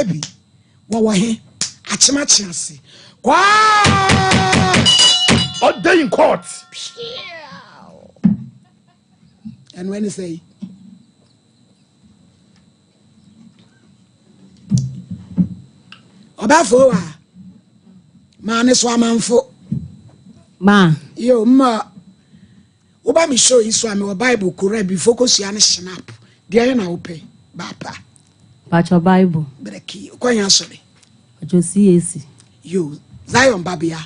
Mepɛ bi. Wɔwɔ he? Akyemakye ase. Kwaa! Ɔda in court. Ɛno ɛne sɛ yi. Ɔbɛfo wa. Maa ne so amanfo. Ma. Yo, mma. Woba me show yi so a mewɔ Bible kora bi fokosua ne shinap. Deɛ yɛ na wopɛ. Baapa. Pacho Bible. Breki. Kwan asɔre. Pacho CAC. Yo, Zion babea.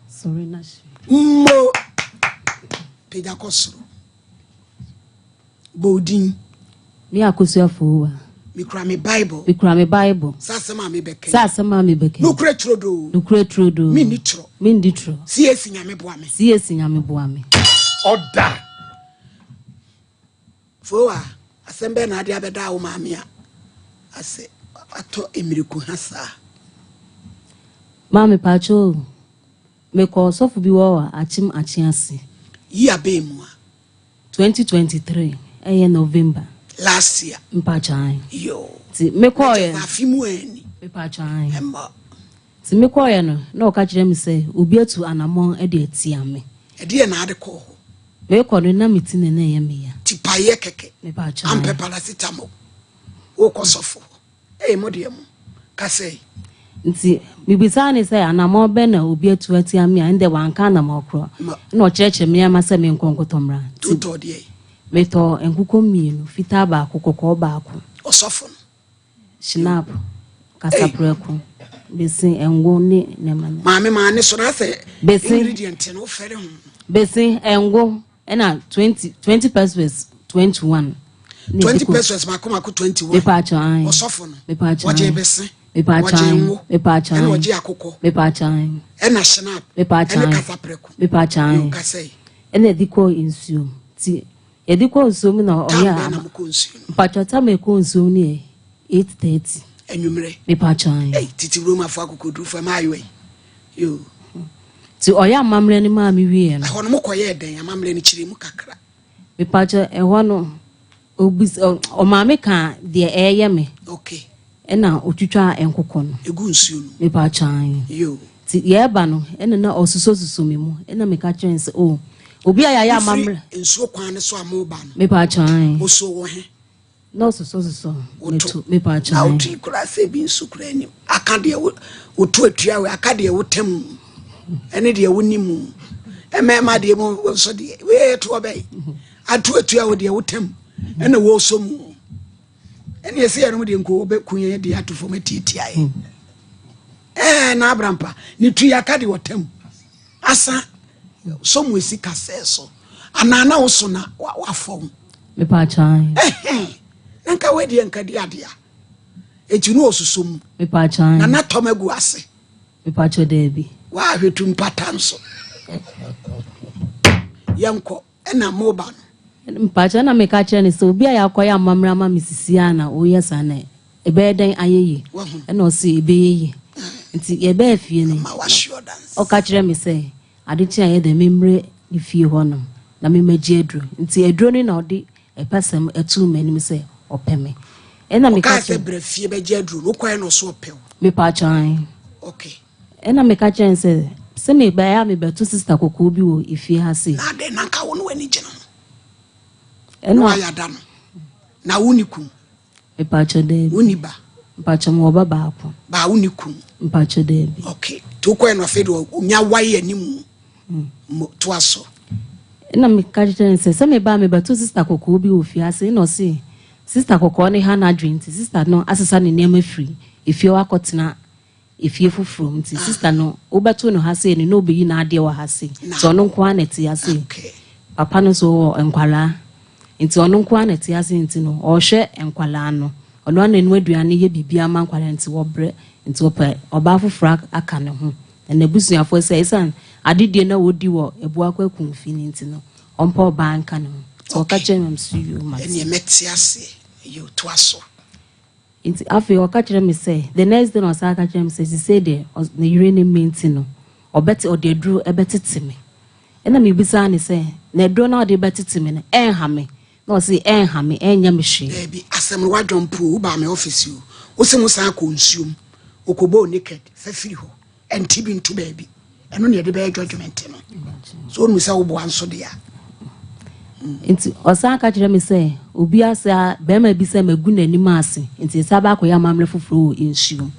Sorry na hye. Mo. Pagya kɔ soro. Bɔ wo din. Me Akosua Fowa. Mekura me Bible. Mekura me Bible. Sɛ asɛm a mebɛka. Sɛ asɛm a mebɛka. Nokura turodoo. Nokura turodoo. Menni torɔ. Menni torɔ. CAC Nyame boa me. CAC Nyame boa me. Ɔda. Fowa, asɛm bɛn na ade abɛda wo maame a asɛ atɔ mmiriko ha saa? Maame Pacho, mekɔ ɔsɔfo bi wɔ Akyem Akye ase. Yi abɛn mu a. 2023, ɛyɛ November. Last year. Mpatwan. Yo. Nti mekɔɔyɛ. Afi mu ani. Mepatwan. Ɛmmɔ. Nti mekɔɔyɛ no, na ɔka kyerɛ me sɛ obi atu anammɔn de atia me. Ɛdeɛ na ade kɔɔ hɔ. Mekɔ no na me ti na na ɛyɛ me ya. Ti payɛ kɛkɛ. Mepatwan. Ampɛ paracetamol. Wokɔ sɔfo. Ee mo deɛ mo. Kasa yi. Nti mibisaa ne sɛ anammɔn bɛn na obi atu atia me a ɛndɛ wanka anammɔn korɔ. Na ɔkyerɛkyerɛ me nneɛma sɛ menkɔ nkotɔ mmra. Tutɔ deɛ yi. Metɔ nkokɔ mmienu, fitaa baako, kɔkɔɔ baako. Ɔsɔfo no. Shinap, kasaprɛko, besi, ngo ne nneɛma no. Maame maame so na sɛ Besi. ingredient no wofɛre ho. Besi, ngo ɛna 20 pesos 21. 20 pesos mako mako 21. Mepatwa an. Ɔsɔfo no. Mepatwa Wɔgye an. bese. Mepatwa Wɔgye an. ngo. Mepatwa Ɛna an. wɔgye akokɔ. Mepatwa an. Ɛna shinap. Mepatwa Ɛne an. kasaprɛko. Mepatwa an. Yo kasa yi. Ɛna yɛde kɔ nsuom. Ti yɛde kɔ nsuom na Tam ɔyɛ bɛn na mokɔ nsuo no. Mpatwa tam ɛkɔ nsuom no yɛ 8:30. Anwummerɛ. Mepatwa an. Ei titi Romafo akokodurufo ɛma ayɔ yi. Yo. Ti ɔyɛ amammerɛ no maa me wie no. Ɛhɔ no mokɔyɛɛ dɛn amammerɛ no kyerɛ mu kakra. Mepatwa ɛhɔ no obis ɔmaame ka deɛ ɛyɛ me. Okay. Ɛna otwitwa nkokɔ no. Egu nsuo no. Mepatwa an. Yo. Ti yɛreba no ɛna na ɔsosososo me mu ɛna meka kyerɛ no sɛ o obi a yɛayɛ amammerɛ. Nsuo kwan no so a moba no. Mepatwa an. Osuo wɔ he. Na ɔsosososo Woto. Mepatwa Na an. wotu yi koraa sɛ bi nso koraa anim. Aka deɛ wotu atua wei aka deɛ wotam mu. Ɛne deɛ wonim mu. Mmarima deɛ mu nso deɛ wei yɛ toɔ bɛyi. Ato atua wo deɛ wotam ɛna wɔsɔ mu. Ɛne ɛsɛ yɛnom deɛ nko wɔbɛku yɛn deɛ ato fam atiatia yɛ. Ɛɛ na abrampa ne tu yɛ aka deɛ wɔtam. Asa sɔ mu esi kasɛɛ so. Anaa na woso na wafɔm. Mepatwa an. Ɛhɛn. Na nka wei deɛ nka di adeɛ a. Eti no ɔsoso mu. Mepatwa an. Na na tɔm agu ase. Mepatwa daabi. Waahwɛ tu mpata nso. Yɛnkɔ ɛna moba no. Mpatwa na meka kyerɛ no sɛ obi a yɛakɔyɛ amammerɛ ama me sisi a na woyɛ saa na ɛbɛyɛ dɛn ayɛ yie. Ɛna ɔse ɛbɛyɛ yie. Nti yɛbɛɛ fie no. Ma wahyɛ dance. Ɔka kyerɛ me sɛ ade kye a yɛ dɛn memmrɛ ne fie hɔ nom na memmɛgye aduro. Nti aduro no na ɔde ɛpɛsɛm ɛtoo m'anim sɛ ɔpɛ me. Ɛna meka Ɔkaa sɛ kyerɛ brɛ fie bɛgye aduro no wokɔɛ na ɔso ɔpɛ wo. Mepatwa an. Okay. Ɛna meka kyerɛ no sɛ sɛ mebɛyɛ a mebɛto sister kɔkɔɔ bi wɔ efie ha sei. Na adɛn na nka wo ne w'ani gye no ho. Ɛna Na wayɛ ada no. Na wo ne kun. Mepatwa daabi. Wo ni ba. Mpatwa mewɔ ba baako. Ba wo ne kun. Mpatwa daabi. Okay. Nti wokɔɛ no afei de onya wae anim. Mo toa so. Ɛna meka kyerɛ no sɛ sɛ meba a mebɛto sister kɔkɔɔ bi wɔ fie ase ɛna ɔse sister kɔkɔɔ ne ha n'adwene nti sister no asesa ne nneɛma firi efie hɔ akɔtena efie foforɔ mu nti sister no wobɛto no ha sei no na obeyi n'adeɛ wɔ ha sei nti ɔno nko ara na ɛte ha sei. Okay. Papa no nso wɔ nkwalaa nti ɔno nko ara na ɛte ha sei nti no ɔrehwɛ nkwalaa no ɔno ara na ɛnu aduane yɛ biribi ama nkwalaa nti wɔbrɛ nti ɔpɛ ɔbaa foforɔ aka ne ho. Na n'abusuafoɔ sɛ ɛsiane adedie na wɔdi wɔ Ebuakɔ Akumfi no nti no ɔmpɛ ɔbaa nka ne ho. Nti ɔka kyerɛ me so yio ma Ɛneɛ mɛte ase yɛ toa so. Nti afei ɔka kyerɛ me sɛ the next day na ɔsan ka kyerɛ me sɛ sisei deɛ ne yere ne me nti no ɔbɛte ɔde aduro ɛbɛtete me. Ɛna mebisaa ne sɛ na aduro na ɔde bɛtete me no ɛnha me. Na ɔse ɛnha me ɛnyɛ me hwee. Daabi asɛm no wadwɔn po wo ba me office o. Wo se mo san kɔ nsuom, okɔbɔɔ naked, fa firi hɔ, ɛnte bi nto baabi. Ɛno ne yɛde bɛyɛ judgment no. So onu sɛ woboa nso deɛ a. Nti ɔsan ka kyerɛ me sɛ obi ase a bɛrima bi sɛ magu n'anim ase, nti ɛsɛ aba akɔyɛ amammerɛ foforɔ wɔ nsuom.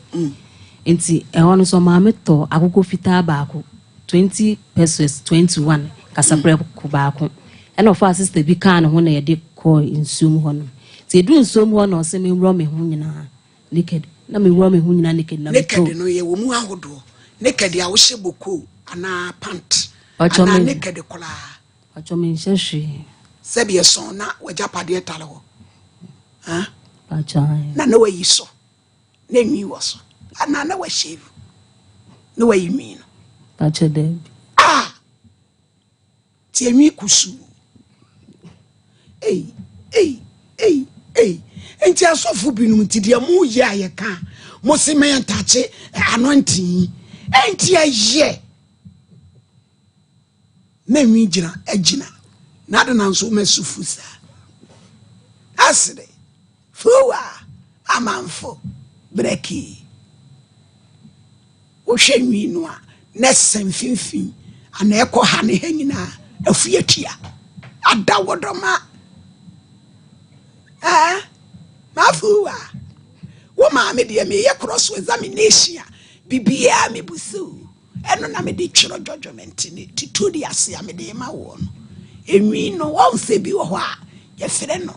Nti ɛhɔ no so maame tɔ akokɔ fitaa baako 20 pesos 21 kasaprɛko baako, ɛna ɔfa sister bi kaa ne ho na yɛde kɔɔ nsuom hɔ no. Nti ɛduru nsuom hɔ na ɔsɛ menwurɔ me ho nyinaa naked, na mewurɔ me ho nyinaa naked na Naked metɔ no yɛwɔ mu ahodoɔ. Naked a wohyɛ boko anaa pant Ɔkyɔ anaa me naked koraa? Ɔkyɔ, menhyɛ hwee. Sɛbi, ɛsɔn na wagyapadeɛ tale hɔ. Ah? Pakyɛ. Na wayi so na nwi wɔ so anaa na wahyɛ na wayi nwi no? Pakyɛ, daabi. Ah, tie, nwi kusuu. Ei, ei, ei, ei! Nti asɔfo binom nti deɛ moyɛ a yɛka a, mo se mɛntakye anointing ɛnti ɛyɛ na nwi gyina agyina na ade na nso mɛso fu saa asere fuwa amanfo brɛkii. Wohwɛ nwi no a na ɛsɛ mfimfini ana ɛkɔ ha ne ha nyinaa afu atua ada wɔdɔma. Ɛɛ, mafuwa wo maame deɛ, meyɛ cross examination a biribiara mebusu ɛno na mede twerɛ judgment ne tito de ase a mede ma wɔ no. Enwi no wɔn sɛ bi wɔ hɔ a yɛfrɛ no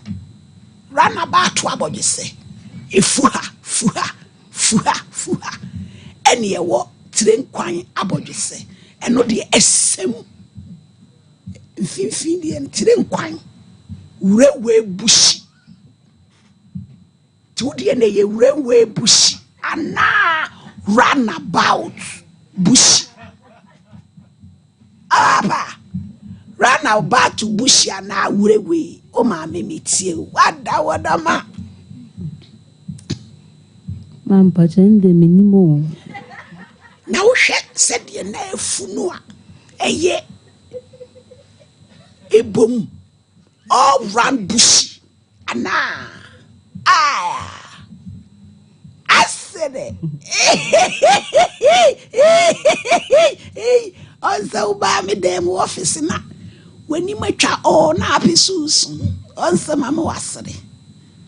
runabout abɔdwesɛ, efu ha, fu ha, fu ha, fu ha, ɛne ɛwɔ tire nkwan abɔdwesɛ. Ɛno deɛ ɛsɛm mfimfini deɛ no tire nkwan wurawura bushy. Nti wo deɛ na ɛyɛ wurawura bushy anaa runabout bushy? Apa runabout bushy anaa wurawura? O maame, metie o, wada wɔdɔma. Ma mpakyɛ, ndɛ menim o. Na wohwɛ sɛdeɛ na afu no a ɛyɛ ebom all round bushy anaa? Ah, asere ɔnsɛ wobaa me dan mu ɔfisi na w'anim atwa ɔɔ na ape sunsum ɔnsɛ ma me wasere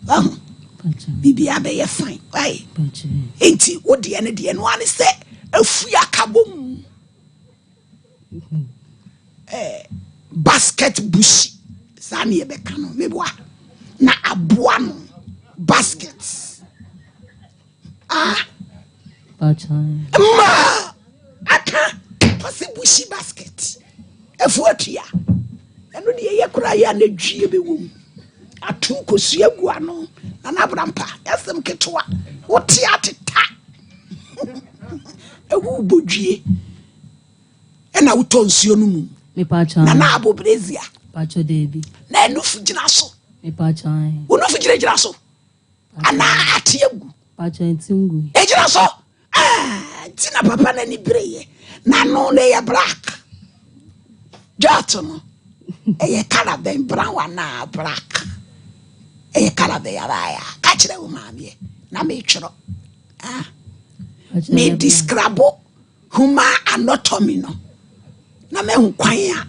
ɔho. Pakyɛ. Biribiara bɛyɛ fine wae. Pakyɛ. Nti wo deɛ no deɛ no ane sɛ afu aka bom basket bushy saa ne yɛbɛka no. Meboa na aboa no basket ah. Pakyɛ. Ma aka ɔsɛ bushy basket afu atua. Ɛno deɛ ɛyɛ koraa yɛ a na dwie bɛwɔ mu ato kosua gu ano na nabrampa ɛsɛm ketewa wote ateta ɛwo bɔdwie ɛna wotɔ nsuo no mu. Mepakyɛ. Na na abɔ brassiere? Pakyɛ, daabi. Na ɛnufu gyina so? Mepakyɛ. Wo nufu gyinagyina so anaa ate agu? Pakyɛ, nti ngu. Ɛgyina so. Ah, nti na papa n'ani bereyɛ n'ano no ɛyɛ black jot no ɛyɛ colour bɛn? Brown anaa black? Ɛyɛ colour bɛn? Abaaya ka kyerɛ wo maameɛ na metwerɛ, ah. Pakyɛ. Me Ɛyɛ brown. describe human anatomy no na mahu kwan a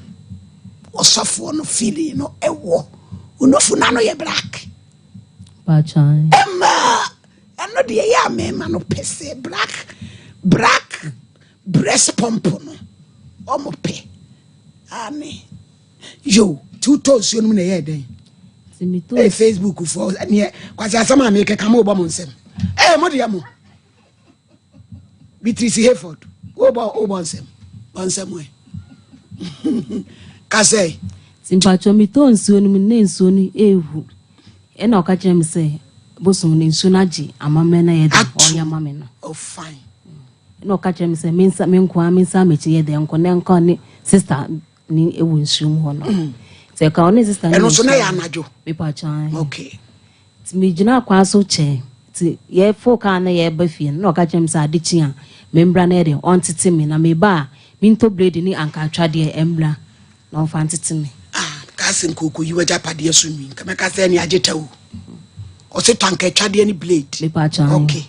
ɔsɔfoɔ no feeling no ɛwɔ onufu n'ano yɛ black. Pakyɛ. Ɛma ɛno deɛ ɛyɛ a mmarima no pɛ sɛ black black breast pump no ɔmo pɛ ane yo. Tí wotɔ nsuo no mu na ɛyɛ dɛn? Nti metɔ Ɛyɛ Facebook foɔ neɛ kwasi asɛm a mekeka mo wobɔ mo nsɛm ɛɛ mo deɛ mo Beatrice Hayford wobɔ nsɛm bɔ nsɛm ɛ kasɛ. Nti mpakyɛ, metɔ nsuo no mu na nsuo no ehu, ɛna ɔka kyerɛ me sɛ bosom no nsuo no agye amammerɛ na yɛ dɛ Ato. ɔyɛ ma me no. Oh, fine. Ɛna ɔka kyerɛ me sɛ mensa me nkoa mensa m'akyi yɛ dɛ nkɔ na nkɔ ne sister ne ɛwɔ nsuo mu hɔ no. Nti ɛka ɔne sister ne Ɛno wɔ nso na nsuo yɛ mu. anadwo? Mepakyɛ. Okay. Nti megyina kwan so kyɛn nti yɛfo kaa na yɛba fie no na ɔka kyerɛ me sɛ ade kyi a membra na yɛde ɔntete me na meba a mentɔ blade ne ankatwadeɛ ɛmbra na ɔmfa ntete me. Ah, ka sɛ nkooko yi wagyapadeɛ so nwi nka mɛka sɛ ɛne agye ta o. Ɔse tankatwadeɛ ne blade. Mepaakyɛw. Okay.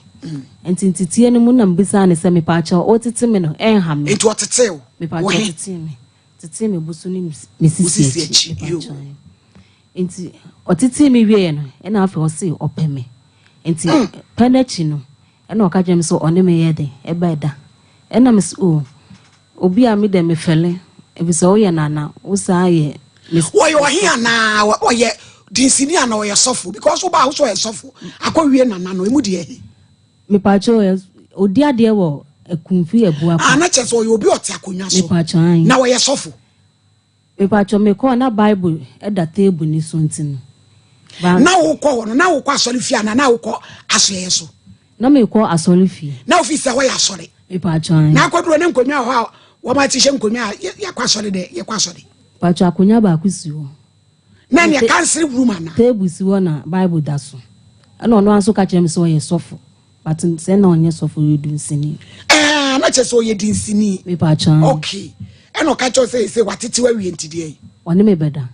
Nti nteteɛ no mu na mebisaa no sɛ mepaakyɛw ɔtete me no ɛnha me. Nti ɔtetee wo? Mepaakyɛw ɔtetee me. Tetee me bo so ne me sisi akyi. Mepaakyɛw. Nti ɔtetee me wieɛ no ɛna afei ɔse ɔpɛ me. Nti pɛ no akyi no ɛna ɔka kyerɛ me sɛ ɔne me yɛ den ɛbɛ ɛda. Ɛna me sɛ oh obi a me dɛ mefɛle efisɛ woyɛ nana wo saa yɛ me. Wɔyɛ ɔhe anaa ɔyɛ dinsini anaa ɔyɛ sɔfo because wo ba wo sɛ ɔyɛ sɔfo akɔ wie nana no emu deɛ he. Mepaakyɛw ɔyɛ odi adeɛ wɔ akumfi abuakwa. Ah na kyerɛ sɛ ɔyɛ obi ɔte akonnwa so. Mepaakyɛw ayi. Na ɔyɛ sɔfo. Mepaakyɛw mekɔɔ na bible ɛda table ni so nti no. Na wokɔ hɔ no na wokɔ asɔre fie anaa na wokɔ asoɛeɛ so. Na mekɔ asɔre fie. Na wofi sɛ hɔ yɛ asɔre. Mepaakyɛw ayi. Na akɔduro ne nkonnwa wɔ hɔ a wɔn akyehyɛ nkonnwa a yɛkɔ asɔre dɛ yɛkɔ asɔre. Mepaakyɛw akonnwa baako si hɔ. Na nea kansere room ana. Table si hɔ na bible da so. Ɛna ɔno ara nso ka kyerɛ me sɛ ɔyɛ sɔfo. But sɛ na ɔnyɛ sɔfo ɔyɛ dunsini. Ɛɛ na kyerɛ sɛ ɔyɛ dunsini. Mepaakyɛw. Okay. Ɛna ɔka kyerɛ sɛ sɛ watete awie nti deɛ. Ɔne me bɛda.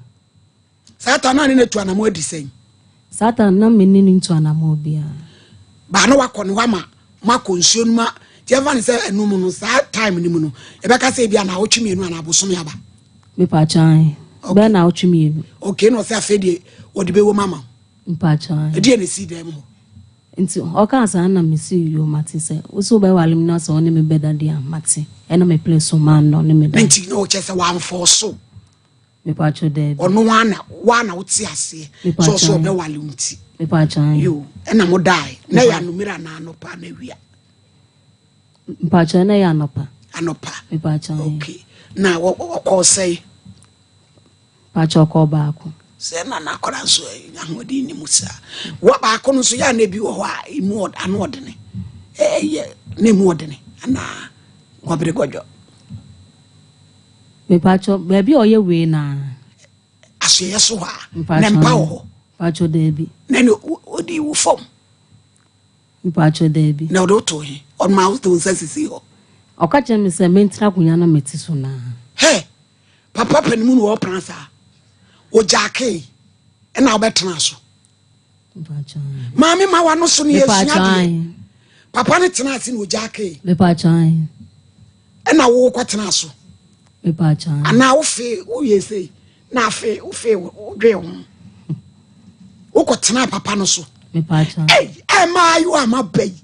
Saa ta na ne no atu anamɔ adi sɛn? Saa ta na me ne no ntu anamɔ biara. Baa na wakɔ ne hɔ ama moakɔ nsuo no mu a nti ɛmfa no sɛ ɛno mu no saa time no mu no yɛbɛka sɛ ebi a naawɔtwe mmienu anaa abosome aba. Mepaakyɛw ahe? Bɛyɛ naawɔtwe mmienu. Okay na ɔsɛ afei deɛ wɔde bɛwɔ mu ama wo. Mpaakyɛw ahe? Ɛdeɛ na ɛsii dan mu hɔ. Nti ɔkaa saa na mese yoo mate sɛ wo sɛ wobɛware me na sɛ wo ne me bɛda deɛ a mate ɛna me pere so maa no na ɔne me dae. Nti na ɔkyɛ sɛ wamfɔɔso wo. Mepaakyɛw daabi. Ɔno ara na wo ara na wote aseɛ sɛ ɔsɛ ɔbɛwale wo nti. Mepaakyɛw. Yo, ɛna mo dae. Na ɛyɛ anumere anaa anɔpa anaa awia? Mepaakyɛw na ɛyɛ anɔpa. Anɔpa. Mepaakyɛw. Okay. Na ɔkɔɔ sɛe? Mepaakyɛw ɔkɔɔ baako. Sɛ na n'akora nso ahoɔden ni mu saa. Wɔ baako no nso yɛ a na ebi wɔ hɔ a emu ano ɔdene. Ɛyɛ na emu ɔdene anaa gɔbere gɔdwɔ. Mepakyɛw, baabi a ɔyɛ wei naa. Asoɛeɛ so hɔ a, na mpa wɔ hɔ. Mepakyɛw, daabi. Na ne ɔdi wo fam. Mepakyɛw, daabi. Na ɔde wo too he? Ɔma wo de wo nsa sisii hɔ. Ɔka kyerɛ me sɛ mentena akonnwa na mete so naa. Hɛ! Papa panimu na ɔɔpena saa. Ɔgyaakee, ɛna wobɛtenaa so. Maame ma wano so no yɛsua adeɛ. Papa no tena ase na ogya kee. Ɛna wo kɔ tena so. Anaa wofe woyɛ sei na afe wofe wodwe ho. Wokɔ tena papa no so. Ei ɛma ayo ama ba yi.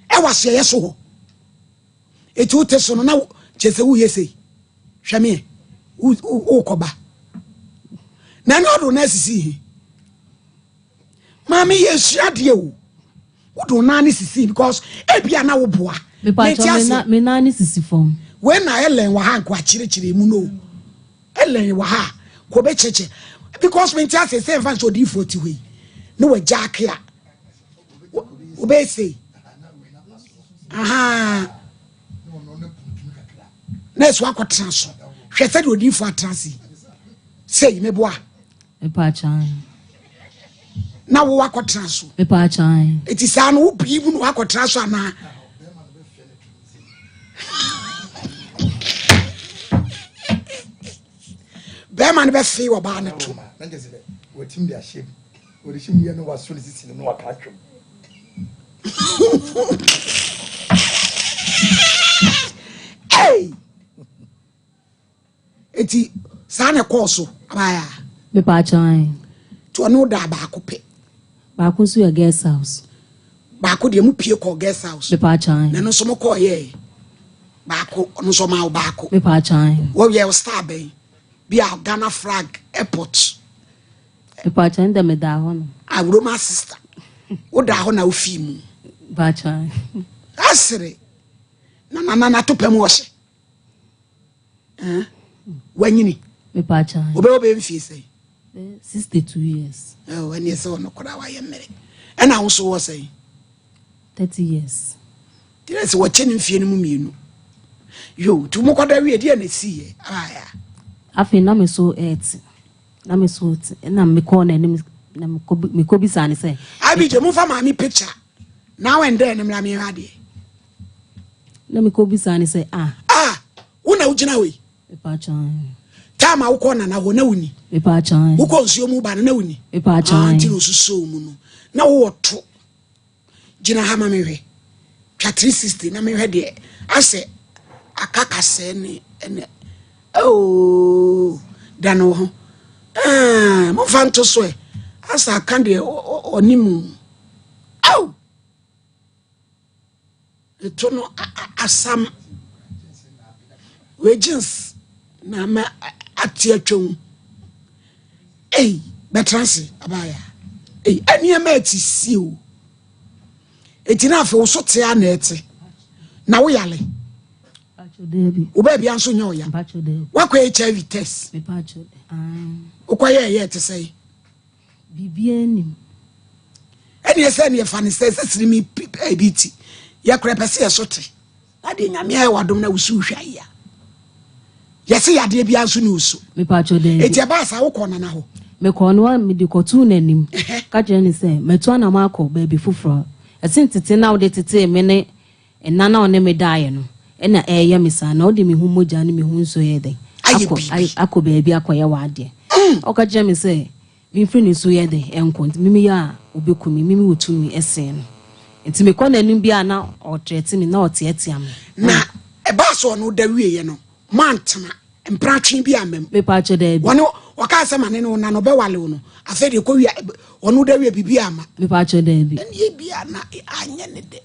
Ɛwɔ aseɛyɛ so hɔ. Eti wote so no na kyerɛ sɛ woyɛ sei. Hwɛ me wokɔba. Na ɛna ɔdo na asisi he. Maame yɛ sua adeɛ o. Wode wo nan ne sisi because ebia na woboa. Mepatwa me nan ne sisi fam. Wei na Ellen wɔ ha nko akyerɛkyerɛ mu no. Ellen wɔ ha kò bɛkyerɛkyerɛ because mente ase sɛ mfa nso odiifoɔ ti hɔ yi ne wagya ake a wobɛyɛ sei. Aha. Na ɛso akɔtena so. Hwɛ sɛdeɛ odiifoɔ atena ase yi. Sei meboa. Na wo wakɔtena so. Eti saa no wopii mu na wakɔtena so anaa? Bɛrima no bɛfee ɔbaa no to. Hey! Eti saa na ɛkɔɔ so abaayaa. Mepaakyɛw ae. Nti ɔne wo daa baako pɛ. Baako nso yɛ guest house. Baako deɛ mo pie kɔɔ guest house. Mepaakyɛw ae. Na ɛno nso mo kɔɔ yɛɛ baako ɔno nso ɔmaa wo baako. Mepaakyɛw ae. Wɔyɛ wo star bɛn bi a Ghana flag airport. Mepaakyɛw ndɛ medaa hɔ no. Ah Roma sister wodaa hɔ na wofii mu. Mepaakyɛw ae. Asere na na na to pɛ mu ɔhyɛ. Eh, wanyini. Wobɛwɔ bɛyɛ mfie sɛn? 62 years. Oh, ɛneɛ sɛ ɔno koraa wayɛ mmerɛ. Ɛna wo so wɔ sɛn? 30 years. Kyerɛ sɛ wɔkyɛ ne mfie no mu mmienu. Yo, nti mokɔda wie deɛ na ɛsiiɛ abaaya. Afei na me so ɛɛte. Na me so te. Na mekɔɔ n'anim na mekɔbisaa ne sɛ. Abigye, momfa maame picture. Now and then mmra mehwɛ adeɛ. Na mekɔbisaa ne sɛ ah. Ah, wo na wogyina hɔ yi? Mepatwa. Time a wokɔ nana hɔ na woni. Mepaakyɛw. Wokɔ nsuo mu ba no na woni. Mepaakyɛw. Ah, nti na osusoo mu no. Na wowɔ to. Gyina ha ma mehwɛ. Twa 360 na mehwɛ deɛ asɛ aka kasɛɛ ne ɛnɛ. Oh, dane wo ho. Ah, momfa nto so ɛ. Asɛ aka deɛ ɔne mu. Aw! Eto no asam. Wei jeans na ama ate atwam. Ei, bɛtena ase abaya. Ei, nneɛma ɛte sie o. Eti na afei wo so te a na ɛte. Na wo yale. Wo baabi nso nyɛ ɔya. Wakɔ HIV test. Wokɔ yɛ ɛyɛ ɛte sɛ yi. Biribiara nnim. Ɛneɛ sɛ neɛ fa ne sɛ sɛ siri mi ebi ti. Yɛ korɛ pɛ sɛ yɛ so te. Na deɛ nyame ayɛ wadom na wosu hwɛ ayɛ a. Yɛse yadeɛ biara nso ne osu. Mepatwo daabi. Eti ɛbaa saa wokɔ nana hɔ? Mekɔɔ no hɔ mede kɔtoo n'anim. Ka kyerɛ no sɛ matu anam akɔ baabi foforɔ. Ɛse ntete na wode tetee me ne nna na ɔne me daeɛ no ɛna ɛreyɛ me saa na wode me ho mogya ne me ho nsuo yɛ dɛn akɔ akɔ baabi akɔyɛ w'adeɛ. Ɔka kyerɛ me sɛ memfiri ne so yɛ dɛn ɛnkɔ nti mimi yɛ a ɔbɛku me mimi wɔ tumi ɛsen no. Nti mekɔ n'anim bi a na ɔtrɛte me na ɔteatea me. Na ɛbaa sɛ ɔno da wieɛ no moantena mpratwe bi amma mu. Mepatwo daabi. Wɔne ɔkaa sɛ ma ne ne wo na no ɔbɛwale wo no afei deɛ kɔ wie ɔno da wie biribi amma. Mepatwo daabi. Ɛne bi a na anyɛ ne dɛ.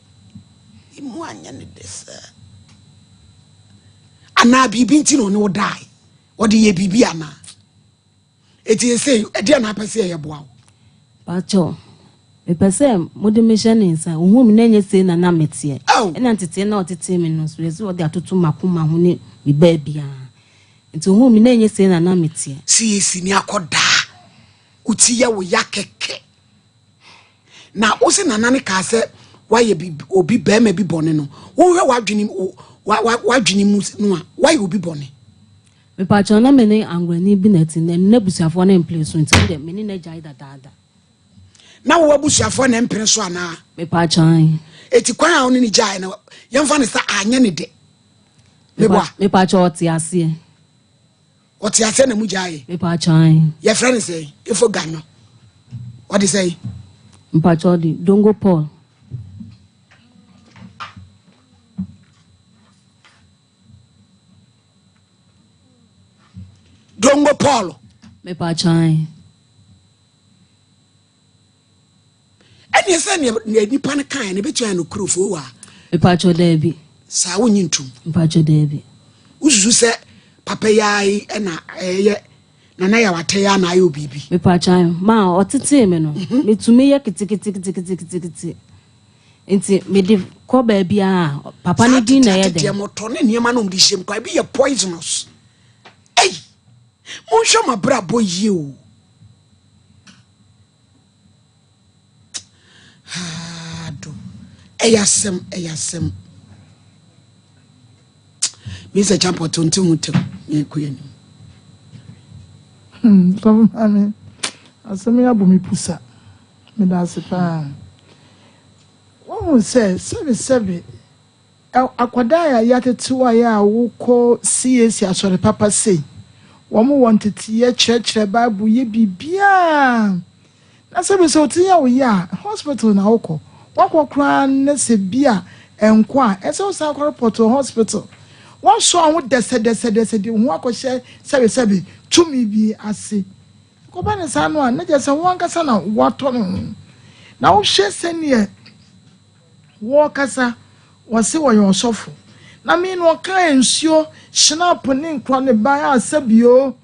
Emu anyɛ ne dɛ saa. Anaa biribi nti na ɔne wo dae. Ɔde yɛ biribi anaa. Eti ese ɛdeɛ na apɛ sɛ yɛyɛ boa wo. Pacho, mepɛ sɛ mode me hyɛ ne nsa. Ohun me na ɛnyɛ sei na na meteɛ. Ɛna ntetee na ɔtetee me no so yɛsɛ ɔde atoto m'akoma ho ne me baabiara. Nti ohun me na ɛnyɛ sei na na meteɛ. Si yɛsi ni akɔdaa. Wo ti yɛ wo ya kɛkɛ. Na wo se nana ne kaa sɛ wayɛ obi bɛrima bi bɔne no. Wohwɛ w'adwene w'adwene mu no a wayɛ obi bɔne. Mepakyɛw na me ne angorani bi na ɛte na n'abusuafoɔ no mpene so nti me deɛ me ne n'agyae dadaada. Na wo abusuafoɔ na mpene so anaa? Mepakyɛw. Eti kwan a wo ne ne gyae no yɛmfa ne sɛ anyɛ ne de. Meboa. Mepakyɛw ɔte aseɛ. Ɔte aseɛ na mu gyae. Mepakyɛw. Yɛfrɛ ne sɛ Efo Ganyo. Ɔde sɛ? Mepakyɛw ɔde Dongo Paul. Dongo Paul. Mepakyɛw. Ɛne sɛ nea nipa no kae no bɛtumi ayɛ no kurofo wa. Mepakyɛw daabi. Saa wonyi ntom. Mepakyɛw daabi. Wosusu sɛ papa yi ara na ɛyɛ nana yɛ wate ya na ayɛ obibi. Mepakyɛw ma ɔtetee me no. Metumi yɛ keteketeketekete. Nti mede kɔ baabi a papa ne din na ɛyɛ den. Saa mɔtɔ ne nneɛma no de hyɛ mu kwa ebi yɛ poisonous. Ei! Monhwɛ mo abrabɔ yie o. Ado. Ɛyɛ asɛm, ɛyɛ asɛm. Mr. Champo to nte ho tem na ɛkɔ anim. Sɔfo maame, asɛm yi abɔ me pusa. Meda ase paa. Wohu sɛ sɛbe sɛbe akwadaa a yɛatete a yɛ a wokɔ CAC asɔre papa sei. Wɔn wɔ nteteyɛ kyerɛkyerɛ Bible yɛ biribiara. Na sɛbe sɛ wote yɛ wo yɛ a hospital na wokɔ. Wakɔ koraa ne sɛ bi a ɛnkɔ a ɛsɛ wo san kɔ report wɔ hospital. Wɔsɔ ho dɛsɛdɛsɛdɛsɛ de ho akɔhyɛ sɛbe sɛbe tumi bi ase. Kɔba ne saa no a ne kyerɛ sɛ wɔn ankasa na wɔatɔ ne ho. Na wohwɛ sɛneɛ wɔrekasa wɔse wɔyɛ ɔsɔfo. Na me no ɔka nsuo hyinap ne nkora ne ban a sɛbio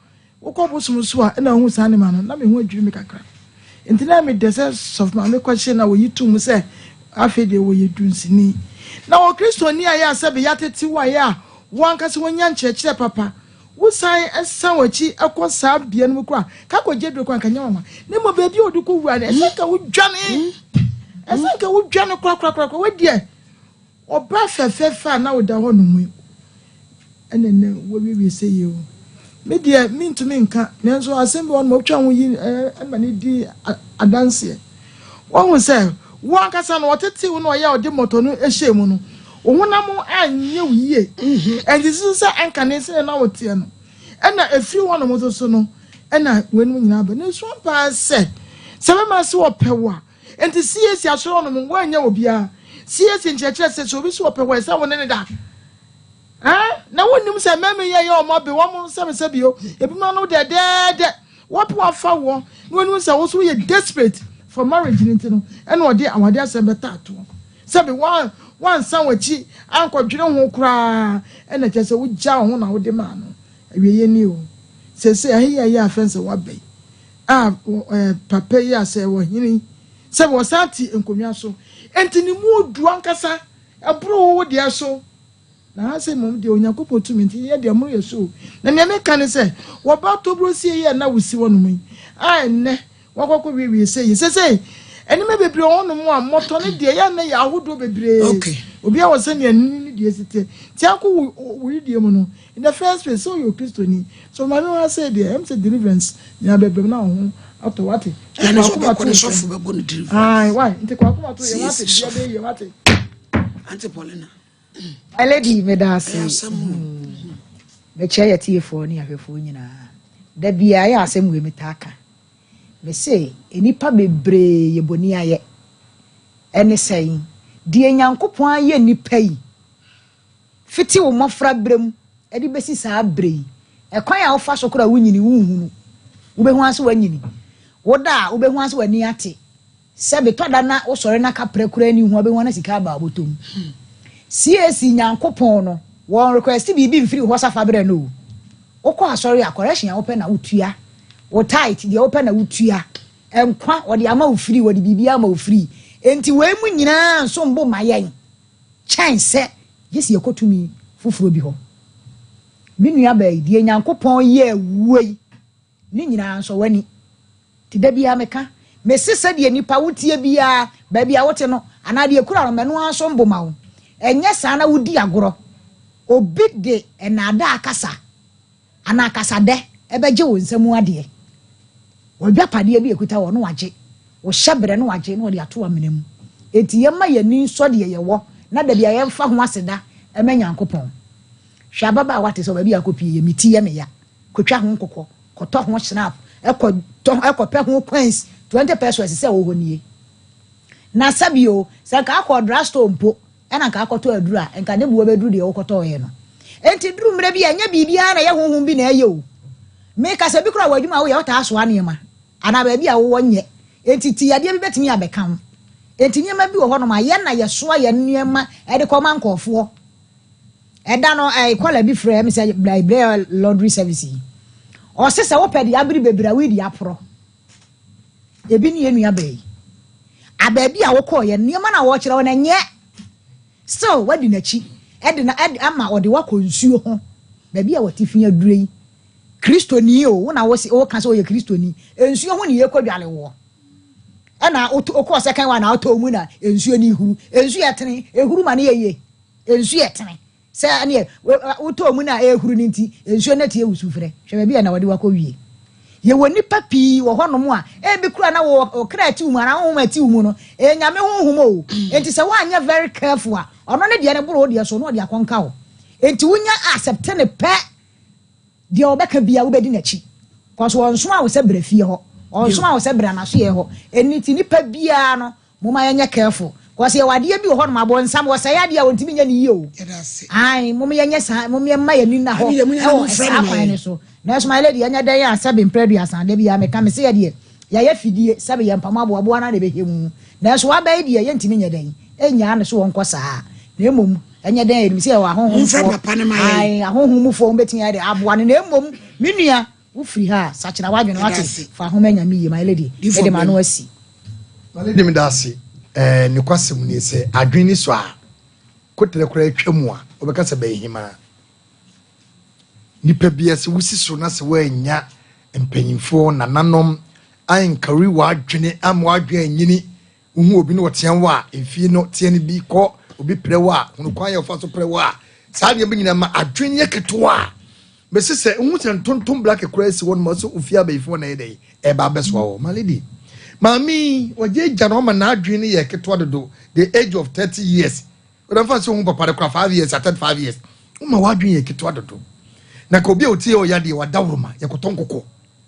wokɔ bosom so a ɛna ɔhu saa nneɛma no na me ho adwiri me kakra. Nti na me dɛ sɛ sɔfo maame kɔhyɛ na wɔyi tum sɛ afei deɛ wɔyɛ dunsini. Na wɔ kristoni a yɛ a sɛbe yɛatete wɔ a yɛ a wɔn ankasa wɔnya nkyerɛkyerɛ papa. Wosan ɛsan w'akyi ɛkɔ saa bea no mu koraa ka kɔgye duro koraa nka nyɛ nwanwa. Ne mmom baabi a wɔde kɔ wura no ɛsɛ nka wodwane. Ɛsɛ nka wodwane korakorakorakora. Wodeɛ ɔbaa fɛfɛɛfɛ a na woda hɔ nom yi ɛna nnɛ wɔawiewie sɛ yie o. Me deɛ mentumi nka nanso asɛm bi wɔ hɔ nom a wotwa ho yi ɛma ne di adanseɛ. Wɔhu sɛ wo ankasa no ɔtete wo na ɔyɛ a ɔde mmɔtɔ no hyɛɛ mu no wo honam anyɛ wo yie. Ɛnti sɛ sɛ anka ne sɛ na woteɛ no. Ɛna ɛfiri hɔnom nso so no, ɛna weinom nyinaa ba. Na ɛsua paa sɛ, sɛ bɛma sɛ wɔpɛ wo a, enti CAC asɔre hɔnom woannya obiara. CAC nkyerɛkyerɛ sɛ sɛ obi sɛ ɔpɛ wo a, ɛsɛ sɛ wo ne no da. Ɛn, na wonnim sɛ mmarima yi a ɛyɛ wɔn abe, wɔn sɛbesɛbe o, ebinom ano dɛdɛɛdɛ, wɔpɛ wɔafa woɔ, na wɔnim sɛ wo nso woyɛ desperate for marriage no nti no, ɛna ɔde awadeɛ asɛm bɛtaa toɔ. Sɛbe woan, woansan w'akyi ankɔdwene ho koraa, ɛna kyerɛ sɛ wogyaa wo ho na wode maa no. Awieeɛ nie o. Seesei ɛhe yi a ɛyɛ afɛn sɛ woaba yi, a ɛɛ, papa yi a sɛ ɔhene yi, sɛbe ɔsan te nkonnwa so, enti ne mu odu ankasa, ɛboro wo wo deɛ so. Na ha sɛ mmom deɛ Onyankopɔn tumi nti yɛ deɛ moreyɛ so o. Na nea meka ne sɛ, wɔba tobrosie yi a na wosi hɔnom yi, a ɛnnɛ wɔakɔ akɔwiewie sei yi, seesei nneɛma bebree wɔ hɔnom a mmɔtɔ ne deɛ ɛyɛ a na ɛyɛ ahodoɔ bebree. Obiara wɔ sɛnea ne ne deɛ si teɛ. Nti akɔ wo wo wedeɛ mu no, in the first place, sɛ woyɛ Okristoni, so maame hɔ ha sei deɛ, ɛm sɛ deliverance nyinaa bɛbrɛ mu na wo ho atɔ wo, wate? Nti Ɛno kɔ nso akoma ɔbɛkɔ to ne ntɛm. sɔfo bɛbɔ no deliverance. Ae, why? Nti kɔ akoma to yɛ, wate? CAC Biribiara sɔfo. bɛyɛ yie, wate? Auntie Paulina. My lady, meda ase. Ɛyɛ asɛm o. Mekyerɛ yɛ tiefoɔ ne ahwɛfoɔ nyinaa. Da biara yɛ asɛm wei metaa ka. Mese nnipa bebree yɛ bɔni ayɛ. Ɛne sɛn? Deɛ Nyankopɔn ayɛ nnipa yi, fiti wo mmɔfra berɛ mu de bɛsi saa berɛ yi, ɛkwan a wofa so koraa wonyini wonhunu. Wobɛhu ara sɛ woanyini. Woda a wobɛhu ara sɛ w'ani ate. Sɛ betɔ da na wosɔre na kaprɛ koraa nni ho a wobɛhu ara na sika aba wo bɔtɔ mu. CAC Nyankopɔn no wɔn request biribi mfiri wo hɔ sa fa brɛ no o. Wokɔ asɔre a correction a wopɛ na wotua, wo tithe deɛ wopɛ na wotua, nkwa wɔde ama wo free, wɔde biribiara ama wo free. Enti wei mu nyinaa nsom bo ma yɛn kyɛn sɛ gye sɛ yɛkɔ tumi foforɔ bi hɔ. Me nua baa yi, deɛ Nyankopɔn yɛɛ wuo yi ne nyinaa nsɔ w'ani. Nti da biara meka, mese sɛdeɛ nipa woteɛ biara, baabi a wote no, anaa deɛ ɛkura no, ma ɛno ara nso mbo ma wo. Ɛnyɛ saa na wodi agorɔ. Obi de nnaadaa kasa anaa kasadɛ bɛgye wo nsa mu adeɛ. W'adwapadeɛ bi a ɛkuta wɔ no wagye, wo hyɛberɛ no wagye na ɔde ato amena mu. Enti yɛmma yɛn ani nsɔ deɛ yɛwɔ na da biara yɛmfa ho aseda mma Nyankopɔn. Hwɛ ababaawa te sɛ wo, baabi a akɔpie yɛ, me ti yɛ me ya. Kotwa ho nkokɔ, kɔtɔ ho schnapp, kɔ tɔ, kɔpɛ ho coins, 20 pesewas sɛ ɛwɔ hɔ nie. Na sɛbi o, sɛ nka akɔ drugstore mpo ɛna nka akɔtɔ aduru a, nka ne boɔ bɛduru deɛ wokɔtɔɔeɛ no. Enti duru mmerɛ bi a, ɛnyɛ biribiara na ɛyɛ honhom bi na ɛyɛ o. Meka sɛ bi koraa wɔ adwuma a woyɛ, wotaa soa nneɛma, anaa baabi a wowɔ nyɛ, enti ti yadeɛ bi bɛtumi abɛka wo. Enti nneɛma bi wɔ hɔnom a, yɛn na yɛsoa yɛn nneɛma de kɔma nkurɔfoɔ. Ɛda no ɛɛ kɔla bi frɛ me sɛ bla brɛ laundry service yi. Ɔse sɛ wopɛ deɛ abere bebree a woyi deɛ aporɔ. Ebi ne yɛn nua baa yi. Abaabi a wokɔɔ yɛ nneɛma na wɔkyerɛ wo no ɛnyɛ. Still wadi n'akyi ɛde na ɛde ama ɔde wakɔ nsuo ho. Baabi a wɔte fi aduro yi. Kristoni o, wo na wose woka sɛ woyɛ Kristoni. Nsuo ho ne yɛkɔ dwale woɔ. Ɛna wokɔɔ second one na wotɔɔ mu na nsuo no huru. Nsuo ɛtene, ehuru ma no yɛ yie. Nsu yɛ tene sɛ ɛneɛ wotɔɔ mu no a ɛrehuru no nti nsuo no atie wo sufrɛ. Hwɛ baabi a na wɔde wo akɔwie. Yɛwɔ nnipa pii wɔ hɔnom a ebi koraa na wɔ ɔkra ɛte wo mu anaa honhom a ɛte wo mu no ɛyɛ Nyame honhom o. Enti sɛ woanyɛ very careful a ɔno ne deɛ no boro wo deɛ so na ɔde akɔnka wo. Enti wonya accept no pɛ deɛ ɔbɛka biara wobɛdi n'akyi. Cause ɔnsomaa wo sɛ bra fie hɔ, ɔnsomaa wo sɛ bra n'asoɛɛ hɔ. Ɛno nti nipa biara no Momma yɛnyɛ careful cause yɛwɔ adeɛ bi wɔ hɔ nom abonsam ɔsɛe adeɛ a ɔntumi nyɛ no yie o. Ae mom yɛnyɛ saa mom yɛmma yɛn ani nna hɔ ɛwɔ saa kwan no so. Nanso my lady ɛnyɛ dɛn a sɛbe mprɛ aduasa da biara meka mese yɛdeɛ yɛayɛ fidie sɛbe yɛn mpamo aboaboa no ara na ɛbɛhwɛ mu nanso waba yi deɛ yɛntumi nyɛ dɛn ɛnnyaa no so ɔnkɔ saa na mmom ɛnyɛ dɛn a yɛnim sɛ yɛwɔ ahonhomfoɔ ae ahonhom mufoɔ wɔn bɛtumi ayɛ dɛn aboa no na mmom me nua Wo firi ha a, sakyera w'adwene wate, fa ahoma nya me yie, my lady, me de m'ano asi. My lady meda ase eh, nokwasɛm nie sɛ adwene ni sɔ a, koterɛ koraa atwa mu a, wobɛka sɛ bɛyɛ hemaa. Nipa bia sɛ wosi so na sɛ woannya mpanyinfoɔ, nananom ankari w'adwene ama w'adwene anyini, wohu obi na ɔtea wo a, mfie no teɛ no bi kɔ, obi prɛ wo a, hunu kwan yɛ ɔfa so prɛ wo a, saa nneɛma nyinaa ma adwene yɛ ketewa a, Mese sɛ wohu sɛ ntontom black koraa si hɔ nom a sɛ ofie abayifoɔ na ɛyɛ dɛn ɛba abɛsoa wɔ. My lady, maame yi wɔgye agya no ɔma n'adwene no yɛ ketewa dodo the age of 30 years. Wọ́n fa sɛ ohun papa no kora 5 years a 35 years. Woma w'adwene yɛ ketewa dodo. Na ka obi a ɔtie ɔya deɛ wadaworoma yɛkɔtɔ nkokɔ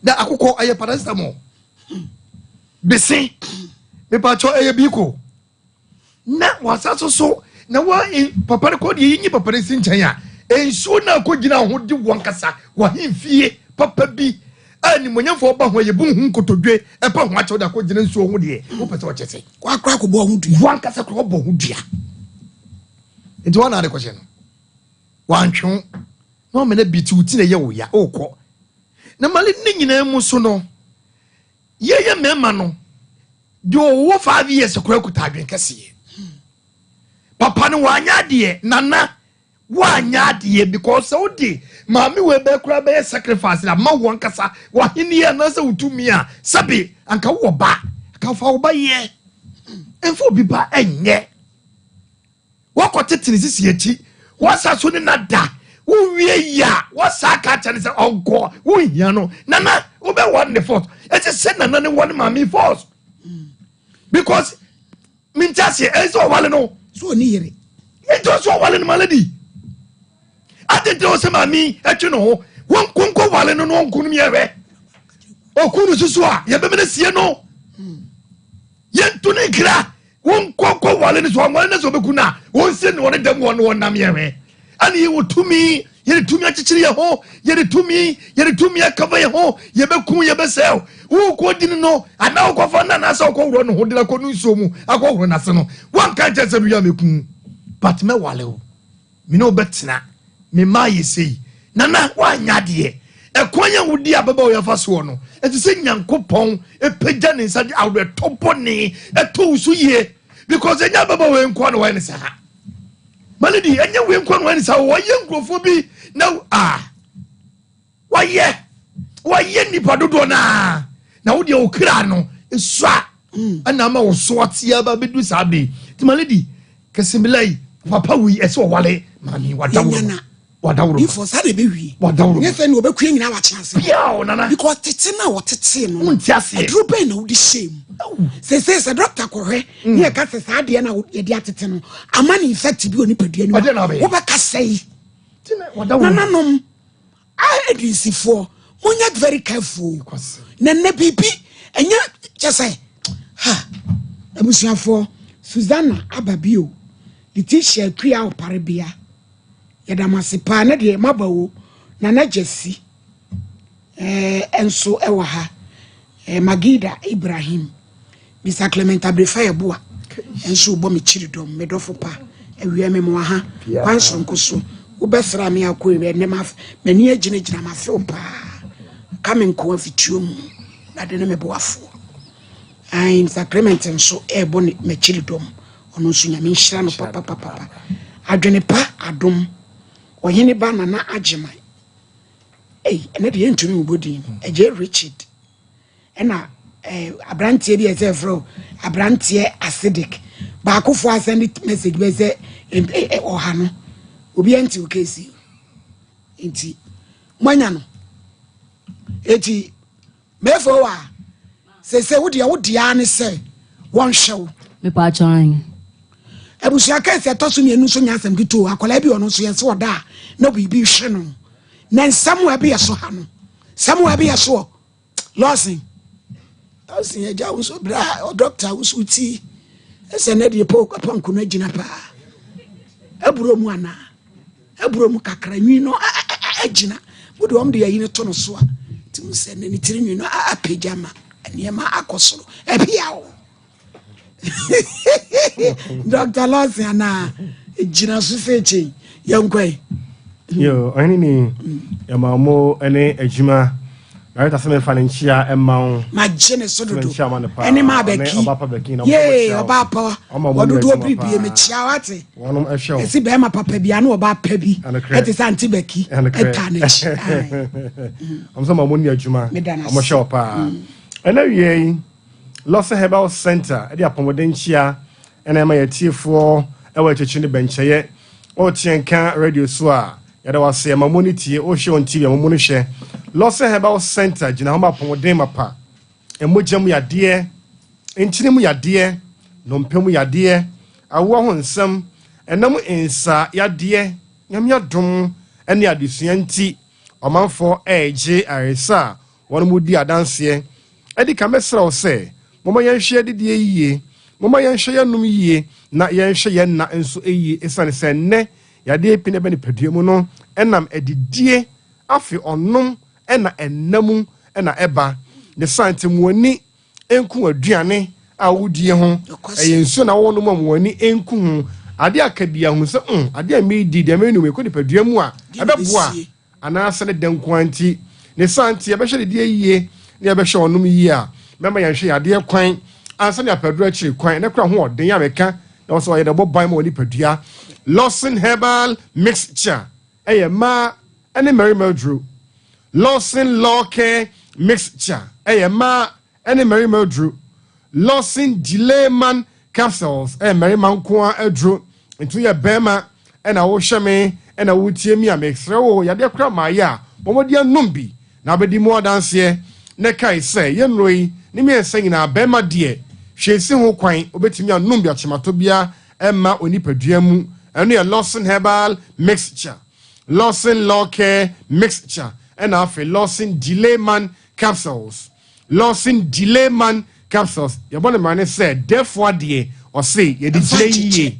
na akokɔ ɛyɛ paracetamol bese mepakyɛ ɛyɛ biiko na wasa so so na wa papa no kɔ deɛ yɛnyi papa no si nkyɛn a nsuo no akɔgyina ho de wɔn kasa wahemfie papa bi a nimonyamfoɔ ba ho a yɛbu ho nkotodwe ɛpa ho akyɛw de akɔgyina nsuo ho deɛ wopɛ sɛ ɔkyɛ sɛ wakora akɔbɔ ho dua wankasa kora ɔbɔ ho dua nti wɔn na ade kɔhyɛ no wantwe wo na ɔmena bi ti wo ti na ɛyɛ wo ya wokɔ na male ne nyinaa mu so no yɛyɛ mmarima no deɛ ɔwɔ 5 years koraa kuta adwen kɛseɛ. Papa no wanyɛ adeɛ, nana wanyɛ adeɛ, because sɛ wode maame wei bɛɛ koraa bɛyɛ sacrifice na ma wo ankasa wahenie anaasɛ wotumi a, sɛbe anka wowɔ ba anka fa wo ba yɛ, ɛmfa obi ba ɛnyɛ. Wakɔ tete ne sisi akyi, wasa so ne nada wowie yi a wasa aka kyɛ ne sɛ ɔnkɔ wohia no. Nana wobɛwɔ ne force, ɛsɛ sɛ nana ne wɔ ne maame force because mente aseɛ, ɛsɛ sɛ ɔwale no. So ɔne yere. Mente sɛ ɔwale no ma lady adentene wɔ sɛ maame atwe ne ho wɔnkonkɔ wale no na ɔnko no miɛhwɛ ɔku no soso a yɛbɛmene sie no yɛnto ne nkra wɔnkɔnkɔ wale no so ɔnwale no sɛ ɔbɛku no a wɔnsie ne wɔne dɛm wɔ no wɔnam yɛhwɛ ɛne yɛwɔ tumi, yɛde tumi akyekyere yɛ ho, yɛde tumi akava yɛ ho, yɛbɛku yɛbɛsɛw wokɔ di no no anaa wokɔfa no anaasɛ wokɔworɔ no ho de no akɔ no nsuo mu akɔhoro n'ase no woanka nkyɛ sɛ mewia mɛku but mɛwale wo, mene wobɛtena mema yɛ sei. Nana woanyɛ adeɛ, ɛkwan a wodi abɛba wo yɛfa soɔ no ɛte sɛ Nyankopɔn ɛpagya ne nsa de awerɛtɔ bɔne ɛtɔ wo so yie because ɛnyɛ abɛba wei nkoa na wɔyɛ ne saa maledi, ɛnyɛ wei nkoa na wɔyɛ ne saa, wɔyɛ nkurɔfoɔ bi na a wɔyɛ nipa dodoɔ naa na wodeɛ wo kra no ɛsua ɛna ama wo so ateɛ ba bɛdu saa bere nti maledi kɛsɛmila yi papa wei ɛsɛ ɔwale maame wadaworo Yɛnyana. Wadaworo. Before saa de bɛwie. Wadaworo. Nyɛ sɛ ne wɔbɛkua nyinaa wakye ase. Piao nana. Because tete no a wɔtetee no, Wonte aseɛ. Aduro bɛn na wode hyɛɛ mu? Seesei sɛ dɔkta kɔhwɛ ne yɛka sɛ saa adeɛ no a yɛde atete no ama ne effect bi wɔ nipadua no Ɔdeɛ na mu wobɛyɛ. a, wobɛka sɛe. Wadaworo. Nananom a adunsifoɔ, monyɛ very careful Kwasi. na nnɛ biribi ɛnyɛ kyɛ sɛ ha abusuafoɔ. Susanna aba bio, Letitia Akua Ɔparebea, yɛda mo ase paa ne deɛ maba o. Nana Gyasi nso ɛwɔ ha, Magida Ibrahim, Mr Clement Abrefa Yɛboa nso bɔ me kyiri dɔm, me dɔfo pa awia me mmoa ha kwan soronko so wobɛsra me akɔ ewia nnɛ m'ani agyinagyina mafew paa ka me nko afituo mu na de ne me boafoɔ. Ai, Mr Clement nso ɛrebɔ ne m'akyiri dɔm, ɔno nso Nyame nhyira no papapapa. Adwene pa adom ɔhene ba Nana Agyeman. Ei, ɛnɛ deɛ yɛntumi mbɔ din. Ɛgye Richard ɛna aberanteɛ bi a ɛsɛ ɛfrɛ o aberanteɛ acidic baakofoɔ asɛnde message bɛ sɛ ɔha no obi ɛnte o keesi nti moanya no eti mɛfo wa sese wodeɛ wodeɛ ne sɛ wɔnhwɛ wo. Mepatwan. Abusua kɛse ɛtɔ so mmienu nso nya asɛm ketewa. Akwadaa bi ɔno nso yɛ sɛ ɔda a na biribi hwɛ no na nsɛm a ɛbi yɛ so ha no sɛm a ɛbi yɛ soɔ. Lɔsin lɔsin agya wo nso bra dɔkta wo nso ti ɛsɛ ne deɛ pɔnko no agyina paa aburo mu anaa aburo mu kakra nwi no agyina wode wɔn de ayi no to no so a nti mu sɛ ne ne tiri nwi no apagya ma nneɛma akɔ soro ɛpia o. Dr Lawson anaa gyina so sɛ kyei yɛnkɔe. Yo, ɔhene ni yɛma mo ne adwuma director sɛ memfa ne nkyea ɛma wo. Magye ne so dodo. Nkyea ma no paa. Ɛne ma Ɔne abɛki ɔba pa bɛki na yee ɔmo kyea wo. Ɔba pa Ɔma mo ɔdodoɔ adwuma biribie paa. mekyia wate. Wɔnom ɛhwɛ wo. Ɛsi bɛrima papa bi ano ɔba pa bi. Ɛnokorɛ. Ɛte sɛ ante bɛki. Ɛnokorɛ. Ɛta n'akyi. Ae. Ɔmo sɛ ma mo ni adwuma. Meda no ase. Ɔmo hwɛ wo paa. Ɛna wie yi, Lɔsɛ Herbal Center ɛde apɔmuden nkyia ɛna ɛma yɛtiefoɔ ɛwɔ akyirikyiri ne bɛnkyɛyɛ. Ɔretie nka radio so a yɛda wase ɛma mo ne tie, ɔrehwɛ wɔn TV ɛma mo no hwɛ. Lɔsɛ Herbal Center gyina hɔ ma apɔmuden mapa, mmogya mu yadeɛ, nkyene mu yadeɛ, nnompe mu yadeɛ, awoɔ ho nsɛm, ɛnam nsa yadeɛ, Nyame adom ɛne adesua nti. Ɔmanfoɔ regye ayaresa a wɔn di adanseɛ. Ɛdi kan mɛsrɛ wo sɛ, momma yɛnhwɛ adidie yie, momma yɛnhwɛ yɛn nom yie, na yɛnhwɛ yɛn nna nso yie, ɛsiane sɛ nnɛ yadeɛ pii na ɛba nipadua mu no ɛnam adidie, afei ɔnom ɛna ɛnna mu ɛna ɛba. Ne saa nti mo ani nku aduane a wodie ho, ɛyɛ nsuo na wɔnom a mo ani nku ho. Adeɛ a ka bi ahu sɛ adeɛ a medi deɛ menum ɛkɔ nipadua mu a ɛbɛboa anaasɛ ne dɛ nko ara nti. Ne saa nti yɛbɛhwɛ didie yie na yɛbɛhwɛ ɔnom yie a mɛma yɛnhwɛ yɛn adeɛ kwan ansa ne apɛduro akyiri kwan. Ɛnɛ kora ho ɔden a meka na wɔsɛ ɔyɛ dɛ bɔ ban ma wɔ nipadua. Lawson Herbal Mixture ɛyɛ mmaa ɛne mmarima aduro. Lawson Law Care Mixture ɛyɛ mmaa ɛne mmarima aduro. Lawson Delayman Capsules ɛyɛ mmarima nko ara aduro. Nti woyɛ bɛrima ɛna wohwɛ me ɛna wotie mi a, mesrɛ wo, yadeɛ kora maayɛ a wɔmɔde anom bi na wobɛdi mu adanseɛ. Na kae sɛ yɛnnuro yi ne mmiɛnsa nyinaa, bɛrima deɛ hwɛ si ho kwan, wobɛtumi anom bi akyematɔ biara ɛma onipadua mu. Ɛno yɛ Lawson Herbal Mixture, Lawson Law Care Mixture, ɛna afei Lawson Delayman Capsules. Lawson Delayman Capsules, yɛbɔ ne mmaa ne sɛ dɛfo adeɛ ɔse yɛde gyina yie,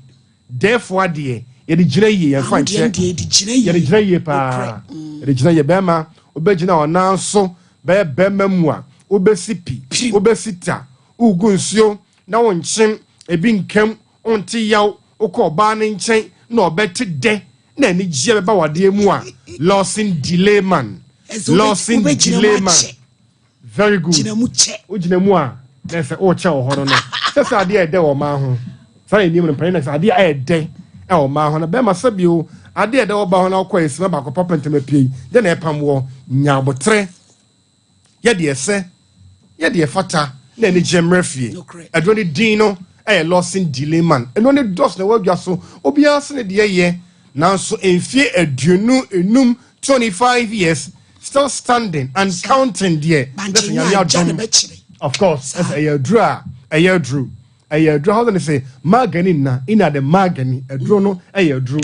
dɛfo adeɛ yɛde gyina yie, yɛmfa nkyɛ, yɛde gyina yie paa, yɛde gyina yie. Bɛrima wobɛgyina ɔnan so bɛyɛ bɛrima mu a wobɛsi pi, wobɛsi ta, wogu nsuo na wo nkyɛn ebi nkam, wonte yaw, wokɔ ɔbaa ne nkyɛn na ɔbɛte dɛ na anigyeɛ bɛba wadeɛ mu a, Lawson Delayman, Lawson Delayman, very good. Wogyina mu a na sɛ wokyɛ wɔ hɔ no sɛ adeɛ ɛdɛ wɔ ɔmaa ho saa yɛ nim no mpanin na sɛ adeɛ ɛdɛ ɛwɔ ɔmaa ho na bɛrima sɛ bio adeɛ ɛdɛ wɔ ɔbaa ho na ɔkɔ esima baako papa ntɛm apue deɛ na ɛpam wɔ nya abotrɛ yɛ deɛ ɛsɛ yɛ deɛ fata na anigye mmerɛ fie. Ɛduro ne din no ɛyɛ Lawson Delayman. Ɛno ne dɔs na ɛwɔ adwa so, obiara se ne deɛ yɛ, nanso mfie 25, 25 years still standing and counting deɛ na sɛ Nyame adom. Of course, ɛsɛ ɛyɛ aduro a ɛyɛ aduro, ɛyɛ aduro hɔ ne sɛ magani na ina de magani aduro no ɛyɛ aduro,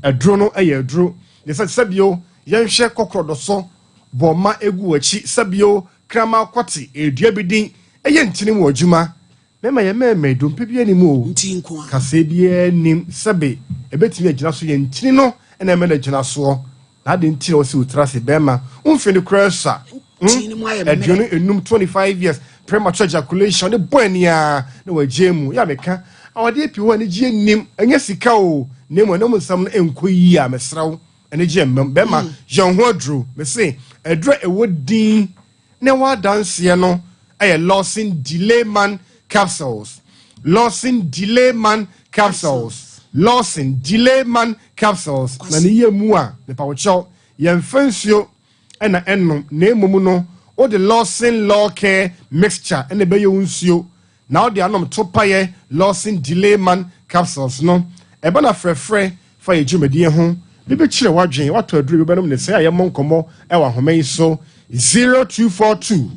aduro no ɛyɛ aduro ne sɛ sɛbio yɛnhwɛ kɔkɔrɔdɔ so bɔnma egu akyi, sɛbio krama kɔte edua bi din ɛyɛ ntini mu adwuma mɛma yɛ mɛmɛ dompe bi anim o kasɛɛ biara nim sɛbe ɛbɛtumi agyina so yɛ ntini no ɛna ɛmɛ no agyina soɔ na ade nti na wɔsi wotira se bɛrima womfiri no koraa sa 25, 25 years premature ejaculation ne bɔ ani a na wagye mu yɛ a meka awadeɛ pii hɔ anigye nim, ɛnyɛ sika o, na mmom ɛnam nsɛm no ɛnkɔ yie a mesrɛ wo anigye mmam. Bɛrima yɛn ho aduro, mese aduro a ɛwɔ din na ɛwɔ adanseɛ no ɛyɛ Lawson Delayman Capsules, Lawson Delayman Capsules, Lawson Delayman Capsules. Na ne yɛ mu a mepa wo kyɛw yɛmfa nsuo ɛna ɛnom, na mmom no wode Lawson Law Care Mixture ɛna ɛbɛyɛ wo nsuo na wode anom to payɛ Lawson Delayman Capsules no. Ɛbɛ na frɛfrɛ fa yɛ dwumadie ho bibi kyerɛ w'adwen, watɔ aduro bi bɛnom ne sɛ a yɛmmɔ nkɔmmɔ ɛwɔ ahoma yi so: 0242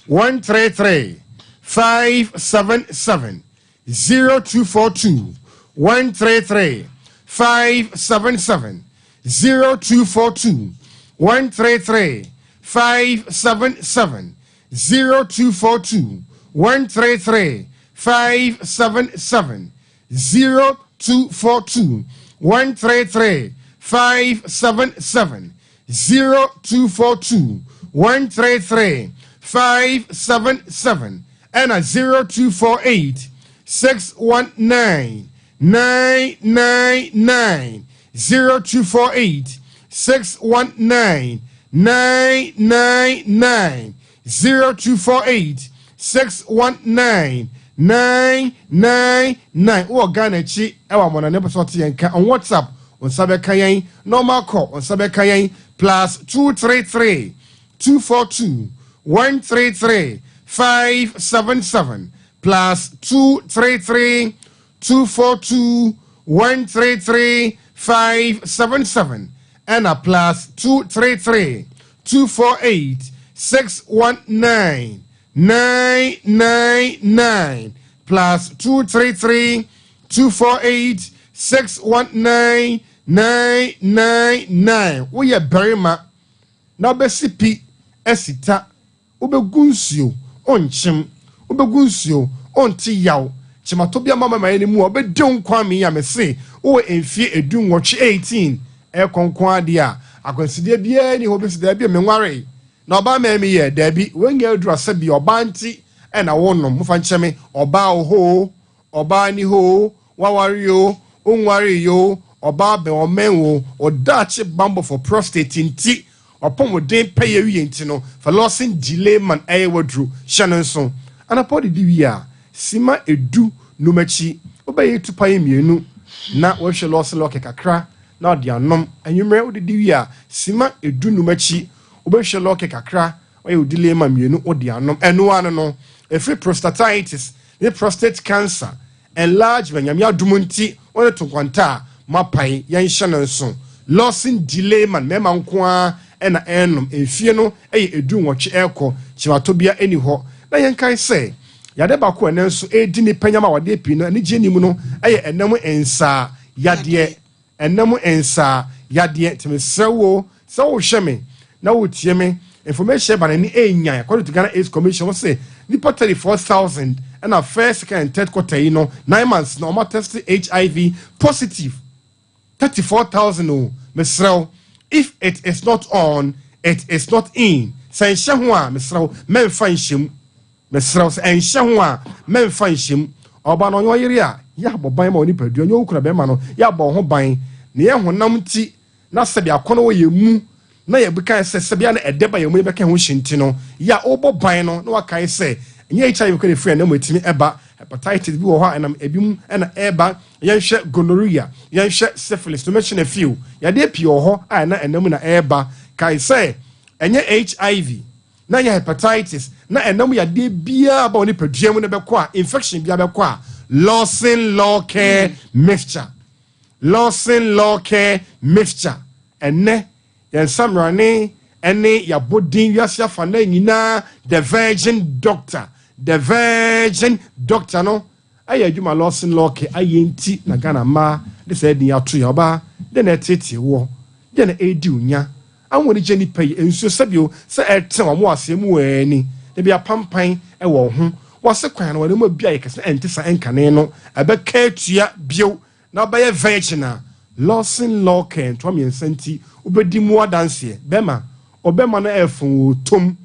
133 577, 0242 133 577, 0242 133 577, 0242 133 577, 0242 133 577, 0242 133 577, ɛna 0248 619 999, 0248 619 999, 0248 619 999. Wowɔ Ghana akyi, ɛwɔ amɔnane pɛ sɛ ɔte yɛn ka on WhatsApp, wo nsa bɛka yɛn. Normal call, wo nsa bɛka yɛn +233 242 133 577, +233 242 133 577, ɛna +233 248 619 999, +233 248 619 999. Woyɛ barima. Na wobɛsi pi asi ta, wobɛgu nsuo, wonkyem, wobɛgu nsuo, wonte yaw, kyematɔ bi ama mama yɛ no mu a, wobɛdi wo nkwa amee a mese wowɔ mfie 18, 18 ɛkɔ nko ara deɛ a, akwansideɛ biara nni hɔ, wobɛsi daabi a menwaree na ɔbaa maa mi yɛ, daabi, woanya aduru asɛ bi ɔbaa nti ɛna wonom, mofa nkyɛ me, ɔbaa wɔ hɔ o, Ɔbaa ni hɔ oo, waware oo, wonwaree oo, ɔbaa bɛn ɔmɛn wo, wo daakye bambɔ for prostate nti, w'apɔmuden pɛyɛ wie nti no, fa Lawson Delay Man ɛyɛ w'aduro, hyɛ no nso. Anapa wodidi wie a, sima edu num akyi, wobɛyɛ tupae mmienu na woahwɛ Lawson Lɔke kakra na wode anom. Anwummerɛ wodidi wie a, sima 15 akyi, wobɛhwɛ Lɔke kakra Ɔyɛ wo dilemma mmienu wo de anom. Ɛno ara no no, ɛfiri prostatitis ne prostate cancer enlargement, Nyame adom nti wo ne to nkwanta a moapae, yɛnhyɛ no nso. Lawson Dilemma mmarima nko ara na ɛrenom, mfie no yɛ 18 ɛrekɔ, kyimatɔ biara nni hɔ. Na yɛnkae sɛ, yadeɛ baako a ɛnnɛ nso ɛredi nnipa nyam awadeɛ pii no anigyeɛ nni mu no yɛ ɛnam nsaa yadeɛ. Ɛnna mu nsaa yadeɛ nti mesrɛ wo sɛ wohwɛ me na wotie me information ba n'ani ɛnyan according to Ghana AIDS Commission wɔ se nipa 34,000 ɛna first, second and third quarter yi no 9 months na wɔn atest HIV positive, 34,000 o. Mesrɛ wo, if it is not on, it is not in. Sɛ nhyɛ ho a, mesrɛ wo, mɛmfa nhyɛ mu. Mesrɛ wo, sɛ ɛnhyɛ ho a, mɛmfa nhyɛ mu. Ɔbaa no ɔnyɛ ɔyere a, yɛ abɔ ban ma onipadua, ɔnyɛ wo kunu bɛrima no, yɛ abɔ wo ho ban. Na yɛn honam nti, na sɛdeɛ akɔnnɔ wɔ yɛn mu, na yɛbɛkae sɛ sɛbea na ɛdɛ ba yɛn mu yɛbɛka ho hye nti no, yɛ a wobɔ ban no, na wakae sɛ ɛnyɛ HIV kɔ na ɛfiri ɛnam mu ɛtumi ɛba. Hepatitis bi wɔ hɔ a ɛnam ebi mu ɛna ɛba. Yɛnhwɛ gonorrhea, yɛnhwɛ syphilis, to mention a few. Yadeɛ pii wɔ hɔ a ɛna ɛnam mu na ɛreba. Kae sɛ ɛnyɛ HIV na ɛnyɛ hepatitis na ɛnam yadeɛ biara ba wɔ nipadua mu no bɛkɔ a, infection biara bɛkɔ a, Lawson Law Care Mixture, Lawson Law Care Mixture. Ɛnɛ yɛn nsamrane ɛne yɛabɔ wiase afa na nyinaa, the Virgin Doctor, the Virgin Doctor no ayɛ adwuma. Lawson Law Care ayɛ nti na Ghana mmaa de sɛ ɛdin ato yɛn. Ɔbaa de na ɛtetee woɔ de na ɛredi wo nya ahun gye nipa yi nsuo sɛbio sɛ ɛtena wɔn aseɛ mu wɔ ani na bi apampan ɛwɔ wo ho wɔse kwan no wɔn mu bi ayɛ kɛse ɛnte sa ɛnkane no ɛbɛka atua bio na ɔbɛyɛ virgin a, Lawson Law Care ntoa mmiɛnsa nti wobɛdi mu adanseɛ. Bɛrima ɔbɛrima no ɛɛfɔn wɔ tom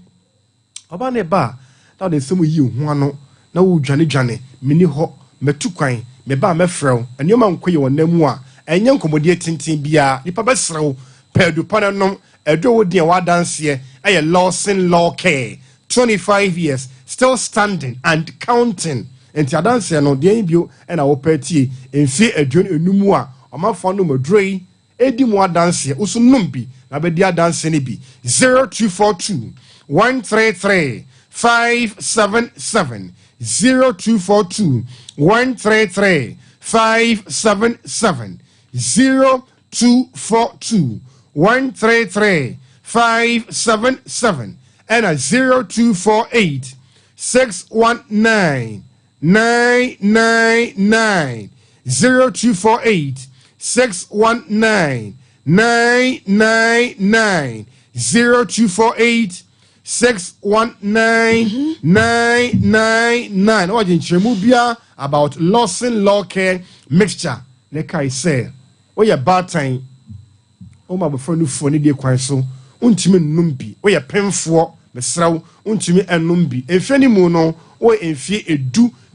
ɔbaa ne ba a na ɔde nsɛm yi ho ano na wodwane dwane meni hɔ mɛtu kwan meba a mɛfrɛ wo. Nneɛma nkɔ yɛ wɔn nan mu a ɛnyɛ nkɔmmɔdeɛ tenten biara nipa bɛsrɛ wo pɛ adupa no nom ɛdu a wodi a wadanseɛ ɛyɛ Lawson Law Care, 25 years still standing and counting. Nti adanseɛ no deɛ yi bio ɛna wɔpɛ tie mfie 25 a ɔmanfoɔ nom aduro yi edi mu adanseɛ, woso nom bi na bɛdi adanseɛ no bi. 0242 133 577, 0242 133 577, 0242 133 577 ɛna 0248 619 999, 0248 619 999, 0248 619 999. Na wagye nkyerɛmu bia about Lawson Law Care Mixture. Ne kae sɛ woyɛ baatan, woma abɔfra no fuo ne die kwan so, wontumi nnum bi. Woyɛ pemfoɔ, mesrɛ wo, wontumi nnum bi. Mfeɛ no mu no woyɛ mfeɛ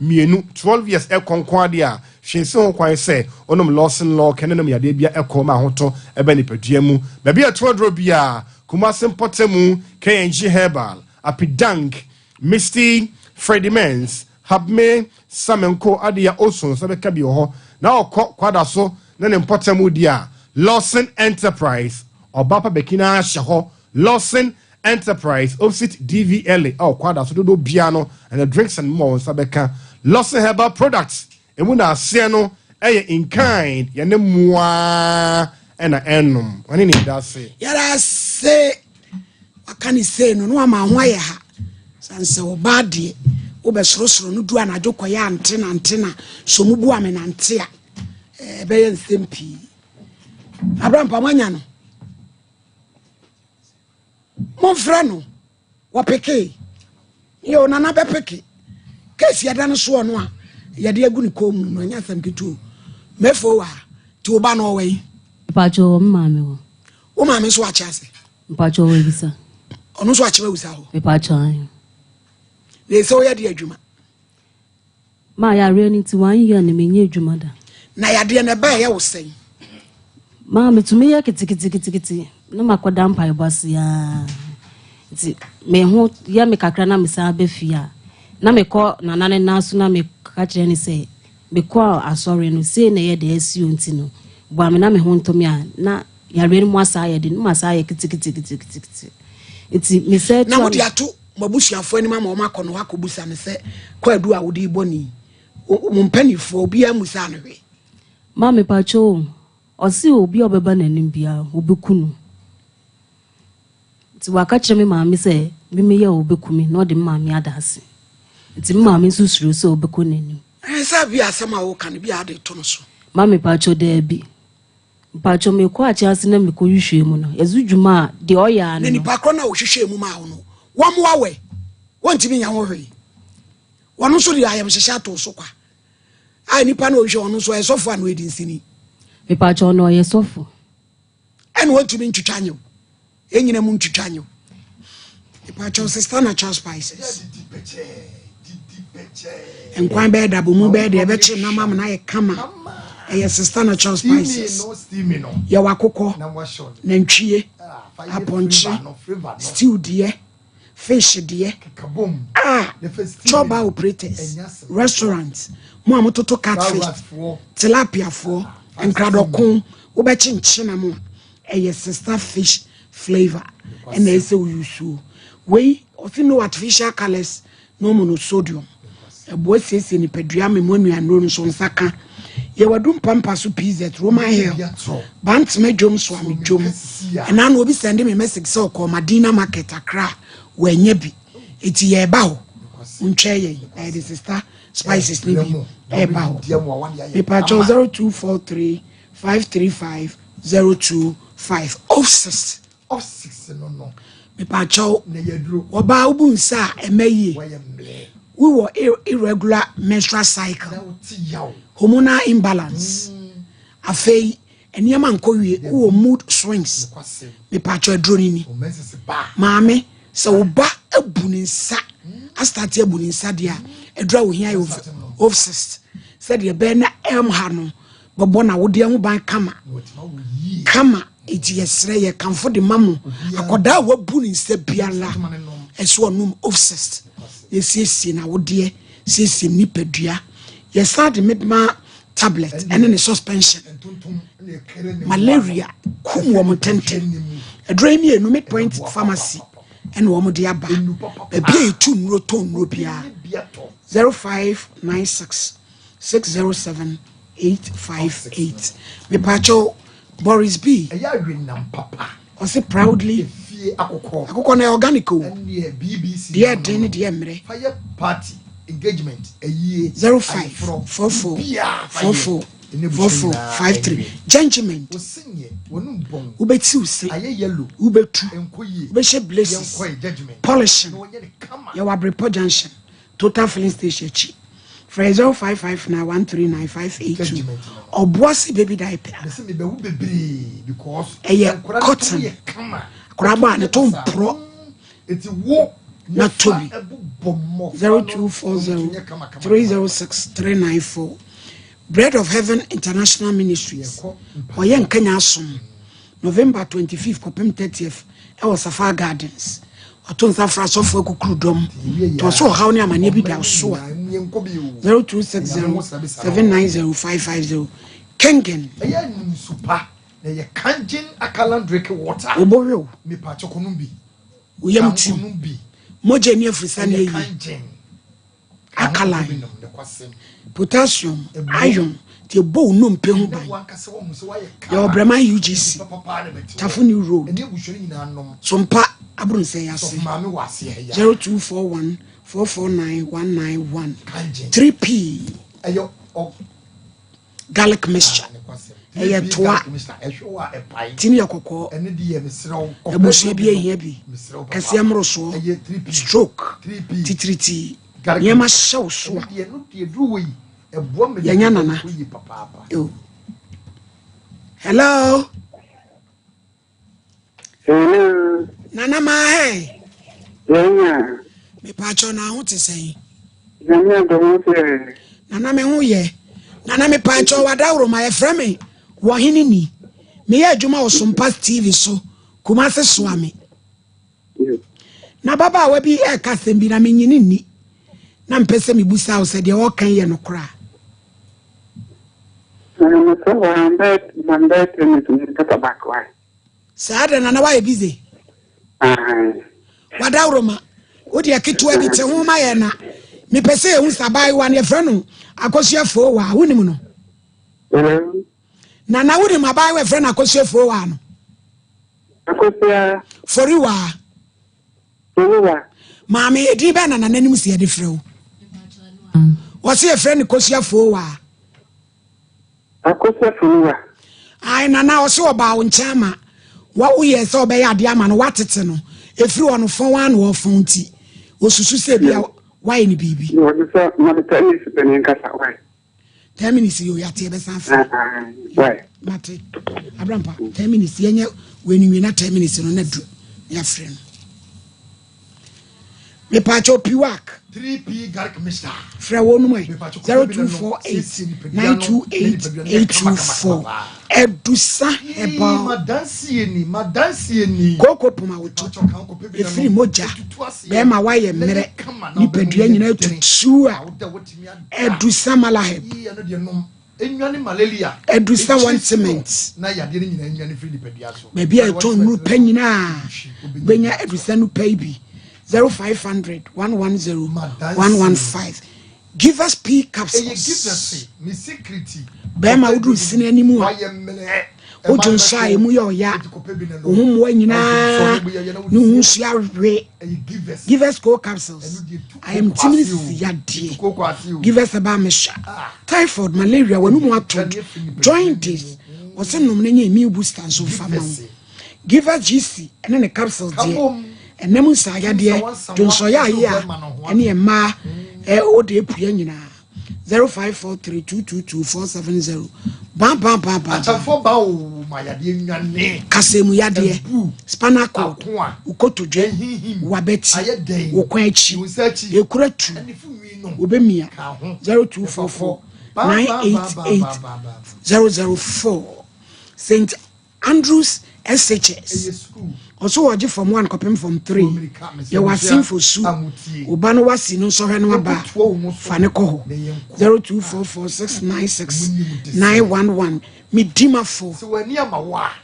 12, 12 years ɛkɔ nko adeɛ a hwee si ho kwan sɛ wonom Lawson Law Care ne nom yadeɛ bia ɛkɔ ma ahotɔ ɛbɛ nipadua mu. Baabi a ɛto aduro bia, Kumase mpɔtamu, KNG Herbal, Apidank, Misty, Freddie Mens, Habme, Samenko adeɛ oso nsa bɛka bi wɔ hɔ na ɔkɔ kwada so na ne mpɔtamu di a, Lawson Enterprise, ɔba pa bɛki na ahyɛ hɔ. Lawson Enterprise opposite DVLA a ɔkwada so dodo bia no ɛna drinks and more nsa bɛka Lawson Herbal Products emu na aseɛ no ɛyɛ in kind yɛne mmoa ɛna ɛnom ɔne ne da ase. Yɛrɛ ase waka ne sei no na wama ho ayɛ ha san sɛ ɔbaa deɛ wobɛsorosoro no du anadwo kɔyɛ ante nante na so mu bu ame nante a ɛbɛyɛ nsɛm pii. Abrampa moanya no. Momfrɛ no. Wɔpekee. Yo, Nana bɛpeke. Case yɛda no soɔ no a yɛde agu ne kɔn mu no, ɛnyɛ asɛm ketewa o. Mefo wa, nti wo ba no ɔwɔ yi? Mpakyɛ ɔwɔ me maame hɔ. Wo maame nso akye ase? Mpakyɛ ɔwɔ Awisa. Ɔno nso akye Awisa hɔ? Mepakyɛ ahe. Na ɛsɛ woyɛ de adwuma? Ma yareɛ no nti one year no menyɛ adwuma da. Na yadeɛ no ɛba ɛyɛ wo sɛn? Ma metumi yɛ keteketekete na makɔda mpaebɔ ase aa. Nti me ho yɛ me kakra na mesan ba fie a, na mekɔ nana ne nan so na meka kyerɛ ne sɛ mekɔ asɔre no sei na ɛyɛ deɛ asi o nti no boa me na me ho ntɔ me a, na yareɛ no mu asa ayɛ den, na masa ayɛ keteketeketekete. Nti mesɛ Na wode ato mo abusuafoɔ anim ama wɔn akɔ no hɔ akɔbusa no sɛ kwaadu a wode rebɔ ni mo mpanimfoɔ obiara mmusaa no hwee. Ma mepakyɛ o, ɔse obi a ɔbɛba n'anim biara ɔbɛku no. Nti waka kyerɛ me maame sɛ me meyɛ a ɔbɛku me na ɔde me maame ada ase. Nti me maame nso suro sɛ ɔbɛkɔ n'anim. Ɛɛ sɛ bi asɛm a woka no bi a ade to no so. Ma mepakyɛ daabi. Mpakyɛw mekɔ akyɛ ase na mekɔ hwehwɛ mu no, ɛdze dwuma a deɛ ɔyɛ ano. Na nipa korɔ no a wɔhwehwɛ mu maa wo no, wɔmmoa wɛ, wɔntumi nyɛ ho hwee. Wɔn nso de ayamhyehye ato so kwa. A nipa no ɔhwehwɛ ɔno nso ɔyɛ sɔfo a na ɔyɛ dinsini. Mepakyɛw no ɔyɛ sɔfo. Ɛna wɔntumi ntwitwa nyew. Ɛnyina mu ntwitwa nyew. Mepakyɛw sister natural spices. Nkwan bɛyɛ dabo mu bɛyɛ deɛ ɛbɛkye nam ama no ayɛ kama. Ɛyɛ sister natural spices. Yɛwɔ akokɔ, nantwie, apɔnkye, stew deɛ, fish deɛ. Ah, chop bar operators, restaurants, mo a mototo catfish, tilapiafoɔ, nkradɔko, wobɛkye nkye nam a ɛyɛ sister fish flavor ɛna ɛsɛ woyusuo. Wei ɔsi no artificial colours, no monosodium. Ɛboa siesie nipadua memo nnuanuro nso nsa ka. Yɛwɔ adu mpampa so PZ Roman Hill Bantama dwom so ame dwom. Ɛna na obi send me message sɛ ɔkɔ Madina market Accra wɔanya bi. Eti yɛba hɔ ntwɛ yɛn na yɛde sister spices ne bi ɛba hɔ. Mepakyɛw 0243 535 025 Ofsis. Ofsis no no. Mepakyɛw ɔbaa wobu nsa a ɛmɛ yie. Wowɔ irregular menstrual cycle, hormonal imbalance. Afei nneɛma nkɔ wie, wowɔ mood swings. Mepakyɛw aduro no ni. Maame sɛ wo ba abu ne nsa astate abu ne nsa deɛ a, aduro a wohia yɛ Ofsis sɛdeɛ ɛbɛyɛ na ɛm ha no bɛbɔ na wodeɛ ho ban kama kama. Eti yɛsrɛ yɛ kamfo de ma mo akɔdaa a wabu ne nsa biara ɛso ɔnom Ofsis na esiesie na wodeɛ siesie nipadua. Yɛsan de medma tablet ɛne ne suspension malaria kum wɔn ntɛntɛm. Aduro yi mmienu Midpoint Pharmacy ɛna wɔn de aba. Baabi a yɛtu nnuro tɔn nnuro biara 0596 607 858. Mepaakyɛw Boris B. Ɛyɛ awenam papa. Ɔse proudly efie akokɔ. Akokɔ na organic o. Ɛneɛ BBC. Deɛ ɛden ne deɛ mmerɛ. Fire party engagement ɛyie. 05 44 44 44 53 gentlemen. Wobɛtiw se wobɛtu wobɛhyɛ braces polishing. Yɛwɔ Abrepɔ Junction Total filling station akyi. Frɛ 0559 139 582. Ɔboase baby diaper. Ɛyɛ cotton. Akwadaa bɔ a ne to mporɔ. Na tobi 0240 306 394. Bread of Heaven International Ministries. Ɔyɛ nkanya asom. November 25 kɔpem 30th ɛwɔ Safari Gardens. Ɔto nsa fra asɔfo akukuru dɔm. Nti ɔso ɔhaw ne amanneɛ bi da so a 0260 790 550. Kengen. Ɛyɛ nsupa na ɛyɛ Kangen alkaline drink water. Wobɔwew. Mepa kyɛkɔnum bi. Woyam tim. Mogya ni afirisa ne eyi. Alkaline, potassium, iron, nti ɛbɔ wo nnompe ho ban. Yɛwɔ Brɛman UGC, Tafo New Road, Sompa Abronsɛn ase, 0241 449 191. 3P garlic mixture. Ɛyɛ toa. Ti no yɛ kɔkɔɔ. Abusua bi ahia bi. Kɛseɛ mmorosoɔ. Stroke. Titiritii. Nneɛma hyɛ wo so a. Yɛnyɛ nana. Yo. Hello. Hello. Nana maa hɛ. Yɛnya. Mepaakyɛw na ho te sɛn? Nyame adom sɛ. Nana me ho yɛ. Nana mepaakyɛw wadaworo ma yɛfrɛ me wɔhene ni. Meyɛ adwuma wɔ Sompa TV so. Kumase soa me. Na babaawa bi ɛka asɛm bi na menyini nni. Na mpɛ sɛ mebusa wo sɛ deɛ ɔka yɛ nokorɛ a. Saa da nana wayɛ busy. Wadaworo ma. Wo deɛ ketewa bi te ho ma yɛ na mepɛ sɛ yɛhu sɛ abaayewa no yɛfrɛ no Akosua Fowaa wonim no? Nana wonim abaayewa yɛfrɛ no Akosua Fowaa no? Akosua Foriwaa. Foriwa. Maame edin bɛn na nana nim sɛ yɛde frɛ wo? Wɔse yɛfrɛ no Kosua Fowaa. Akosua Foriwa. Ae nana ɔse ɔbaa wo nkyɛn ama wa woyɛ sɛ ɔbɛyɛ adeɛ ama no watete no ɛfiri hɔ no fɔn ara na ɔfɔn nti ɔsusu sɛ ebia wayɛ no biribi. Wɔde sɛ mɔde 10 minutes pɛ ne nkasa why. 10 minutes yɛ oyate yɛbɛsan afrɛ. Why. Mate abrampa 10 minutes yɛnyɛ wei na 10 minutes no na du na yɛafrɛ no. Mepaakyɛw piwak. 3P garlic mixture. Frɛ wɔn mu ɛ 0248 928 824. Ɛdusa herbal. Madansie ni, madansie ni. Kooko poma woto. Efiri mogya. Bɛrima wayɛ mmerɛ. Nipadua nyinaa tutu a. Ɛdusa malaheb. Enwane malaria. Adusa wɔn cement. Na yadeɛ no nyinaa nwane firi nipadua so. Baabi a ɛtɔn nnuru pɛ nyinaa bɛnya adusa no pɛ bi. 0500 110 115. Give us P capsules. Ɛyɛ give us me secret. Bɛrima woduru sini anim a. Wodwo nso a emu yɛ ɔya. Wo ho mmoa nyinaa ne ho nsuo awe. Give us co capsules. Ayamtimi sisi yadeɛ. Give us ɛbaa mesha. Typhoid, malaria, w'anum ato, jaundice. Wɔsɛ nom no nyɛ immune booster nso mfa ma wo. Give us GC ɛne ne capsules deɛ. Ɛnam nsaa yadeɛ, dwonsɔyɛ ayɛ a ɛne mmaa wode apua nyinaa. 0543 222 470. Ban ban ban ban. Akyɛnfo ba o ma yadeɛ nwane. Kasɛmu yadeɛ. Spinal cord. Ukotodwe. Wabɛti. Wokwan akyi. Ekura tu. Obemia. 0244 988 004. St. Andrews SHS. Ɔso wɔgye form 1 kɔpem form 3. Yɛwɔ asenfo su. Oba no wasi no nsɔhwɛ no aba. Fa ne kɔ hɔ. 0244696911. Medimafo.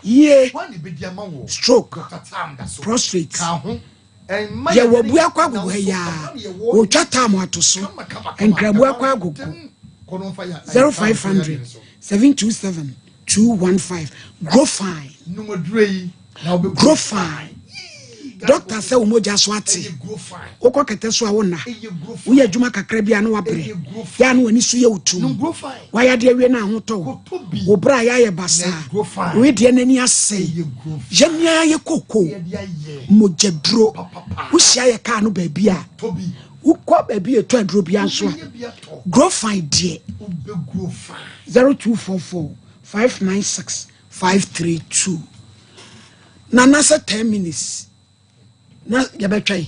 Yie. Stroke. Prostrate. Yɛwɔ bu akɔ agogo ha yaa. Wɔtwa tam ato so. Nkrabu akɔ agogo. 0500 727 215. Grow fine. Grow fine. Doctor sɛ wo mogya so ate. Wokɔ kɛtɛ so a wonna. Woyɛ adwuma kakra bi a na wabrɛ. Yɛ a na w'ani so yɛ wo tum. Wayɛ adeɛ awie na ahotɔ wo. Wo bra yɛ ayɛ basaa. Wei deɛ n'ani asɛe. Yɛnea yɛ koko. Mogya duro. Wohyia yɛ kaa no baabi a. Wokɔ baabi a ɛtɔ aduro bi nso a. Grow fine deɛ. 0244 596 532. Nana sɛ 10 minutes. Na yɛbɛtwɛn.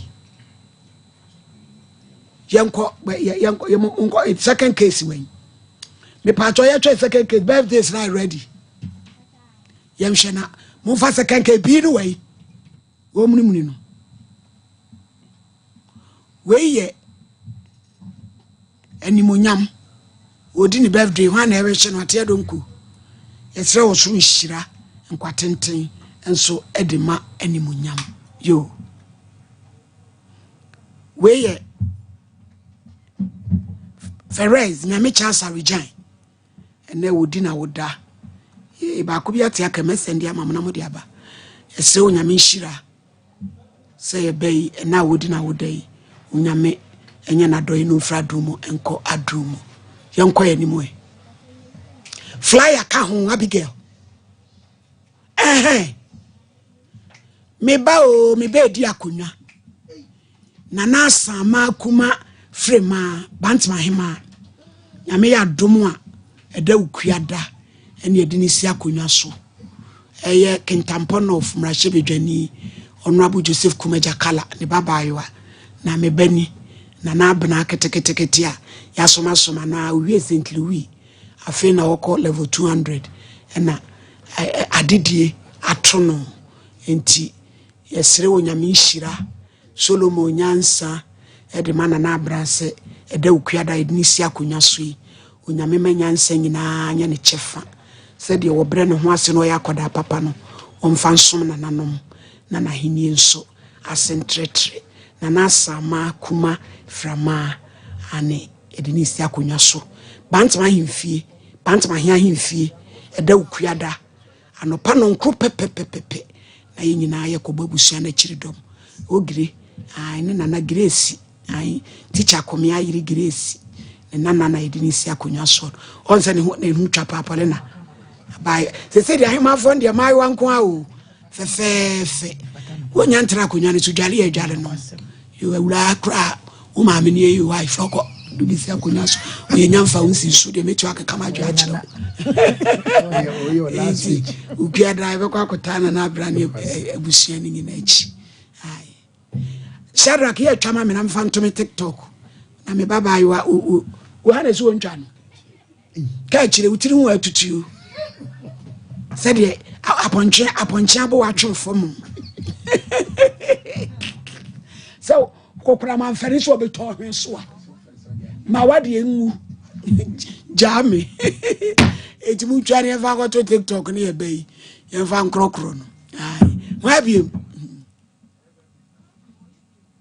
Yɛnkɔ yɛnkɔ yɛnkɔ second case wɛn. Mepatwɔ yɛtwɛn second case birthdays na ready. Yɛnhwɛ na momfa second case bii no wɛn. Wɔmunimuni no. Wei yɛ animonyam. Wɔdi ne birthday hwan na ɛrehyɛ no ateɛ donko. Yɛsrɛ wɔ soro nhyira nkwatenten nso de ma animonyam. Yo. Wei yɛ Ferez Nyame Charles Aregyan. Ɛnɛ wɔdi na woda. Baako bi ate aka mɛsɛn de ama mo na mo de aba. Yɛsrɛ wɔ Nyame nhyira sɛ yɛbɛ yi ɛna a wɔdi na woda yi Onyame ɛnyɛ n'adɔyɛ no mfiri adom mu nkɔ adom mu. Yɛnkɔ yɛn anim ɛ. Flyer ka ho, Abigail. Ɛhɛn. Me ba o, me ba edi akonnwa. Nana Asamaa Kuma Fremaa, Bantama Hemaa. Nyame yɛ adom a, ɛda Ukua da ɛne ɛde ne si akonnwa so. Ɛyɛ Kintampo North mmarahyɛbadwani Honorable Joseph Kuma Jakala ne ba baayewa. Na me ba ni, Nana Abena keteketekete a yɛasomasoma no a owie St. Louis. Afei na ɔkɔ level 200 ɛna adedie ato no. Nti yɛsrɛ Onyame nhyira Solomon nyansa de ma Nana Abena sɛ ɛda Okuada yɛde ne si akonnwa so yi. Onyame ma nyansa nyinaa nyɛ ne kyɛfa. Sɛdeɛ wɔbrɛ ne ho ase na ɔyɛ akwadaa papa no, ɔmfa nsom nananom na n'ahennie nso ase ntrɛtrɛ. Nana Asamaa Kuma Framaa ane yɛde ne si akonnwa so. Bantam ahemfie, Bantam ahe ahemfie, ɛda Okuada anɔpa nɔnkoro pɛpɛpɛpɛpɛ na yɛn nyinaa yɛkɔbɔ abusua no akyiri dɔm. Ogire, ae, ne nana Grace, ae, tikya Komea yere Grace, ne nana na yɛde ne si akonnwa soɔ. Ɔn sɛ ne ho ne ho twa paapa ne na. Abaayɛ, sɛ sɛ deɛ ahemafoɔ no deɛ maayewa nko a o, fɛfɛɛfɛ. Wonya ntena akonnwa no so, dware yɛ dware no. Yo awuraa koraa wo maame ne yɛ wife ɔkɔ de si akonnwa so oyɛ nyamfa wo nsi so deɛ mɛtu akeka ma adwe akyerɛ wo nti wokua da yɛbɛkɔ akɔtaa na na abra ne abusua no nyina akyi. Shadrack yɛ atwa ma me na mfa ntome TikTok na me ba baayewa wo ha na ɛsɛ wɔntwa no ka akyire wo tiri ho atutuo sɛdeɛ apɔnkye apɔnkye abɔ watwe fam sɛ kɔkora mamfɛre sɛ ɔbɛtɔ ɔhwe so a ma wadeɛ nwu gyaa me. Ɛti mu twa ne yɛmfa kɔto TikTok ne yɛbɛ yi yɛmfa nkorɔkorɔ no ho abiem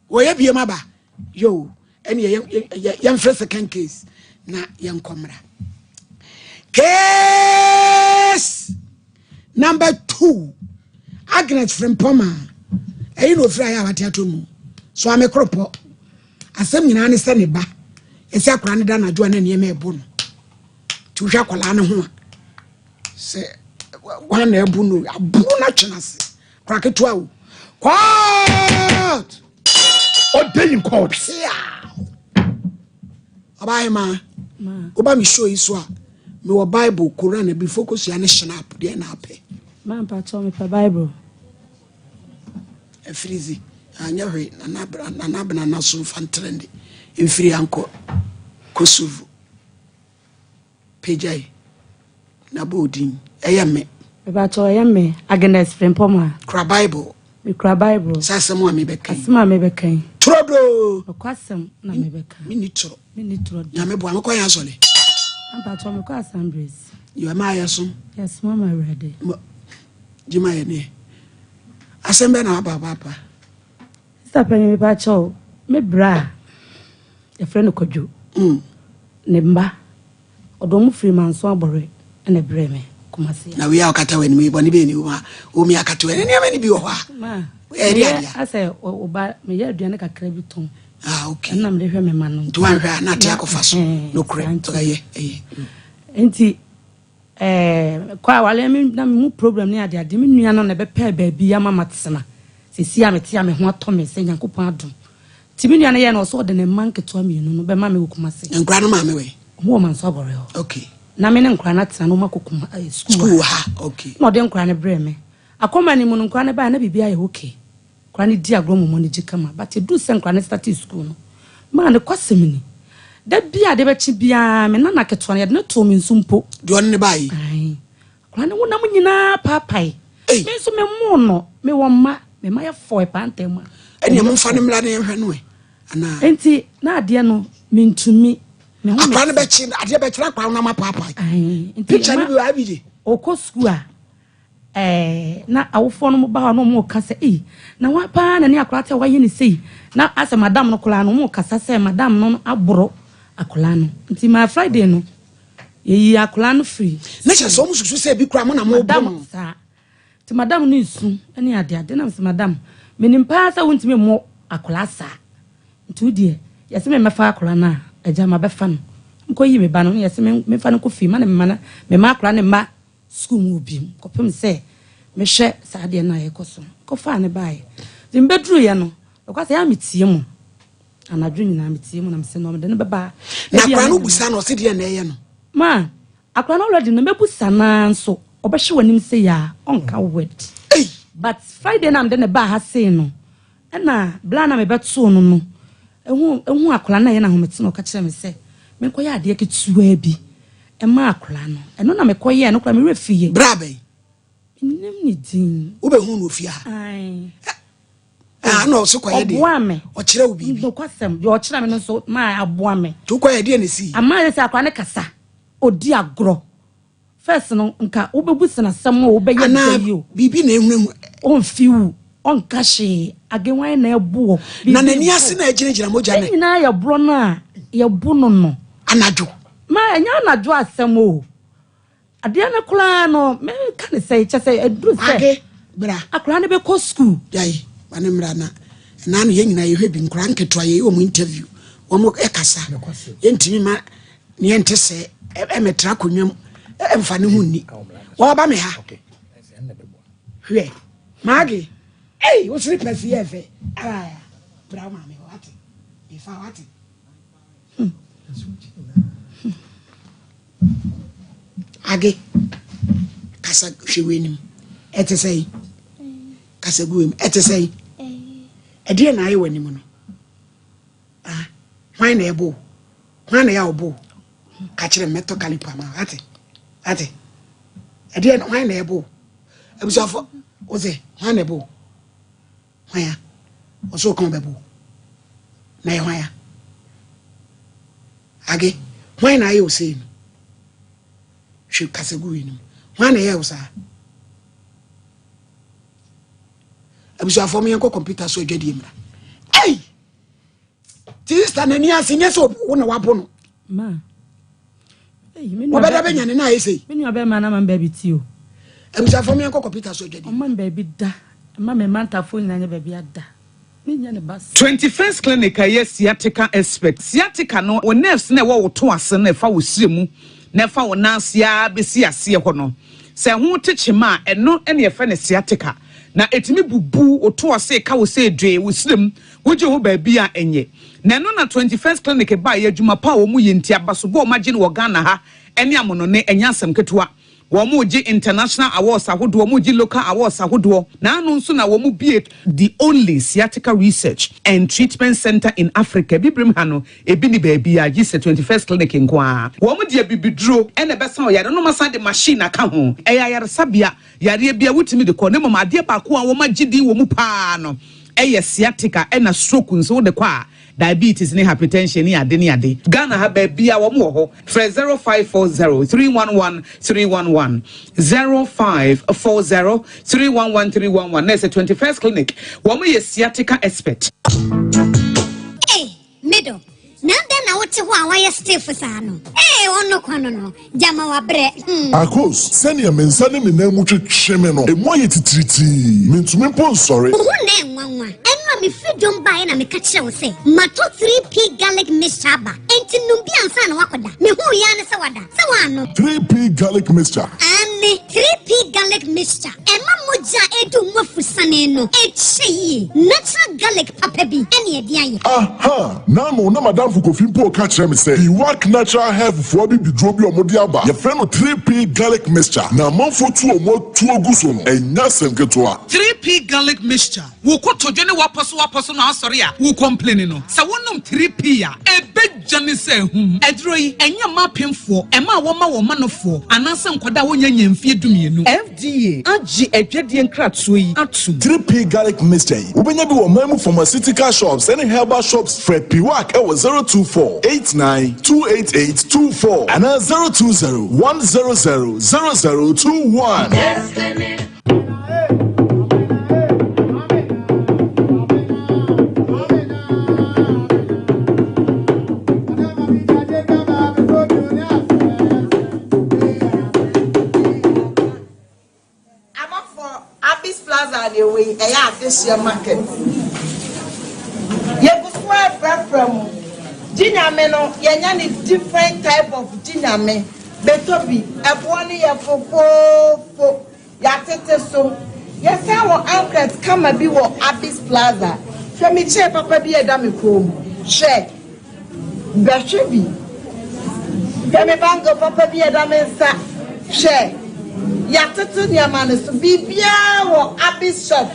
wɔyɛ biem aba yo ɛne yɛmfrɛ second case na yɛnkɔmmra. Case number 2, Agnes Frimpɔma ɛyi na ofiri ayɛ a wate ato mu so ame koropɔ asɛm nyinaa ne sɛ ne ba ɛsɛ akwaraa no da anadwo a na nneɛma ɛbo no nti wohwɛ akwaraa no ho a sɛ wan na ɛbo no aboro no atwe no ase akwaraa ketewa o court Order in court. Ɔbaahema woba me show yi so a mewɔ Bible, Koran, abifo kosua ne shinap deɛ na apɛ. Ma mpakyɛw mepɛ Bible. Afirizi anyɛ hwee nana abena na so mfa ntrɛnde mfiri ankɔ Kosovo pagyae na bɔ odin ɛyɛ me. Mepakyɛw ɛyɛ me Agnes Frimpɔma. Kura Bible. Mekura Bible. Sɛ asɛm a mebɛka yi. Asɛm a mebɛka yi. Toro do. Ɔkwasɛm na mebɛka. Menni toro. Menni toro. Nyame boa mekɔ yɛ asɔre. Mpakyɛw mekɔ Assemblies. Yɛ ma ayɛ som. Yɛsom ama Awurade. Gyima yɛ neɛ. Asɛm bɛ na aba papa. Sister Penny mepakyɛw me bra a yɛfrɛ no Kwadwo. Ne mba ɔde ɔmo firi Manso Abɔre ɛna ɛbrɛɛ me Kumasi. Na wei a ɔkata w'anim yi bɔne bɛyɛ ne wɔ a omi akata w'anim nneɛma no bi wɔ hɔ a. Ma ɛyɛ adeɛ. Asɛ ɔba meyɛ aduane kakra bi tɔn. Ah okay. Ɛna mede hwɛ me ma no. Nti wanhwɛ a na ate akɔfa so. Nokorɛ ɛyɛ ɛyɛ. Nti kɔ awale me na me mu problem ne ade ade me nua no na ɛbɛpɛɛ baabi ama matena. Sɛsi a mete a me ho atɔ me sɛ Nyankopɔn adom. Nti me nua no yɛ no ɔsɛ ɔde ne mma nketewa mmienu no bɛma me wɔ Kumasi. Nkura no maame wɛ? Ɔmo wɔ Manso Abɔre hɔ. Okay. Na me ne nkura no atena na ɔmo akɔ kuma school. School ha okay. Na ɔde nkura no brɛ me. Akɔma no mu no nkura no baa na biribi ayɛ okay. Nkura no di agorɔ mɔmɔ no gye kama but edu sɛ nkura no start school no maa ne kwasɛm ni. Da bi a de bɛkye biara me nana ketewa no yɛde no too me nso mpo. Deɛ ɔne ne baa yi? Ae. Akwadaa no honam nyinaa paapae. Me nso me mo no me wɔ mma me mma yɛ fɔɔ paa ntɛm a. Ɛnna mo nfa ne mmla ne nhwɛ no ɛ anaa. Nti na adeɛ no mentumi. Me ho Akwadaa no bɛkye adeɛ bɛkyerɛ akwadaa no ama paapae. Ae. Nti Picture no bi wɔ abigye. Ɔkɔ sukuu a na awofoɔ no ba hɔ na wɔn ka sɛ ei na wa paa na ne akwadaa sɛ wayɛ ne sei na asɛ madam no koraa no wɔn kasa sɛ madam no aboro akwadaa no nti ma Friday no yɛyi akwadaa no firi. Ne kyerɛ sɛ wɔn susu sɛ ebi koraa mo na mo bɔ no. Saa nti madam no nsu ne ade ade nam sɛ madam menim paa sɛ wontumi mmɔ akwadaa saa nti wo deɛ yɛsɛ me mɛfa akwadaa no a agya ma bɛfa no. Mekɔyii me ba no, na yɛse memfa no nkɔ fie, ma ne mma no, me mma akwadaa no mma sukuu mu hɔ bio, kɔpem sɛ mehwɛ saa adeɛ no a ɛrekɔ so no. Mekɔfaa no baeɛ. Nti mebɛduruiɛ no, nokwasɛ ɛyɛ a metie mo. Anadwo nyinaa metie mu na mese no mede no bɛba ha. Na akwadaa no busa no ɔse deɛ na ɛyɛ no. Ma akwadaa no already no mɛbusa no ara nso ɔbɛhwɛ w'anim sei a ɔnka word. But Friday na mede no baa ha sei no ɛna bla na mebɛtoo no no ehu ehu akwadaa no a ɛyɛ no ahomete na ɔka kyerɛ me sɛ menkɔyɛ adeɛ ketewaa bi ɛma akwadaa no ɛno na mekɔyɛɛ no koraa me werɛ fiiɛ. Bra bɛn? Menim ne din. Wobɛhu no ofie ha? Ae. Ah, na ɔso kɔyɛ deɛ. Ɔboa me. Ɔkyerɛ wo biribi. Nokwasɛm, deɛ ɔkyerɛ me no nso maa aboa me. To kɔyɛ deɛ na esi. Ama yɛ sɛ akwadaa no kasa, ɔdi agorɔ. First no, nka wobɛbu sɛ n'asɛm o, wobɛyɛ dɛ yi o. Anaa biribi na ehunahuna. Ɔmfi wo, ɔnka hwee, agenwan na ɛbo wɔ. Na n'ani ase na ɛgyinagyina mogya ne. Ne nyinaa yɛ borɔ no a yɛbo no no. Anadwo. Ma ɛnyɛ anadwo asɛm o. Adeɛ no koraa no, menka ne sɛ, kyɛ sɛ ɛduru sɛ Age, bra. akwadaa no bɛkɔ sukuu. Gyae, ma no mmra na ɛnaa no yɛn nyinaa yɛhwɛ bi, nkwadaa nketewa yɛyɛ wɔn interview, wɔn ɛkasa, yɛntumi ma neɛ nte sɛ ɛmɛtra akonnwa mu ɛmfa ne ho nni. Wɔba me ha. Hwɛ, Maage, ei, wo slippers yɛ fɛ. Ah, bra wo maame hɔ, ate, mefa wo ate. Age, kasa hwɛ w'anim. Ɛte sɛn? Kasa gu w'anim. Ɛte sɛn? Ɛdeɛ na ayɛ w'anim no. Ah, hwan na ɛbɔ wo? Hwan na ɛyɛ a ɔbɔ wo? Ka kyerɛ me mɛtɔ kalipo ama wo. Ate? Ate? Ɛdeɛ hwan na ɛbɔ wo? Abusuafo, wo sɛ hwan na ɛbɔ wo? Hwan a? Ɔsɛ ɔka ɔbɛbo wo. Na yɛ hwan a? Age, hwan na ayɛ wo sei no? Hwɛ kasa gu wei no mu. Hwan na ɛyɛ wo saa? Abusuafoɔ mo yɛnkɔ kɔmputa so adwadie mmra. Ei! Ti sista n'ani ase nyɛ sɛ wo na wabo no. Ma. Wɔbɛda bɛnya ne na ayɛ sei. Me nua bɛrima na ma me baabi ti o. Abusuafoɔ mo yɛnkɔ kɔmputa so adwadie. Ɔma me baabi da. Ɛma me mantafoɔ nyinaa nyɛ baabi ada. Menyɛ ne ba saa. 21st Clinic a ɛyɛ sciatica expert. Sciatica no, wo nerves no a ɛwɔ wo to ase no a ɛfa wo srɛ mu na ɛfa wo nan ase ara bɛsi aseɛ hɔ no, sɛ ɛho te kyema a, ɛno na yɛfrɛ no sciatica. Na ɛtumi bubu wo to ase ka wo sɛ dwee, wo srɛ mu, wogye ho baabi a ɛnyɛ. Na ɛno na 21st Clinic baeɛ, adwuma pa a wɔyɛ nti, abasobɔ a wɔagye no wɔ Ghana ha ne amonɔne, ɛnyɛ asɛm ketewa. Wɔregye international awards ahodoɔ, wɔregye local awards ahodoɔ. Naano nso na wɔbue the only sciatica research and treatment centre in Africa. Abibirem ha no, ebi nni baabiara gye sɛ 21st Clinic nko ara. Wɔde abibiduro na ɛbɛsa ɔyare no na wɔasan de machine aka ho. Ɛyɛ ayaresabea, yareɛ biara wotumi de kɔ na mmom adeɛ baako a wɔagye din wɔ mu pa ara no yɛ sciatica ɛna stroke nso wode kɔ a Diabetes ne hypertension ne ade ne ade. Ghana ha baabiaa wɔn wɔ hɔ. Frɛ 0540 311 311, 0540 311 311 na ɛsɛ 21st Clinic. Wɔn yɛ sciatica expert. Ei, me dɔ, na adɛn na wote hɔ a woayɛ stiff saa no? Ei, ɔno kwa no no, gyama wabrɛ, hmm. Akos, sɛnea me nsa ne me nan mu twetwe me no, emu ayɛ titiritii. Mintumi mpo nsɔre. Wo ho na ɛnwanwa. Ɛno a mefiri dwom baeɛ na meka kyerɛɛ wo sɛ matɔ 3P Garlic Mixture aba, enti nom bi ansa na woakɔda. Mehuu yi ara ne sɛ woada. Sɛ woannom. 3P Garlic Mixture. Aane, 3P Garlic Mixture. Ɛma mogya a ɛdu mu afusane no kyɛ yie. Natural garlic papa bi ne ɛde ayɛ. Aha! N'ano na m'adamfo Kofi mpo reka kyerɛ me sɛ Biwak Natural Health foɔ abibiduro bi a wɔde aba, yɛfrɛ no 3P Garlic Mixture, na amanfoɔ tu wɔn atuo gu so no, ɛnyɛ asɛm ketewa. 3P Garlic Mixture, Wo kotodwe ne w'apɔsowapɔso na asɔre a wo complaini no, sɛ wonom 3P a, ɛbɛdwane sɛ ahum. Aduro yi, ɛnyɛ mma apemfoɔ, ɛma a wɔma wɔn manofoɔ, anaasɛ nkwadaa a wɔnnya nyaa mfeɛ dumienu. FDA agye adwadie nkratoɔ yi atom. 3P Garlic Mixture yi, wobɛnya bi wɔ ɔman mu pharmaceutical shops ne herbal shops. Frɛ Piwak wɔ 024 89 288 24 anaa 020 100 0021. Abɔfoɔ, Abis Plaza na ɛwɔ yi, ɛyɛ adehyeɛ market. Yɛgu so ara frɛfrɛ mo. Gye Nyame no yɛnya ne different type of Gye Nyame bɛtɔ bi ɛboɔ no yɛ fofoofo yɛatete so yɛsan wɔ ankret kama bi wɔ Abis Plaza hwɛ me chair papa bi a ɛda me kɔn mu hwɛ Bɛhwɛ bi. Hwɛ me bangle papa bi a ɛda me nsa. Hwɛ, yɛatoto nneɛma no so. Biribiara wɔ Abby's shop.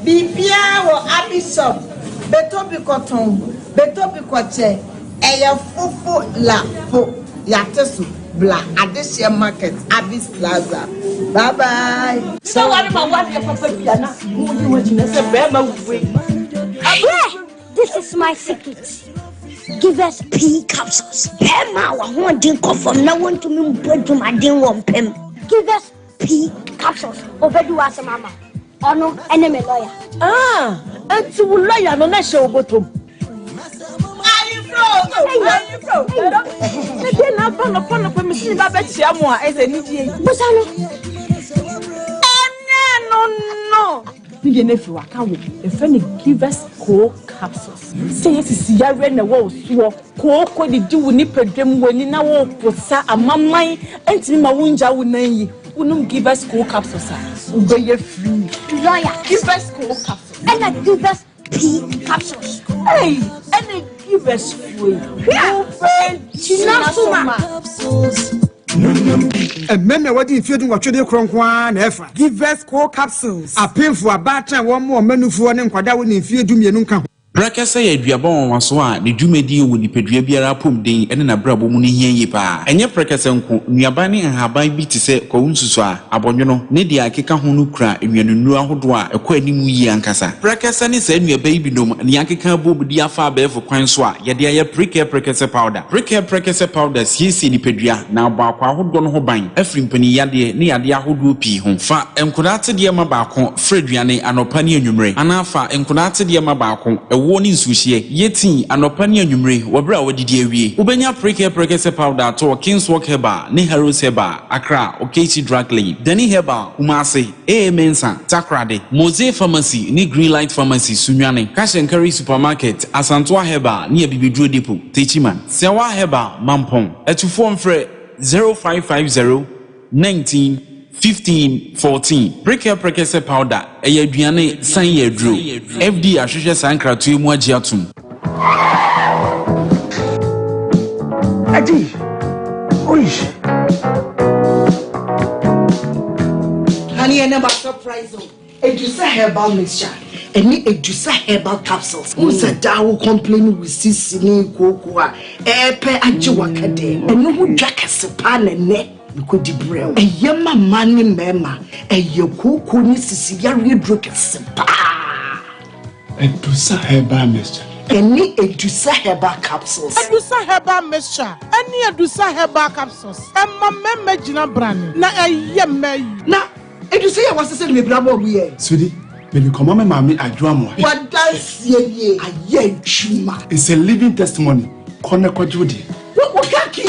Biribiara wɔ Abby's shop. Bɛtɔ bi kɔtɔn, bɛtɔ bi kɔkyɛ. Ɛyɛ fofo la fo. Yɛate so. Bla Adehyeɛ Market, Abby's Plaza. Bye bye. Sɛ ware ma wadeɛ papa bi a na mo yi ho akyi na sɛ bɛrima wei. Hwɛ! This is my secret. Give us pea capsules. Bɛrima a w'ahoɔden kɔ fam na wontumi mbɔ adwumaden wɔ mpam. Give us pea capsules. Obedi w'asɛm ama. Ɔno ɛne me lawyer. Ah, nti wo lawyer no na hyɛ wo bɔtɔm. Ne deɛ na aba nɔpa nɔpa mesi ne ba bɛkyia mo a ɛsɛ anigye yi. Busa no. Ɛnyɛ no no. Ne deɛ no afiri waka wo yɛfrɛ no givers coal capsules sɛ yɛ sisi yareɛ na ɛwɔ wo soɔ kooko didi wo nipadwam w'ani na woposa amaman ntumi ma wongya wo nan yi wonom givers coal capsules a wobɛyɛ free Lawyer. Givers coal capsules Ɛna givers pea capsules. Hey, ɛna givers fue Wobɛgyina so ma. Mmarima a wɔde mfeɛ 18 de korɔ nko ara na ɛfa. Givers co capsules. Apemfo, abaatan a wɔn ɔmanufoɔ ne nkwadaa wɔ ne mfeɛ 12 nka ho. Prɛkɛsɛ yɛ aduaba nwanwaso a ne dwumadie wɔ nipadua biara apɔmuden ne n'abrabɔ mu no hia yie paa. Ɛnyɛ prɛkɛsɛ nko, nnuaba ne nhaban bi te sɛ kwawu nsusuaa, abɔnwono, ne deɛ ɛkeka ho no kura nnuanennuro ahodoɔ a ɛkɔ anim yie ankasa. Prɛkɛsɛ ne saa nnuaba yi binom na yɛakeka abom de afa abɛɛfo kwan so a yɛde ayɛ Prekɛ Prɛkɛsɛ Powder. Prekɛ Prɛkɛsɛ Powder siesie nipadua na abɔ akwaa ahodoɔ no ho ban afiri mpaninyadeɛ ne yadeɛ ahodoɔ pii ho. Fa nkwadaa atedeɛ ma baako fra aduane anɔpa ne anwummere anaa fa nkwadaa atedeɛ ma baako, ɛwoɔ ne nsuohyeɛ, yɛ tii anɔpa ne anwummere wɔ berɛ a woadidi awie. Wobɛnya Prekɛ Prɛkɛsɛ Powder atɔ wɔ Kingswalk Herbal ne Harrods Herbal, Accra, Okaishie Drug Lane, Dani Herbal, Kumasi, AA Mensah, Takoradi, Mose Pharmacy ne Greenlight Pharmacy, Sunyani, Cash and Carry Supermarket, Asantoa Herbal ne Abibiduro Depot, Techiman, Sewa Herbal, Mampong. Atufoɔ mfrɛ 0550 19 15 14. Prekɛ Prekɛsɛ Powder, ɛyɛ aduane san yɛ aduro. FDA ahwehwɛ saa nkratoɔ yi mu agye atom. Adi! Oish! Honey, ɛnɛ ma surprise o. Edusa herbal mixture ɛne Edusa herbal capsules. N sɛ daa wo complain wo sisi ne kooko a ɛɛpɛ agye waka dɛ. Ɛno ho dwa kɛse paa na ɛnɛ mekɔdi brɛ wo. Ɛyɛ ma mmaa ne mmarima. Ɛyɛ kooko ne sisi yareɛ duro kɛse paa. Edusa herbal mixture. Ɛne Edusa herbal capsules. Edusa herbal mixture ɛne Edusa herbal capsules ɛma mmarima gyina brane na ɛyɛ mmaa yi. Na Edusa yɛ wasesɛ no bebree abɔ ɔmo yɛ. Sweetie, mede kɔma me maame Adwoamoa. Wadanseɛ nie ayɛ adwuma. It's a living testimony. Kɔ na kɔgye wo deɛ. Wo kaki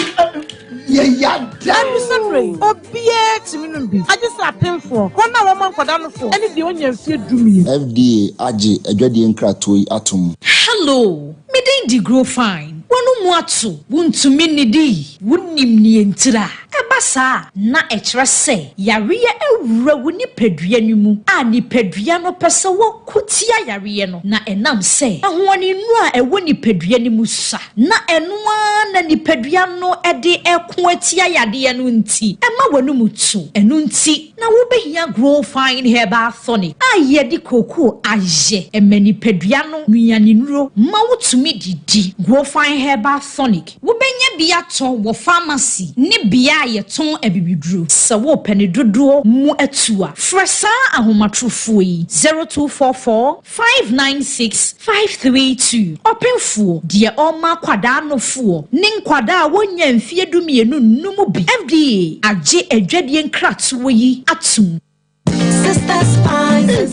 yɛ yada. Edusa duro yi, obiara tumi nom bi, agye sɛ apemfoɔ, wɔn a wɔma nkwadaa nofoɔ, ne deɛ ɔnya mfeɛ 12. FDA agye adwadie nkratoɔ yi atom. Hello, me din de Grow Fine. W'ano mu ato, wontumi nnidi, wonnim nea ntira. Ɛba saa a, na ɛkyerɛ sɛ yareɛ awura wo nipadua no mu a nipadua no pɛ sɛ wɔko tia yareɛ no, na ɛnam sɛ ahoɔdennuro a ɛwɔ nipadua no mu sua, na ɛno ara na nipadua no de reko atia yadeɛ no nti, ɛma w'anum to. Ɛno nti na wobɛhia Grow Fine Herbal Tonic a yɛde kookoo ayɛ. Ɛma nipadua no nnuanennuro ma wotumi didi. Grow Fine Herbal Tonic Wobɛnya bi atɔ wɔ famasi ne bea a yɛtɔn abibiduro. Sɛ worepɛ ne dodoɔ mu atu a, frɛ saa ahomatorofoɔ yi, 0244 596 532. Ɔpemfoɔ, deɛ ɔrema akwadaa nofoɔ ne nkwadaa a wɔnnya mfeɛ 12 nnom bi. FDA agye adwadie nkratoɔ yi atom.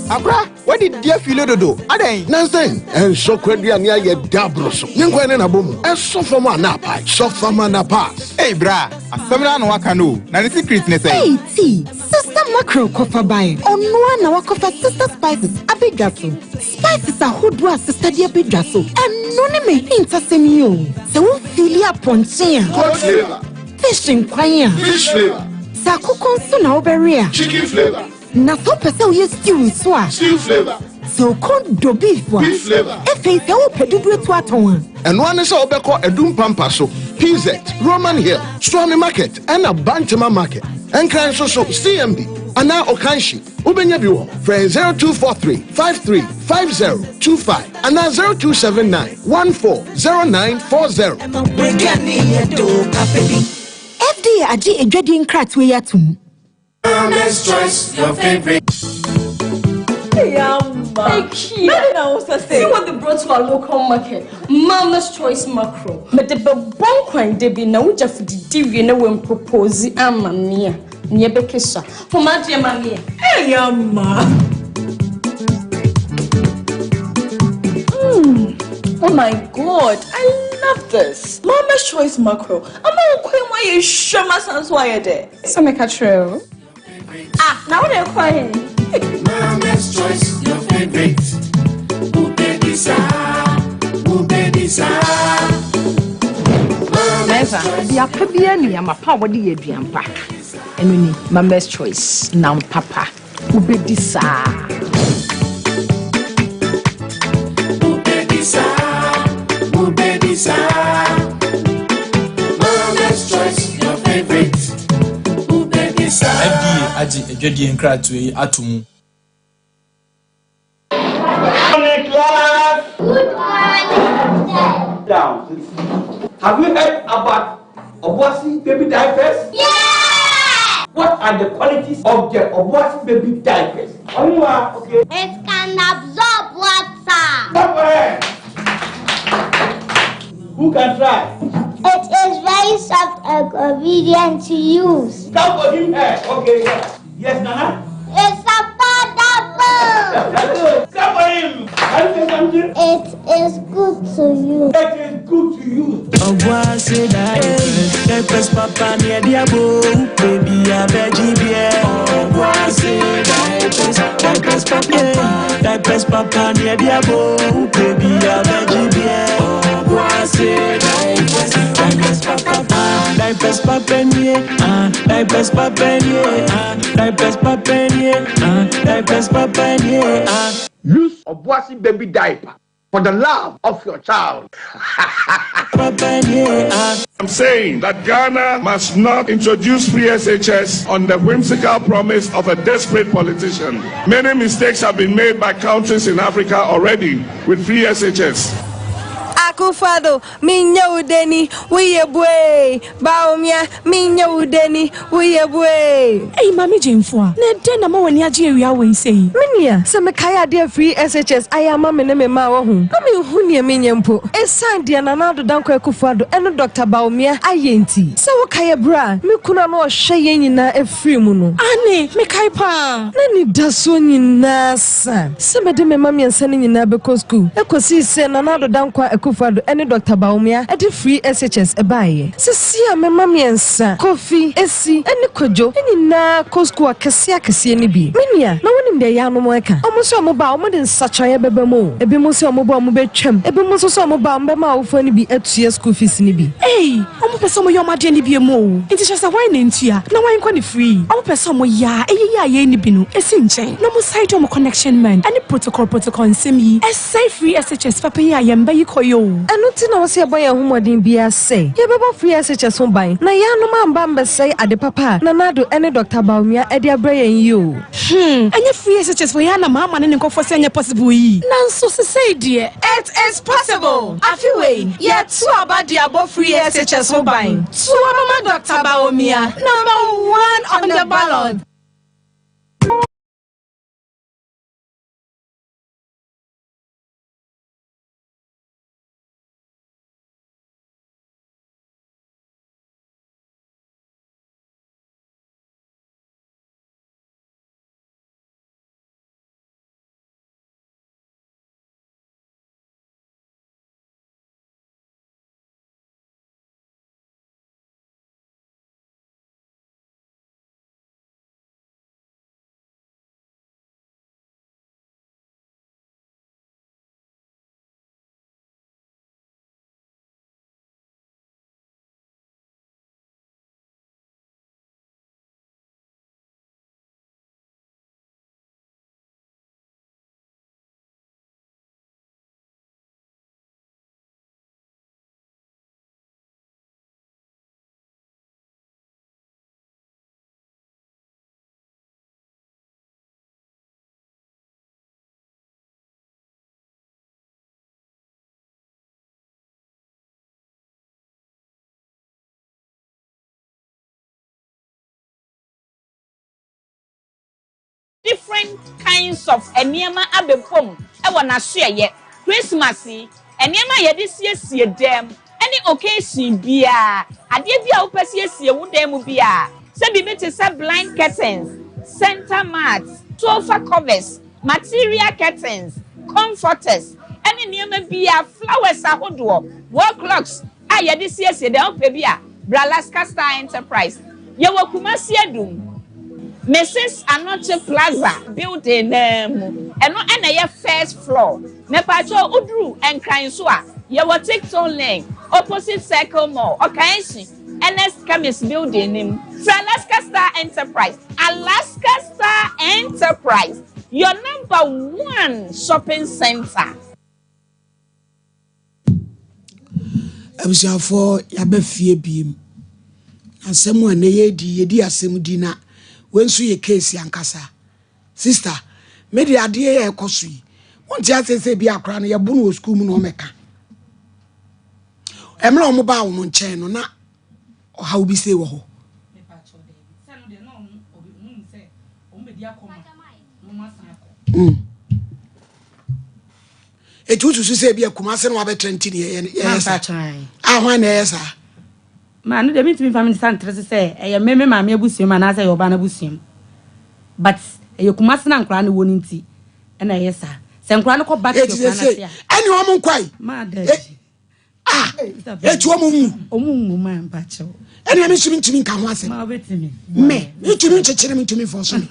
Akora, wadi di afile dodo. Adɛn? Nansen, ɛnsɔ kwaduane ayɛ daboro so. Ne nkwan ne n'abɔ mu. Ɛsɔ fam a na apae. Sɔ fam a na pass. Ei bra, asɛm no ara na waka no o. Na ne secret ne sɛn? Ei ti, Sister. Mackerel kɔfa baeɛ. Ɔno ara na wakɔfa Sister Spices abɛdwa so. Spices ahodoɔ a Sister de abɛdwa so, ɛno ne m'ahintasɛm yi o. Sɛ wo feeli apɔnkye a. Goat flavour. Fish nkwan a. Fish flavour. Sɛ akokɔ nso na wobɛwe a. Chicken flavour. Na sɛ wopɛ sɛ woyɛ stew nso a. Stew flavour. Sɛ wo kɔn dɔ beef a. Beef flavour. Afei sɛ wopɛ dodoɔ atu atɔn a. Ɛno ara ne sɛ wobɛkɔ Adum Pampa so, PZ, Roman Hill, Suame Market ɛna Bantama Market. Nkran nso so, CMB anaa Okanshi, wobɛnya bi wɔ hɔ. Frɛ 0243 53 5025 anaa 0279 14 0940. FDA agye adwadie nkratoɔ yi atom. Mama's Choice, your favorite. See what they brought to our local market. Mama's Choice Macro. But the bon kwan debi na uja fudidi wie na wen propose ama me a. Ne ebekesa. For my dear mommy. Hey, Amma. Oh my god, I love this. Mama's Choice Macro. I'm not going why you show my sons why you're there. So make a trail. Ah, now they're crying. Mama's Choice, your favorite. Ooh, baby, sa. Ooh, baby, sa. Mɛnsa, aduapa biara ni ama pa a wɔde yɛ aduan pa. Ɛno ni Mama's Choice nam papa. Wobɛdi saa. Ooh, baby, sa. Ooh, baby, sa. Mama's Choice, your favorite. Ooh, baby, sa. FDA agye adwadie nkratoɔ yi ato mu. Morning, class. Good morning, sir. Down, please. Have you heard about Obuasi baby diapers? Yeah! What are the qualities of the Obuasi baby diapers? Onwa, okay. It can absorb water. Clap for her. Who can try? It is very soft and convenient to use. Clap for him. Her. Okay. Yeah. Yes, Nana. It's affordable. Clap for him. Can you say something? It is good to use. It is good to use. Obuasi diapers, diapers papa near diabo, baby a veggie beer. Obuasi diapers, diapers papa, diapers papa near diabo, baby a veggie beer. Obuasi diapers, diapers papa, diapers papa near, diapers papa near, diapers papa near, diapers papa near. Use Obuasi baby diaper for the love of your child. I'm saying that Ghana must not introduce free SHS on the whimsical promise of a desperate politician. Many mistakes have been made by countries in Africa already with free SHS. Akufo-Addo, minya udeni, wiye bue. Bawumia, minya udeni, wiye bue. Ei, Maame Gyamfua, na ɛdɛn na ma w'ani agye awia wei sei? Me nua, sɛ mekae adeɛ free SHS ayɛ ama me ne me mma a wahu, na menhu nea menyɛ mpo. Esiane deɛ Nana Addo Dankwa Akufo-Addo ne Dɔkta Bawumia ayɛ nti. Sɛ wokae ɛberɛ a me kunu a na ɔhwɛ yɛn nyinaa firii mu no. Aane, mekae paa. N'anidasoɔ nyinaa sa sɛ mede me mma mmiɛnsa no nyinaa bɛkɔ sukuu kɔsii sɛ Nana Addo Dankwa Akufo-Addo ne Dɔkta Bawumia de free SHS baeɛ. Seesei a me mma mmiɛnsa, Kofi, Esi ne Kwadwo nyinaa kɔ sukuu akɛseɛ akɛseɛ no bi. Me nua, na wonim deɛ yaanom reka? Wɔn se wɔba a, wɔde nsakyeraeɛ bɛba mu o. Ebinom se wɔba a wɔbɛtwam, ebinom nso se wɔba a wɔbɛma awofoɔ no bi atua sukuu fees no bi. Ei! Ɔmo pɛ sɛ ɔmo yɛ ɔmo adeɛ no biom oo, nti kyerɛ sɛ hwan na ntua na hwan nkɔ ne free? Ɔmo pɛ sɛ ɔmo yɛ a ɛyɛ yi a yɛn nni bi no si nkyɛn na ɔmo san de ɔmo connection man ɛne protocol protocol nsɛm yi ɛsɛe free SHS papa yi a yɛn mma yi kɔ yi oo. Ɛno nti na ɛwɔ sɛ yɛbɔ yɛn ho mmɔden biara sɛ yɛbɛbɔ free SHS ho ban na yɛanom amba ammɛsɛe ade papa a Nana Addo ne Dɔkta Bawumia de abrɛ yɛn yi oo. Hmm, ɛnyɛ free SHS wei ara na Mahama ne ne nkurɔfoɔ sɛ ɛnyɛ possible yi? Nanso sesei deɛ. It is possible! Afe wei, yɛto aba de abɔ free SHS ho ban. To aba ma Dɔkta Bawumia, number one on the ballot. different kinds of nneɛma abɛbom wɔ n'asoɛeɛ. Christmas yi, nneɛma a yɛde siesie dan mu ne occasion biara, adeɛ bi a wopɛ siesie wo dan mu biara, sɛ biribi te sɛ blind curtains, center mats, sofa covers, material curtains, comforters, ne nneɛma biara, flowers ahodoɔ, wall clocks a yɛde siesie dan, wopɛ bi a, bra Alaska Star Enterprise. Yɛwɔ Kumasi Adum, Mrs. Anokye Plaza building no ara mu. Ɛno na ɛyɛ first floor. Mepakyɛw woduru Nkran nso a, yɛwɔ Tipton Lane, opposite Circle Mall, Okaenshi, Ernest Chemist building no mu. Frɛ Alaska Star Enterprise. Alaska Star Enterprise, your number one shopping center. Abusuafoɔ yɛaba fie biem. Asɛm a nnɛ yɛredi yɛdi asɛm di na wei nso yɛ case ankasa. Sister, me deɛ adeɛ yɛ ɛkɔ so yi, wonte aseɛ sɛ bi akora no yɛbo no wɔ sukuu mu na ɔmɛka. Ɛmmerɛ a wɔn baa wɔn nkyɛn no na ɔhaw bi sei wɔ hɔ. Mm. Eti wosusu sɛ ebi a Kumase na wabɛtra nti ne yɛyɛ yɛyɛ saa? A hwan na ɛyɛ saa? Maa no deɛ mentumi mfa me nsa ntere so sɛ ɛyɛ me me maame abusua mu anaasɛ ɛyɛ ɔbaa no abusua mu. But ɛyɛ Kumase na nkoraa no wɔ no nti ɛna ɛyɛ saa. Sɛ nkoraa no kɔ back to Eti akuraa no sɛ ase a. ɛne wɔn nkwae. Maa daabi. Ah, eti wɔn nwu. Wɔn nwu maa mpakyɛw. Ɛnna mi nso mi ntumi nka ho asɛm. Maa obetumi. Mɛ mi ntumi nkyekyere mi ntumi nfɔ so mi.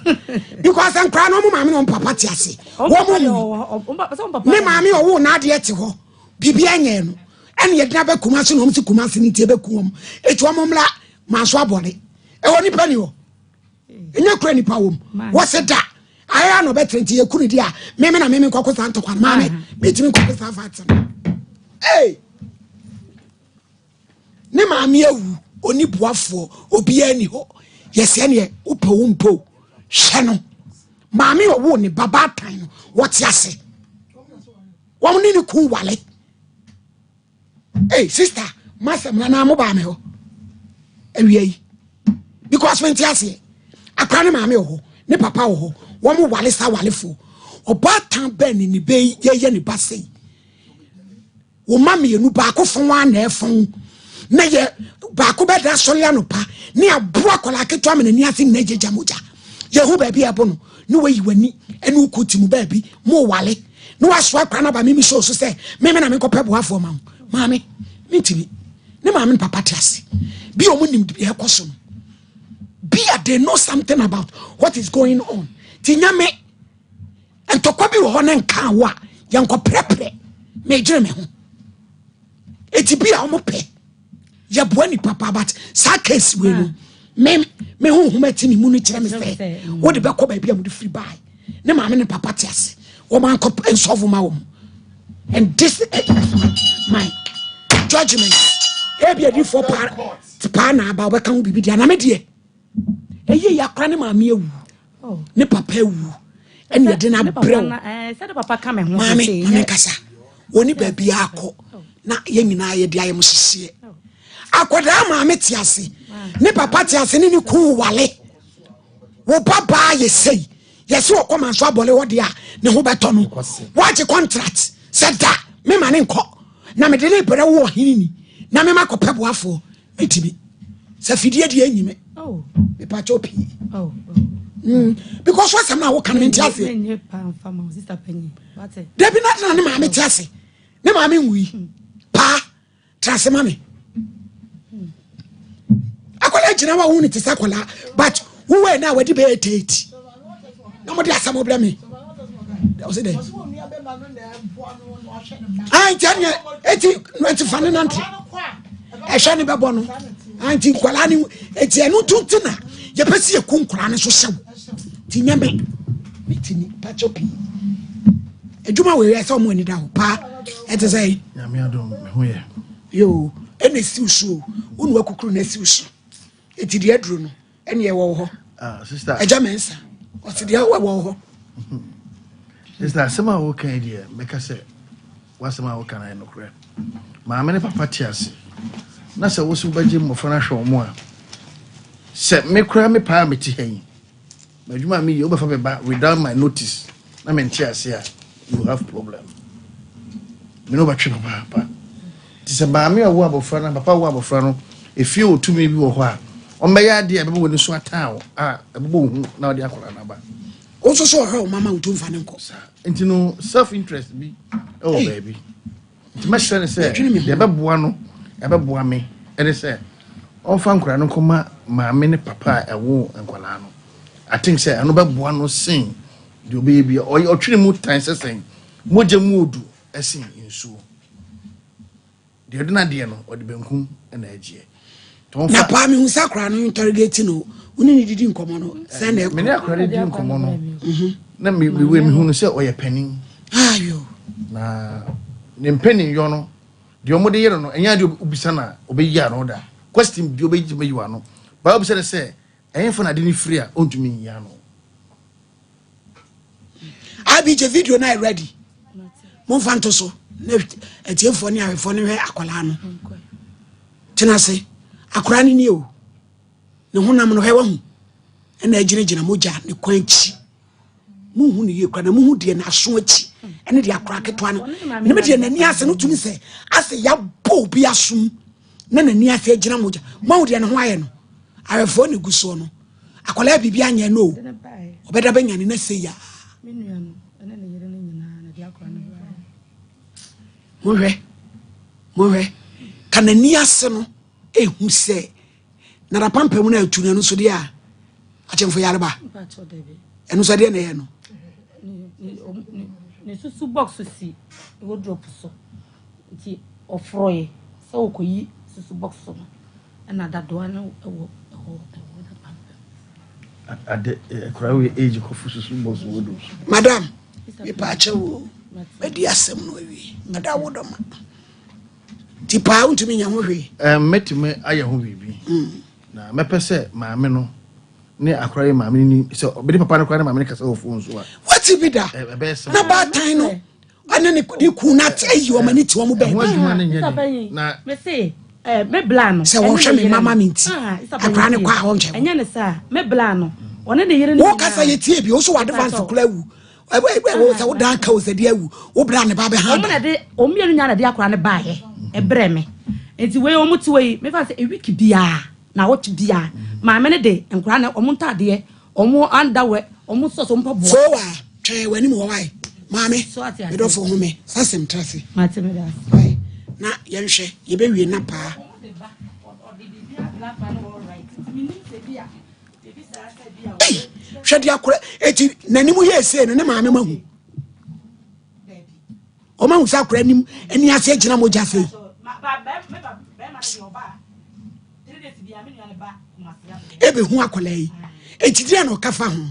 Because nkora no wɔn maame na wɔn papa te ase. Wɔn nwu. Ne maame ɔwɔ n'adeɛ te hɔ. Biribi anyɛ no. Ɛnna yɛde n'abɛ Kumasi na wɔn si Kumasi ne ti ebe ku wɔn. Eti wɔn mmla maa so abɔde. Ɛwɔ nipa ni hɔ. Ɛnyɛ kura nipa wɔm. Wɔsi da. Ayɛ na ɔbɛtena nti yɛ kunu di a meme na meme nkɔko saa ntɔkwa no maame metumi nkɔko saa fa te no. Hey! Ne maame awu oni boafoɔ obiara ni hɔ yɛsɛ neɛ wopɛ wo mpo hwɛ no maame ɔwo ne ba baatan no wɔte ase wɔn ne ne kun wale Hey sister, masɛm na na mo baa me hɔ awia yi because mente aseɛ akora ne maame wɔ hɔ ne papa wɔ hɔ wɔn wale sa walefoɔ ɔbaatan bɛn ne ne bɛ yɛyɛ ne ba sɛyi wɔn ma mmienu baako fɔn a na ɛfɔn na yɛ baako bɛda asɔre anɔpa ne aboa akwadaa ketewa ma n'ani ase nyina gyagya mogya yɛhu baabi a ɛbɔ no ne wayi w'ani ɛne wokɔ ti mu baabi mo wale na wasoa akora no aba mimi show so sɛ meme na menkɔpɛ boafoɔ ma wo maame mentimi ne maame ne papa te ase bi a ɔmo nim deɛ ɛkɔ so no bi a they know something about what is going on ti nyame ntɔkwa bi wɔ hɔ ne nka wo a yɛnkɔ prɛprɛ medwene me ho eti bi a ɔmo pɛ yɛboa nipa pa but saa case wei no me me honhom ati me mu no kyerɛ me sɛ mm. wode bɛkɔ baabi a mode firi bae ne maame ne papa te ase wɔn ankɔ nsɔfo ma wɔn and this is my, my judgment ebi adiifoɔ paa paa na aba wɔbɛka ho biribi deɛ aname deɛ ɛyɛ yɛ akora ne maame awu oh. ne papa awu ɛne yɛde no abrɛ wo eh, maame maame nkasa wɔne baabi akɔ na yɛn nyinaa yɛde ayɛ mo hyehyeɛ akwadaa maame te ase ne papa te ase ne ne kuu wale wo ba baa yɛ sei yɛsɛ ɔkɔ ma nso abɔle hɔ deɛ a ne ho bɛtɔ no woagye contract sɛ da mema ne nkɔ na mede ne brɛ wo ɔhene ni na mema kɔpɛ boafoɔ metumi sɛ fidie deɛ enyi me oh. mepakyɛw pii oh, oh. Because wasɛm no a woka no mente aseɛ dabi na adena ne maame te ase ne maame nwui hmm. paa tra ase ma me hmm. akwadaa gyina hɔ a wohu ne te sɛ akwadaa but wowɔ na wadi bɛyɛ 30 na mode asɛm brɛ me ɔsɛ dɛ nti ɛneɛ ɛti nti fa ne nante ɛhwɛ ne bɛbɔ no nti nkwadaa ne ɛti ɛno nto nti na yɛpɛ sɛ yɛku nkwadaa no so hyɛw nti nyɛ me metumi pakyɛ pii adwuma wɔ yɛ sɛ ɔmo ani da hɔ paa ɛte sɛ nyame adom me ho yɛ yoo ɛna esiw so wo na wakukuru na esiw so eti deɛ aduro no ɛne ɛwɔ hɔ ah, sister ɛgya mɛnsa ɔsi deɛ ɛwɔ hɔ. Sister asɛm a woka yi deɛ mɛka sɛ w'asɛm a woka no yɛ nokorɛ maame ne papa te ase na sɛ wo so wobɛgye mmɔfra no ahwɛ wɔn a sɛ me koraa me paa mete ha yi. M'adwuma a meyɛ, wobɛfa me ba without my notice na mente ase a, you have problem. Me ne wobɛtwe papaapa. Nti sɛ maame a ɔwo abɔfra no, papa a ɔwo abɔfra no, efie wɔ tumi bi wɔ hɔ a, ɔmbɛyɛ adeɛ a ɛbɛbɔ w'ani so ataa wo a ɛbɛbɔ wo hu na ɔde akwadaa no aba. Wo nso so ɔhwɛ wo mama wo tu mfa no nkɔ. Saa. Nti no self interest bi wɔ baabi. Nti mɛsrɛ no sɛ deɛ ɛbɛboa no ɛbɛboa me ɛne sɛ ɔmfa nkwadaa no nkɔma maame ne papa a ɛwo nkwadaa no. I think sɛ ɛno bɛboa no sen deɛ ɔbɛyɛ bi. Ɔyɛ ɔtwene mu tan sɛ sɛn mogya mu odu ɛsen nsuo. Deɛ ɔde n'adeɛ no ɔde benkum na agyeɛ. Na paa mehu sɛ akwadaa no interrogate no wo ne ne didi nkɔmmɔ no sɛ na ɛkɔ. Me ne akwadaa no di nkɔmmɔ no mhm. na mewe mehu no sɛ ɔyɛ panin. Ayo. Na ne mpanin yɔ no deɛ wɔde yɛ no no ɛnyɛ adeɛ obisa na ɔbɛyi ano da question bi ɔbɛyi bɛyi ano baa obisa no sɛ ɛyɛ fa na ade no firi a ɔntumi nyi ano. Abigye video no ayɛ ready momfa nto so na atiefoɔ ne ahwɛfoɔ no hwɛ akwadaa no tena ase akwadaa no nie o ne honam no hwɛ wahu ɛna agyinagyina mogya ne kwan akyi muhu no yie kora na muhu deɛ n'aso akyi ɛne deɛ akwadaa ketewa no ne me deɛ n'ani ase no tumi sɛ asɛ yɛabɔ obi asom na n'ani ase agyina mogya moahu deɛ ne ho ayɛ no ahwɛfoɔ na egu soɔ no akwadaa biribi anyɛ no o ɔbɛda bɛnya ne na sɛ ya monhwɛ monhwɛ ka n'ani ase no ehu sɛ na napampam no atu no ɛno nso deɛ a akyɛmfo yareba ɛno nso ɛdeɛ na ɛyɛ no ne susu box si wardrobe so nti ɔforoe sɛ ɔkɔyi susu box no Ɛna dadoa no wɔ ɛhɔ ɛwɔ n'apampam. Ade akura wei age kɔfo susu bɔ so wɔ do. Madam, mepa akyɛ wo madi asɛm no awie. Ada wo dɔ ma. Ti paa wontumi nyɛ ho hwee. Eh, mɛtumi ayɛ ho biribi. Mm. Na mɛpɛ sɛ maame no ne akora yi maame ni sɛ ɔbɛde papa no kora ne maame no kasa wɔ fon so a. Wati bi da. Na baatan no. Ɛne ne ne kun na ate ayi wɔn ani te wɔn bɛn. Ɛho adwuma no nyɛ den na. Mese eh, me bla no. Sɛ wɔhwɛ me mama me nti. Ah, akora ne kɔ a wɔnkyɛ. Ɛnyɛ ne saa me bla no ɔne ne yere ne. Wo kasa yɛ tie bi wo so wɔ advance kura awu. Ɛwɔ sɛ wo dan ka wo sɛ de awu wo bla ne ba bɛ ha. Wɔn na de wɔn mmienu nyinaa na de akora ne baayɛ ɛbrɛ me nti wei wɔn te wei mefa sɛ ewiki biara na awɔtwe biara maame ne de nkora ne wɔn ntaadeɛ Ɔmo underwear, ɔmo socks, ɔmo mpaboa. Fowa, twɛn w'anim hɔ wae. Maame, me dɔfo home, sasem tra se. Mate meda ase. Wae, na yɛnhwɛ, yɛbɛwie na paa. Ei, hwɛ de akora, eti n'anim yɛ esei no ne maame ma hu. Ɔma hu sɛ akora anim ani ase agyina mogya sei. Ɛbɛhu akwadaa yi enti deɛ na ɔka fa ho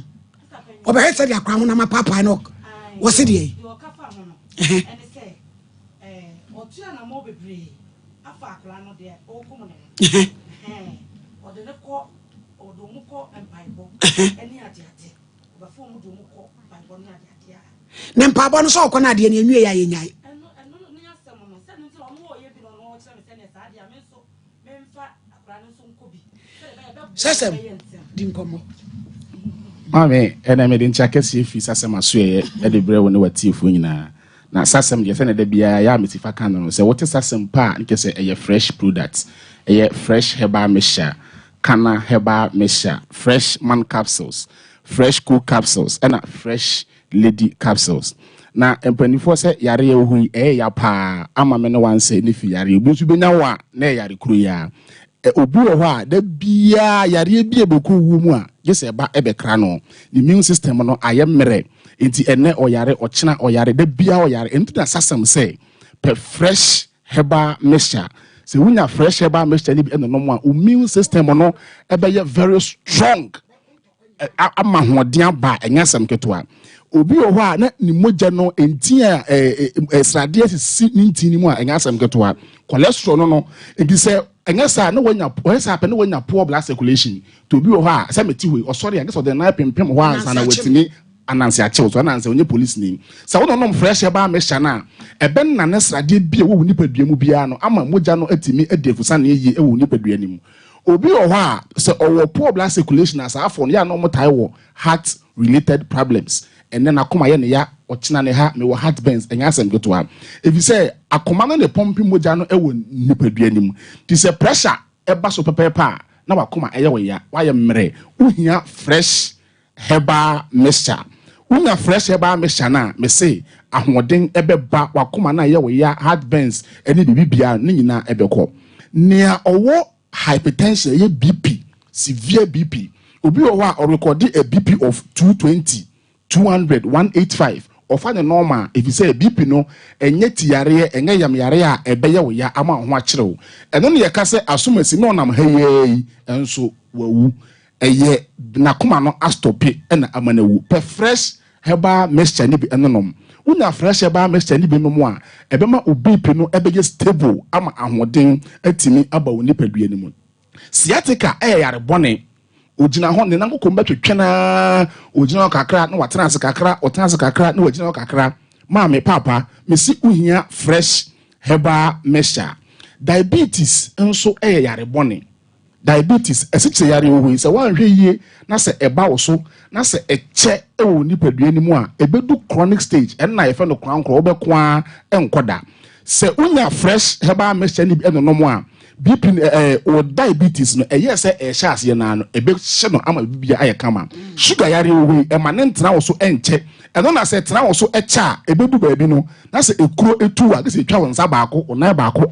ɔbɛhwɛ sɛdeɛ akwadaa ho nam apaapae no wɔse deɛ yi ne mpaebɔ no sɛ ɔkɔ no adeɛ no ɛnwie yɛ a yɛnyae Sasɛm, di nkɔmmɔ. Maame, ɛnɛ mede nkyɛ akɛseɛ firi Sasɛm asoɛeɛ de brɛ wo ne w'atiefoɔ nyinaa. Na Sasɛm deɛ sɛdeɛ da biara yɛ a mesi fa ka no no, sɛ wote Sasɛm pa a, ne kyerɛ sɛ ɛyɛ fresh product. Ɛyɛ fresh herbal mixture, Kana herbal mixture, fresh man capsules, fresh cool capsules, ɛna fresh Lady capsules. Na mpaninfoɔ sɛ yareɛ wɔ hɔ yi ɛyɛ ya paa ama me ne wansɛ ne fi yareɛ obi nso bɛnya wo a na ɛyɛ yare koro yi ara. Ɛ obi wɔ hɔ a da biara yareɛ bi a ɛbɛkɔ wuo mu a gye sɛ ɛba ɛbɛkra no. Ne immune system no ayɛ mmerɛ nti ɛnɛ ɔyare ɔkyena ɔyare da biara ɔyare ɛno nti na sasɛm sɛ pɛ fresh herbal mixture sɛ wonya fresh herbal mixture no bi ɛnonom a wo immune system no ɛbɛyɛ very strong. ama ahoɔden aba a, ɛnyɛ asɛm ketewa. Obi wɔ hɔ a na ne mogya no ntin a sradeɛ sisi ne ntin no mu a ɛnyɛ asɛm ketewa. Cholesterol no no, nti sɛ ɛnyɛ saa na wanya ɔyɛ saa pɛ na wanya poor blood circulation. Nti obi wɔ hɔ a sɛ mete hɔ yi ɔsɔre a gye sɛ ɔde ne nan pempem hɔ ansa na watumi ananse akyew so ananse ɔnyɛ polisini. Sɛ wononom fresh herbal mixture no a, ɛbɛnane sradeɛ bi a ɛwɔ wo nipadua mu biara no ama mogya no atumi adi afusaneɛ yie wɔ wo nipadua no mu. Obi wɔ hɔ a, sɛ ɔwɔ poor blood circulation a, saa afɔ no, yɛ a na wɔtae wɔ heart related problems. Ɛnnɛ n'akoma yɛ ne ya, ɔkyena ne ha, mewɔ heart burns, ɛnyɛ asɛm ketewa. Efisɛ akoma no na ɛpɔmpe mogya no wɔ nipadua no mu. Nti sɛ pressure ba so pɛpɛɛpɛ a, na w'akoma yɛ wo ya, woayɛ mmerɛ, wohia fresh herbal mixture. Wonya fresh herbal mixture no a, mese ahoɔden bɛba w'akoma no a ɛyɛ wo ya, heart burns ne biribi biara no, ne nyinaa bɛkɔ. Nea ɔwɔ hypertension, ɛyɛ BP, severe BP, obi wɔ hɔ a ɔrekɔde a BP of 220, 200, 185, ɔfa no normal efisɛ BP no ɛnyɛ ti yareɛ, ɛnyɛ yam yareɛ a ɛbɛyɛ wo ya ama wo ho akyere wo. Ɛno na yɛka sɛ asomasi na ɔnam ha yi ara yi nso wawu. Ɛyɛ n'akoma no astɔpe na ama no awu. Pɛ fresh herbal mixture no bi nom. Wonya fresh herbal mixture no bi nom a, ɛbɛma wo BP no bɛyɛ stable ama ahoɔden atumi aba wo nipadua no mu. Sciatica yɛ yare bɔne. Ogyina hɔ, ne nan kokom bɛtwetwe no ara, ogyina hɔ kakra na watena ase kakra, ɔtena ase kakra na wagyina hɔ kakra. Maame, paapa, mese wohia fresh herbal mixture. Diabetes nso yɛ yare bɔne. Diabetes, asikyire yareɛ wɔ hɔ yi, sɛ woanhwɛ yie na sɛ ɛba wo so na sɛ ɛkyɛ wɔ wo nipadua no mu a, ɛbɛdu chronic stage, ɛno na yɛfrɛ no korankorɔ, wobɛko ara ɛnkɔ da. Sɛ wonya fresh herbal mixture no bi nonom a, BP no, ɛɛ, wo diabetes no, ɛyɛ sɛ ɛrehyɛ aseɛ no ara no, ɛbɛhyɛ no ama biribiara ayɛ kama. Sugar yareɛ wɔ hɔ yi, ɛma ne ntena wo so ɛnkyɛ. Ɛno na sɛ ɛtena wo so kyɛ a, ɛbɛdu baabi no, na sɛ ekuro tu a, gye sɛ ɛtwa wo nsa baako, wo nan baako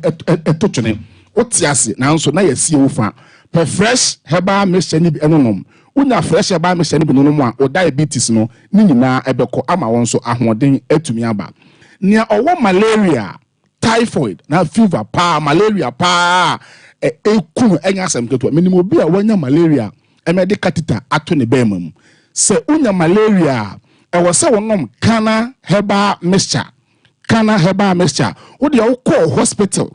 to twene. Wote ase, nanso na yɛasie wo fa. Pɛ fresh herbal mixture no bi nonom. Wonya fresh herbal mixture no bi nonom a, wo diabetes no ne nyinaa bɛkɔ ama wo nso ahoɔden atumi aba. Nea ɔwɔ malaria, typhoid, na fever paa, malaria paa a ɛku no, ɛnyɛ asɛm ketewa. Menim obi a wanya malaria ma ɛde catheter ato ne bɛɛma mu. Sɛ wonya malaria a, ɛwɔ sɛ wonom Kanna herbal mixture. Kanna herbal mixture. Wo deɛ wokɔɔ hospital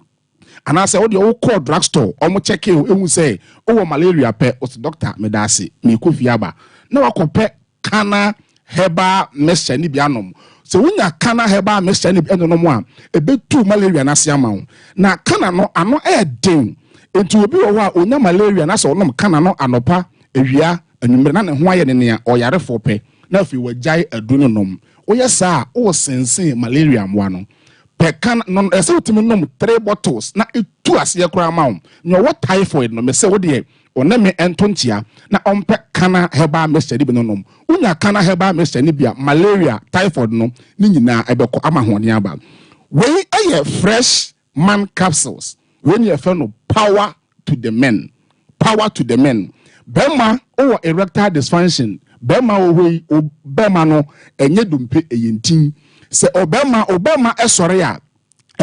Anaasɛ wo deɛ wo kɔɔ drug store ɔmo kyɛkee wo ehu sɛ wowɔ malaria pɛ wo se doctor medaase meekɔ fie aba na wakɔ pɛ Kana herbal mixture no bi anom. Sɛ wonya Kana herbal mixture no bi nonom a ɛbɛtu malaria no ase ama wo. Na Kana no ano ɛɛden nti obi wɔ hɔ a onya malaria na sɛ ɔnom Kana no anɔpa, awia, anwummere na ne ho ayɛ no nea ɔyarefoɔ pɛ na afei wagyae aduro no nom. Woyɛ saa a woresensen malaria mmoa no. Pɛ kan no ɛsɛ wotumi nom three bottles na etu aseɛ koraa ma wo. Nea ɔwɔ typhoid no mese wo deɛ ɔne me nto nkyea na ɔmpɛ Kana herbal mixture no bi no nom. Wonya Kana herbal mixture no bi a malaria, typhoid no ne nyinaa ɛbɛkɔ ama ahoɔden aba. Wei yɛ fresh man capsules. Wei ne yɛfrɛ no power to the men. Power to the men. Bɛrima wowɔ erectile dysfunction, bɛrima wɔ hɔ yi, wo bɛrima no ɛnyɛ dompe, ɛyɛ ntin. Sɛ ɔbɛrima, wo bɛrima sɔre a,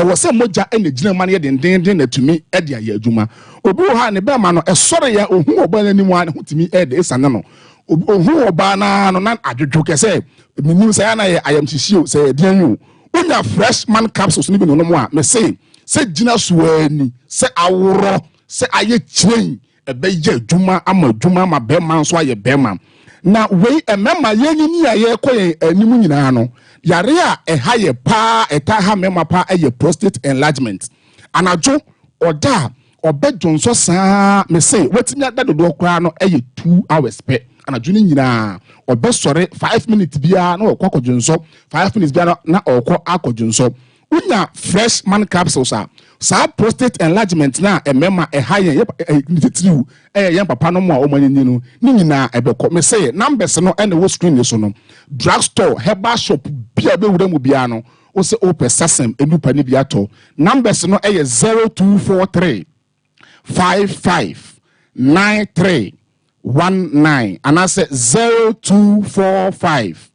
ɛwɔ sɛ mogya na ɛgyina mu ma no yɛ dendeenden na atumi de ayɛ adwuma. Obi wɔ hɔ a ne bɛrima no ɛsɔre a, ohu ɔbaa no anim a ne ho tumi ɛde esiane no. Ohu ɔbaa no ara no na adwodwo kɛ sɛ menim sɛ ɛyɛ na yɛ ayamhyehye o, sɛ ɛyɛ deɛn o. Wonya fresh man capsules no bi nonom a, mese sɛ gyina so ara ni, sɛ aworɔ, sɛ ayɛ kyiren, ɛbɛyɛ adwuma ama adwuma ama bɛrima nso ayɛ bɛrima. Na wei mmarima yɛnyini a yɛrekɔ yɛn anim nyinaa no, yare a ɛha yɛ paa, ɛtaa ha mmarima paa yɛ prostate enlargement. Anadwo ɔda a ɔbɛ dwonsɔ saa, mese watumi ada dodoɔ koraa no yɛ 2 hours pɛ. Anadwo no nyinaa ɔbɛsɔre 5 minutes biara na ɔkɔ akɔdwonsɔ, 5 minutes biara na ɔkɔ akɔdwonsɔ. Wonya fresh man capsules a, saa prostate enlargement no a mmarima ɛha yɛn, yɛ ne titiriw ɛyɛ yɛn papa nom a wɔn anyinyin no, ne nyinaa ɛbɛkɔ. Mese numbers no ɛna ɛwɔ screen no so no. Drug store, herbal shop bi a wobɛwura mu biara no, wose wopɛ Sasem nnupa no bi atɔ. Numbers no ɛyɛ 0243 55 93 19 anaasɛ 0245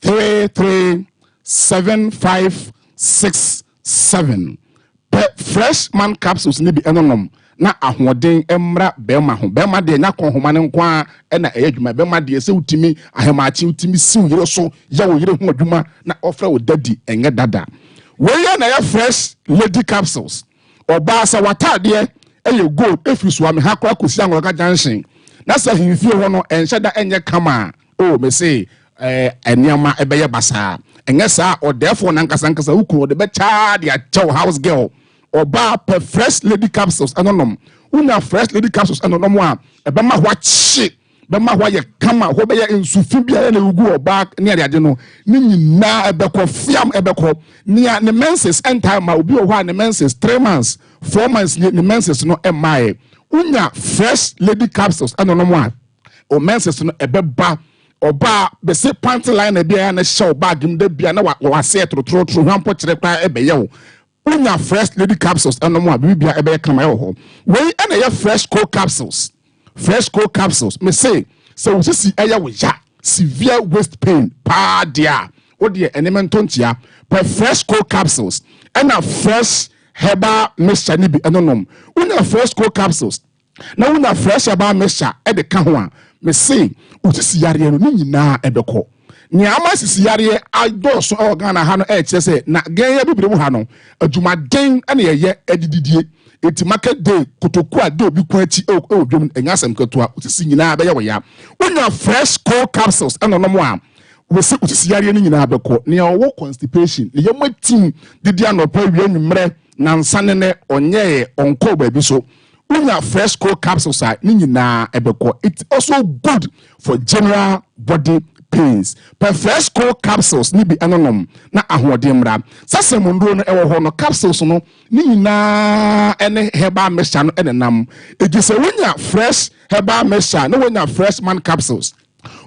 337567 Pɛ Fresh Man capsules no bi nom na ahoɔden mmra bɛrima ho. Bɛrima deɛ nya kɔnhoma no nko ara na ɛyɛ adwuma. Bɛrima deɛ sɛ wotumi ahemaakye, wotumi si wo yere so, yɛ wo yere ho adwuma na ɔfrɛ wo daddy, ɛnyɛ dada. Wei yɛ na ɛyɛ Fresh Lady capsules. Ɔbaa sɛ w'ataadeɛ yɛ gold ɛfiri Suame ha koraa kɔsi Anwɔrɔka junction na sɛ ahemfie hɔ no ɛnhyɛ da ɛnyɛ kama a, oh mese eh, nneɛma ɛbɛyɛ basaa. Ɛnyɛ saa a, ɔdɛɛfoɔ no ankasa ankasa wo kunu ɔde bɛkyɛ ara de akyɛ wo house girl. Ɔbaa pɛ Fresh Lady capsules ɛno nom. Wonya Fresh Lady capsules ɛnonom a, ɛbɛma hɔ akye, bɛma hɔ ayɛ kama, hɔ bɛyɛ nsufi bi a ɛna ɛgugu ɔbaa ne adeade no, ne nyinaa ɛbɛkɔ fiam ɛbɛkɔ. Nea ne menses ɛntaa ma obi wɔ hɔ a ne menses 3 months, 4 months nie ne menses no ɛmmaeɛ. Wonya Fresh Lady capsules ɛnonom a, o menses no ɛbɛba. Ɔbaa bɛse panty liner bi a na ɛhyɛ wo bag mu da bia na waseɛ torotorotoro hwampɔ kyerɛ koraa ɛbɛyɛ wo. Wonya Fresh Lady capsules ɛnom a, biribi bia ɛbɛyɛ kama ɛwɔ hɔ. Wei ɛna ɛyɛ Fresh Co capsules. Fresh Co capsules, me se sɛ wo sisi ɛyɛ wo ya, severe waist pain paa deɛ a, wo deɛ ɛne me nto nkyea. Pɛ Fresh Co capsules ɛna Fresh Herbal mixture no bi ɛnonom. Wonya Fresh Co capsules na wonya Fresh Herbal mixture de ka ho a, mese wo sisi yareɛ no ne nyinaa ɛbɛkɔ. Nea ama sisi yareɛ adɔɔso wɔ Ghana ha no ɛkyerɛ sɛ na gɛn abibire mu ha no adwumaden na yɛyɛ de didie. Enti market day kotoku a de obi kɔn akyi wɔ dwam no ɛnyɛ asɛm ketewa. Wo sisi nyinaa bɛyɛ wo ya. Wonya Fresh Cold Capsules ɛnonom a, wose wo sisi yareɛ no nyinaa bɛkɔ. Nea ɔwɔ constipation, ne yam atim didi anɔpa, awia, anwummerɛ, nansa ne nɛ ɔnyɛɛ, ɔnkɔɔ baabi so. Wonya Fresh Cold Capsules a, ne nyinaa ɛbɛkɔ. It's also good for general body pains. Pɛ Fresh Cold Capsules ne bi ɛnonom na ahoɔden mmra. Sasem nnuro no ɛwɔ hɔ no, capsules no ne nyinaa ɛne herbal mixture no ɛnenam. Egi sɛ wonya Fresh Herbal Mixture na wonya Fresh Man Capsules.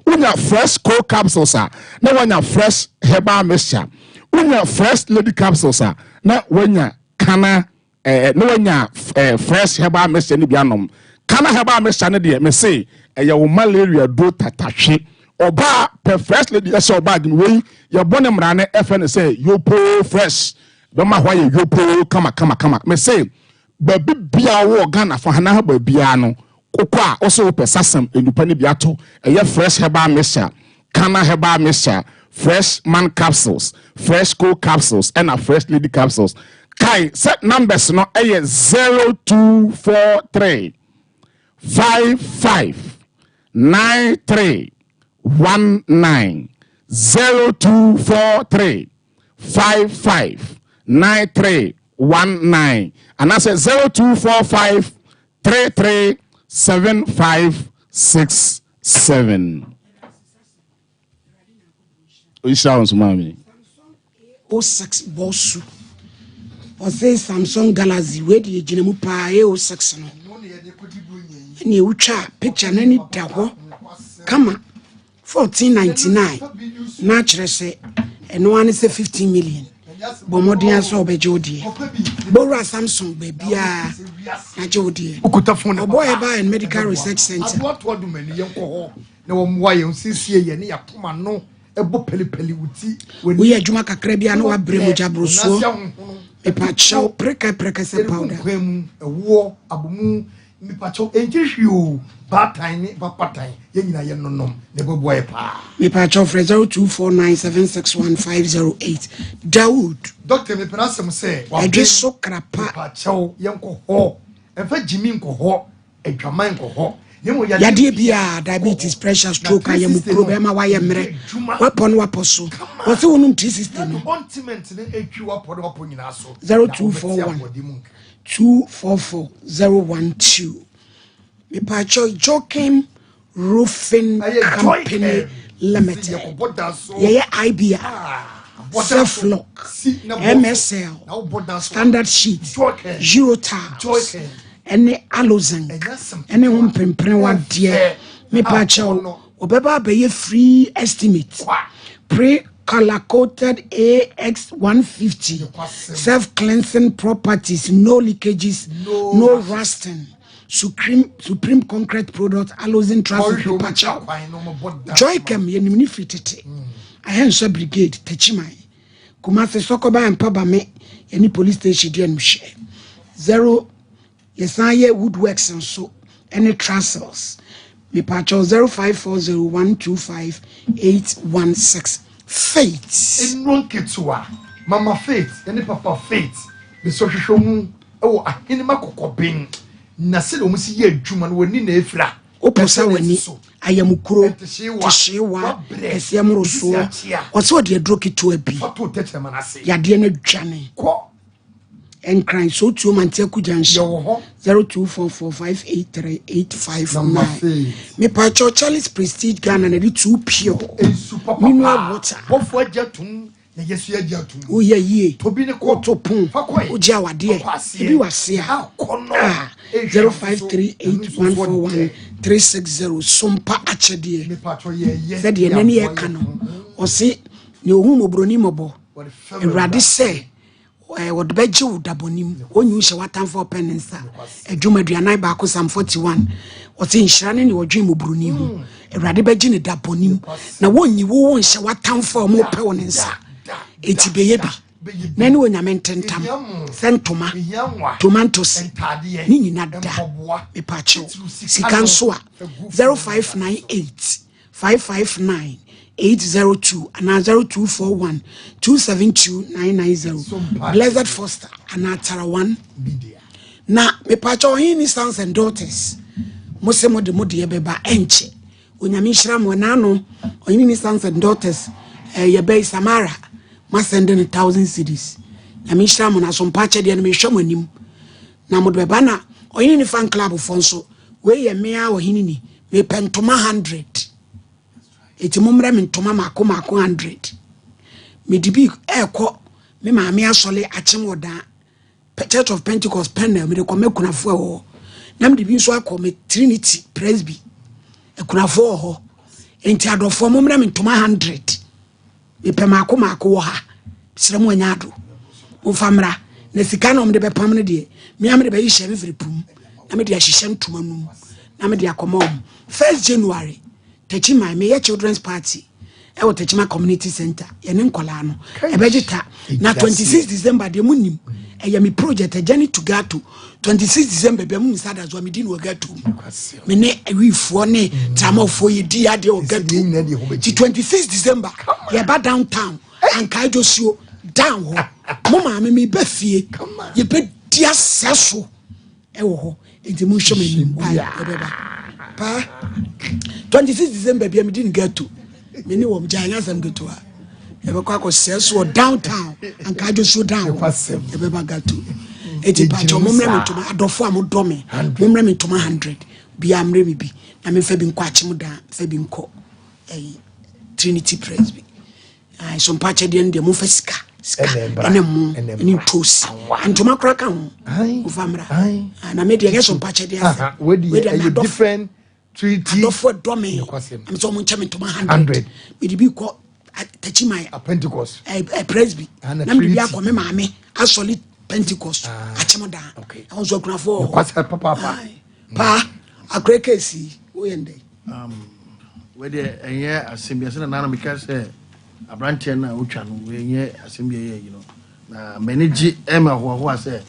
Wonya Fresh Cold Capsules a na woanya Fresh Herbal Mixture. Wonya Fresh Lady Capsules a na woanya Kana eh, na wanya eh, Fresh Herbal Mixture no bi anom. Kana Herbal Mixture no deɛ, mese ɛyɛ wo malaria duro tatahwe. Ɔbaa pɛ Fresh Lady ɛhyɛ ɔbaa mu wei, yɛbɔ ne mmara no ɛfɛ no sɛ Yopo Fresh. Bɛma hɔ ayɛ yopo kama kama kama. Mese baabi biara wɔ Ghana fa ha na ha baabiara no, wokɔ a wose wopɛ sasam nnupa no bi ato. Ɛyɛ Fresh Herbal Mixture, Kana Herbal Mixture, Fresh Man Capsules, Fresh Cold Capsules ɛna Fresh Lady Capsules. Kae sɛ numbers no ɛyɛ 0243 55 93 19 0243 55 93 19 anaasɛ 0245 33 75 67. Nhyira wo nso maame. O6 bɔsu ɔsɛ Samsung Galaxy wei deɛ gyina mu paa A06 no ɛne wotwa picture no ani da hɔ kama 1499 na akyerɛ sɛ ɛno ara ne sɛ 15 million bɔ mmɔden asɛ ɔbɛgye wo deɛ bɔwura Samsung baabiaa na gye wo deɛ ɔbɔ ɛba and medical research center na wɔmmoa yɛn nsiesie yɛn ne yɛakoma no ɛbɔ pelipeli wo ti. Woyɛ adwuma kakra bi a na wabrɛ mogya borosoɔ. Mepakyɛw preka prekɛsɛ powder. Kwan mu ɛwoɔ abomu mepakyɛw ɛnkyɛ hwee o baatan ne bapatan yɛn nyinaa yɛn nonom na ɛbɛboa yɛ paa. Mepakyɛw frɛ 0249761508 Dawood. Dɔkta mepɛ n'asɛm sɛ. Ɛdwe so krapa. Mepakyɛw yɛnkɔ hɔ ɛmfa gyimi nkɔ hɔ. Adwaman nkɔ hɔ. Na mmom yadeɛ biara diabetes pressure stroke ayamukuro bɛrima wayɛ mmerɛ wapɔ no wapɔ so wɔsɛ wonom 360 no 0241 244 012 mepaakyɛ Joachim Roofing Company Limited yɛyɛ IBR Selflock MSL Standard Sheet Eurotiles ɛne Alozinc ɛne ho mprempren wadeɛ mepa kyɛw wɔbɛba abɛyɛ free estimate pre color coated AX 150 self cleansing properties no leakages no rusting Supreme Supreme Concrete Product Alozinc Traffic mepa kyɛw Joycam yɛnim ne firi tete Ahɛnhyɛ Brigade Tachiman Kumasi Sɔkɔba Mpabame yɛne police station di anuhyɛ zero yɛsan yɛ woodworks nso ɛne trestles mepaakyɛw 0540125816 Faith. Nnuro nketewa, Mama Faith ne Papa Faith besɔ hwehwɛ mu wɔ ahenema kɔkɔben na sɛdeɛ wɔn si yɛ adwuma no wɔn ani na efira. Woposa w'ani, ayamukuro, tehyeewa, kɛseɛ mmorosoɔ. Ɔsɛ ɔde aduro ketewa bi. Yadeɛ no adwane. Nkran Sotuo Manteaku Junction. Yɛwɔ hɔ. 0244583859. Mepaakyɛw Charles Prestige Ghana na ɛde too pure Nsu papa mineral paa. water. Bɔfo agye atum na yɛso yɛagye atum. Woyɛ yie, Tobi ne kɔ. woto pon, Fa kɔe. wogye awadeɛ, Fa kɔ aseɛ. ebi wɔ ase a. Akɔnnɔ. Ah, Ehwɛ nso, ɛno nso so dɛ. 0538141360 Sompa akyɛdeɛ. Mepaakyɛw yɛyɛ. Sɛdeɛ ɛnɛ ne Yɛaboa yɛka yɛn no, ho. ɔse nea ɔhu mmɔborɔni mmɔbɔ, Wɔde fɛm Awurade sɛ wɔde bɛgye wo dabɔne mu, wɔnyi wo hyɛ w'atamfo a ɔpɛ ne nsa. Adwuma 41 Psalm 41 ɔse nhyira ne nea ɔdwen mmɔborɔni ho, Hmm. Awurade bɛgye ne dabɔne mu na wɔnyi wo wo nhyɛ w'atamfo a wɔpɛ wo ne nsa. Enti bɛyɛ bi na ne Onyame ntentam sɛ ntoma, tomatoes ne nyina da. Mepaakyɛw sika nso a 0598 559 802 anaa 0241 272 990 Blessed Foster anaa Tarawan. Na mepaakyɛw ɔhene ni sons and daughters mo se mo de mo deɛ bɛba ɛnkyɛ. Onyame nhyira mo ɛna ano ɔhene ni sons and daughters eh, yɛbɛyi Samara ma send no 1000 cedis. Nyame nhyira mo na so mpakyɛ deɛ no mehwɛ mo anim na mo de bɛba. Na ɔhene ni fan club fo nso wei yɛ mmea ɔhene ni mepɛ ntoma 100 eti mo mmerɛ me ntoma mako mako 100 mede bi ɛɛkɔ me maame asɔle akyem wɔ dan Church of Pentecost panel mede kɔ m'akunafoɔ ɛwɔ hɔ na mede bi nso akɔ me Trinity Presby akunafoɔ wɔ hɔ. Enti adɔfoɔ mo mmerɛ me ntoma 100 mepɛ maako maako wɔ ha srɛ mo anya ado momfa mmra na sika na ɔmde bɛpam no deɛ mea mede bɛhyehyɛ me firi pum na mede ahyehyɛ ntoma no mu na mede akɔma ɔm. 1st January Techiman meyɛ children's party ɛwɔ Techiman community center yɛne nkɔlaa no ɛbɛgye ta. Na 26 December deɛ mu nim ɛyɛ me project a journey to Gato. 26 December bia mu nsa da so a medi no wɔ Gato mu me ne awifoɔ ne tramɔfoɔ yɛdi adeɛ wɔ Gato. Ti 26 December yɛba downtown ankae dwosuo down hɔ mo maame meba fie yɛbɛdi asɛ so ɛwɔ hɔ. Nti monhwɛ m'anim yɛbɛba paa 26 December bia medi ne Gato me ne wɔm gya anyɛ asɛm ketewa yɛbɛkɔ akɔsɛɛ so wɔ downtown anka adwosuo down hɔ yɛbɛba Gato. Enti pakyɛ mommrɛ me ntoma adɔfo a modɔ me mommrɛ me ntoma 100 bia mmerɛ me bi na memfa bi nkɔ akyem dan mfa bi nkɔ ɛyi Trinity Presby. So mpakyɛ deɛ no deɛ momfa sika sika ɛne mo ɛne ntosi ntoma koraa ka ho momfa mmra. Na me deɛ ɛnyɛ so mpakyɛ deɛ asɛm wei deɛ ɛyɛ different treaty. Adɔfo ɛdɔ me ɛm sɛ ɔmo nkyɛ me ntoma 100 mede bi kɔ Techiman Pentecost Presby na mede bi akɔ me maame asɔle Pentecost akyem dan ɛho nso akunafoɔ wɔ hɔ paa akora kesi woyɛ ndɛ. Wei deɛ ɛnyɛ asɛm bi ɛsɛ na nana meka sɛ aberanteɛ no a wotwa no wei ɛnyɛ asɛm bi ɛyɛ yi no na m'ani gye ɛma hoahoa sɛ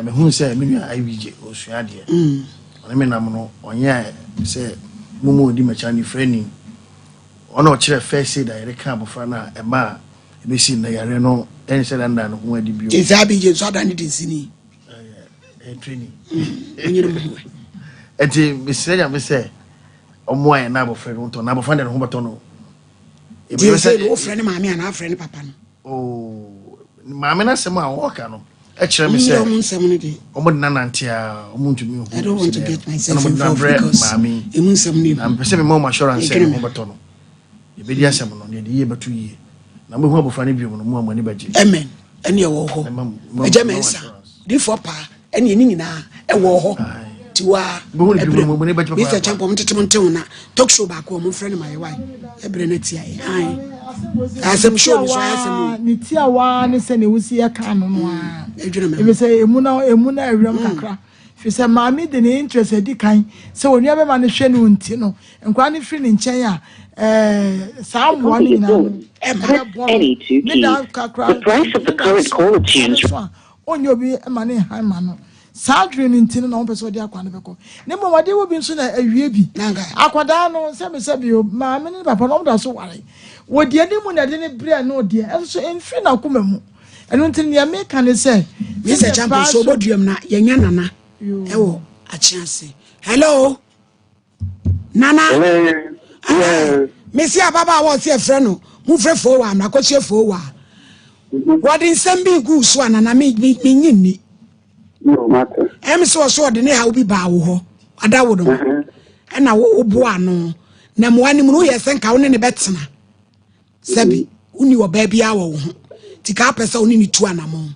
mehu sɛ me nua IBJ ɔsua adeɛ ɔne me nam no ɔnyɛ sɛ mumu ɔdi m'akyi ne frɛ ni ɔna ɔkyerɛ first aid a yɛde ka abɔfra no a ɛma a ɛbɛsi nnɛ yareɛ no ɛnhyɛ danda ne ho adi bio. Nti sɛ IBJ nso ada ne de nsini ɛyɛ training onyere mu ho. Ɛnti mesrɛ Nyame sɛ ɔmmoa yɛn na abɔfra no ntɔ na abɔfra no de ne ho bɛtɔ no. Nti sɛ no wofrɛ ne maame anaa afrɛ ne papa no? Oh, maame no asɛm a wɔka no ɛkyerɛ me sɛ ɔmo nsɛm no de ɔmo de nanante a ɔmo ntumi nhu. I don't want to get myself ɛna ɔmo de involved nabrɛ because maame emu nsɛm no na mpɛ sɛ mema ɔmo assurance sɛ ɛdwene ne me. ho bɛtɔ no yɛbɛdi asɛm no deɛ de yie bɛto yie na mobɛhu abɔfra no biom no mu a mo ani bɛgye. Amen. Ɛne ɛwɔ hɔ agya mɛnsa difoɔ paa ɛne ɛne nyinaa ɛwɔ hɔ tiwa Bɛhu no biom no mo ani bɛgye Mr. papaapa. Champon tete mo ntew na talk show baako ɔmo mfrɛ no ma yɛwae ɛbrɛ no atia yɛ ae asɛm show ni so ayɛ asɛm o. Ne ti a waa ne sɛ ne wusi yɛ kan no no a ɛdwene me ho. Ebi sɛ emu na emu na awuram kakra fi sɛ maame de ne interest adi kan sɛ onua bɛma no hwɛ no nti no nkwadaa no firi ne nkyɛn a saa mmoa no nyinaa no ɛbɛboa no ne da kakra ne da so so a ɔnyɛ obi ma ne nhan ma no saa adwene no nti no na wɔn pɛ sɛ ɔde akwadaa no bɛkɔ ne mmom ɔde wo bi nso na awie bi akwadaa no sɛbisɛbi o maame ne papa no wɔn da so ware wɔdi anim na ɛde ne brɛ no deɛ ɛnso so mfiri n'akoma mu ɛno nti nea meka ne sɛ Mr. Champon so obɔduam na yɛnya nana ɛwɔ akyease. Hello nana. Hello. Mesi ababaawa ɔsi ɛfrɛ no mofrɛ foo wa amrakɔhyɛ foo wa. Wɔde nsɛm bi regu wo so a nana me me menye nni. Ɛm sɛ ɔso ɔde ne haw bi baa wo hɔ adawo no ɛna wo woboa ano na mmoa no mu no woyɛ sɛ nka wo ne ne bɛtena sɛbi wonni ɔbaa biara wɔ wo ho nti ka apɛ sɛ wo ne ne tu anamɔn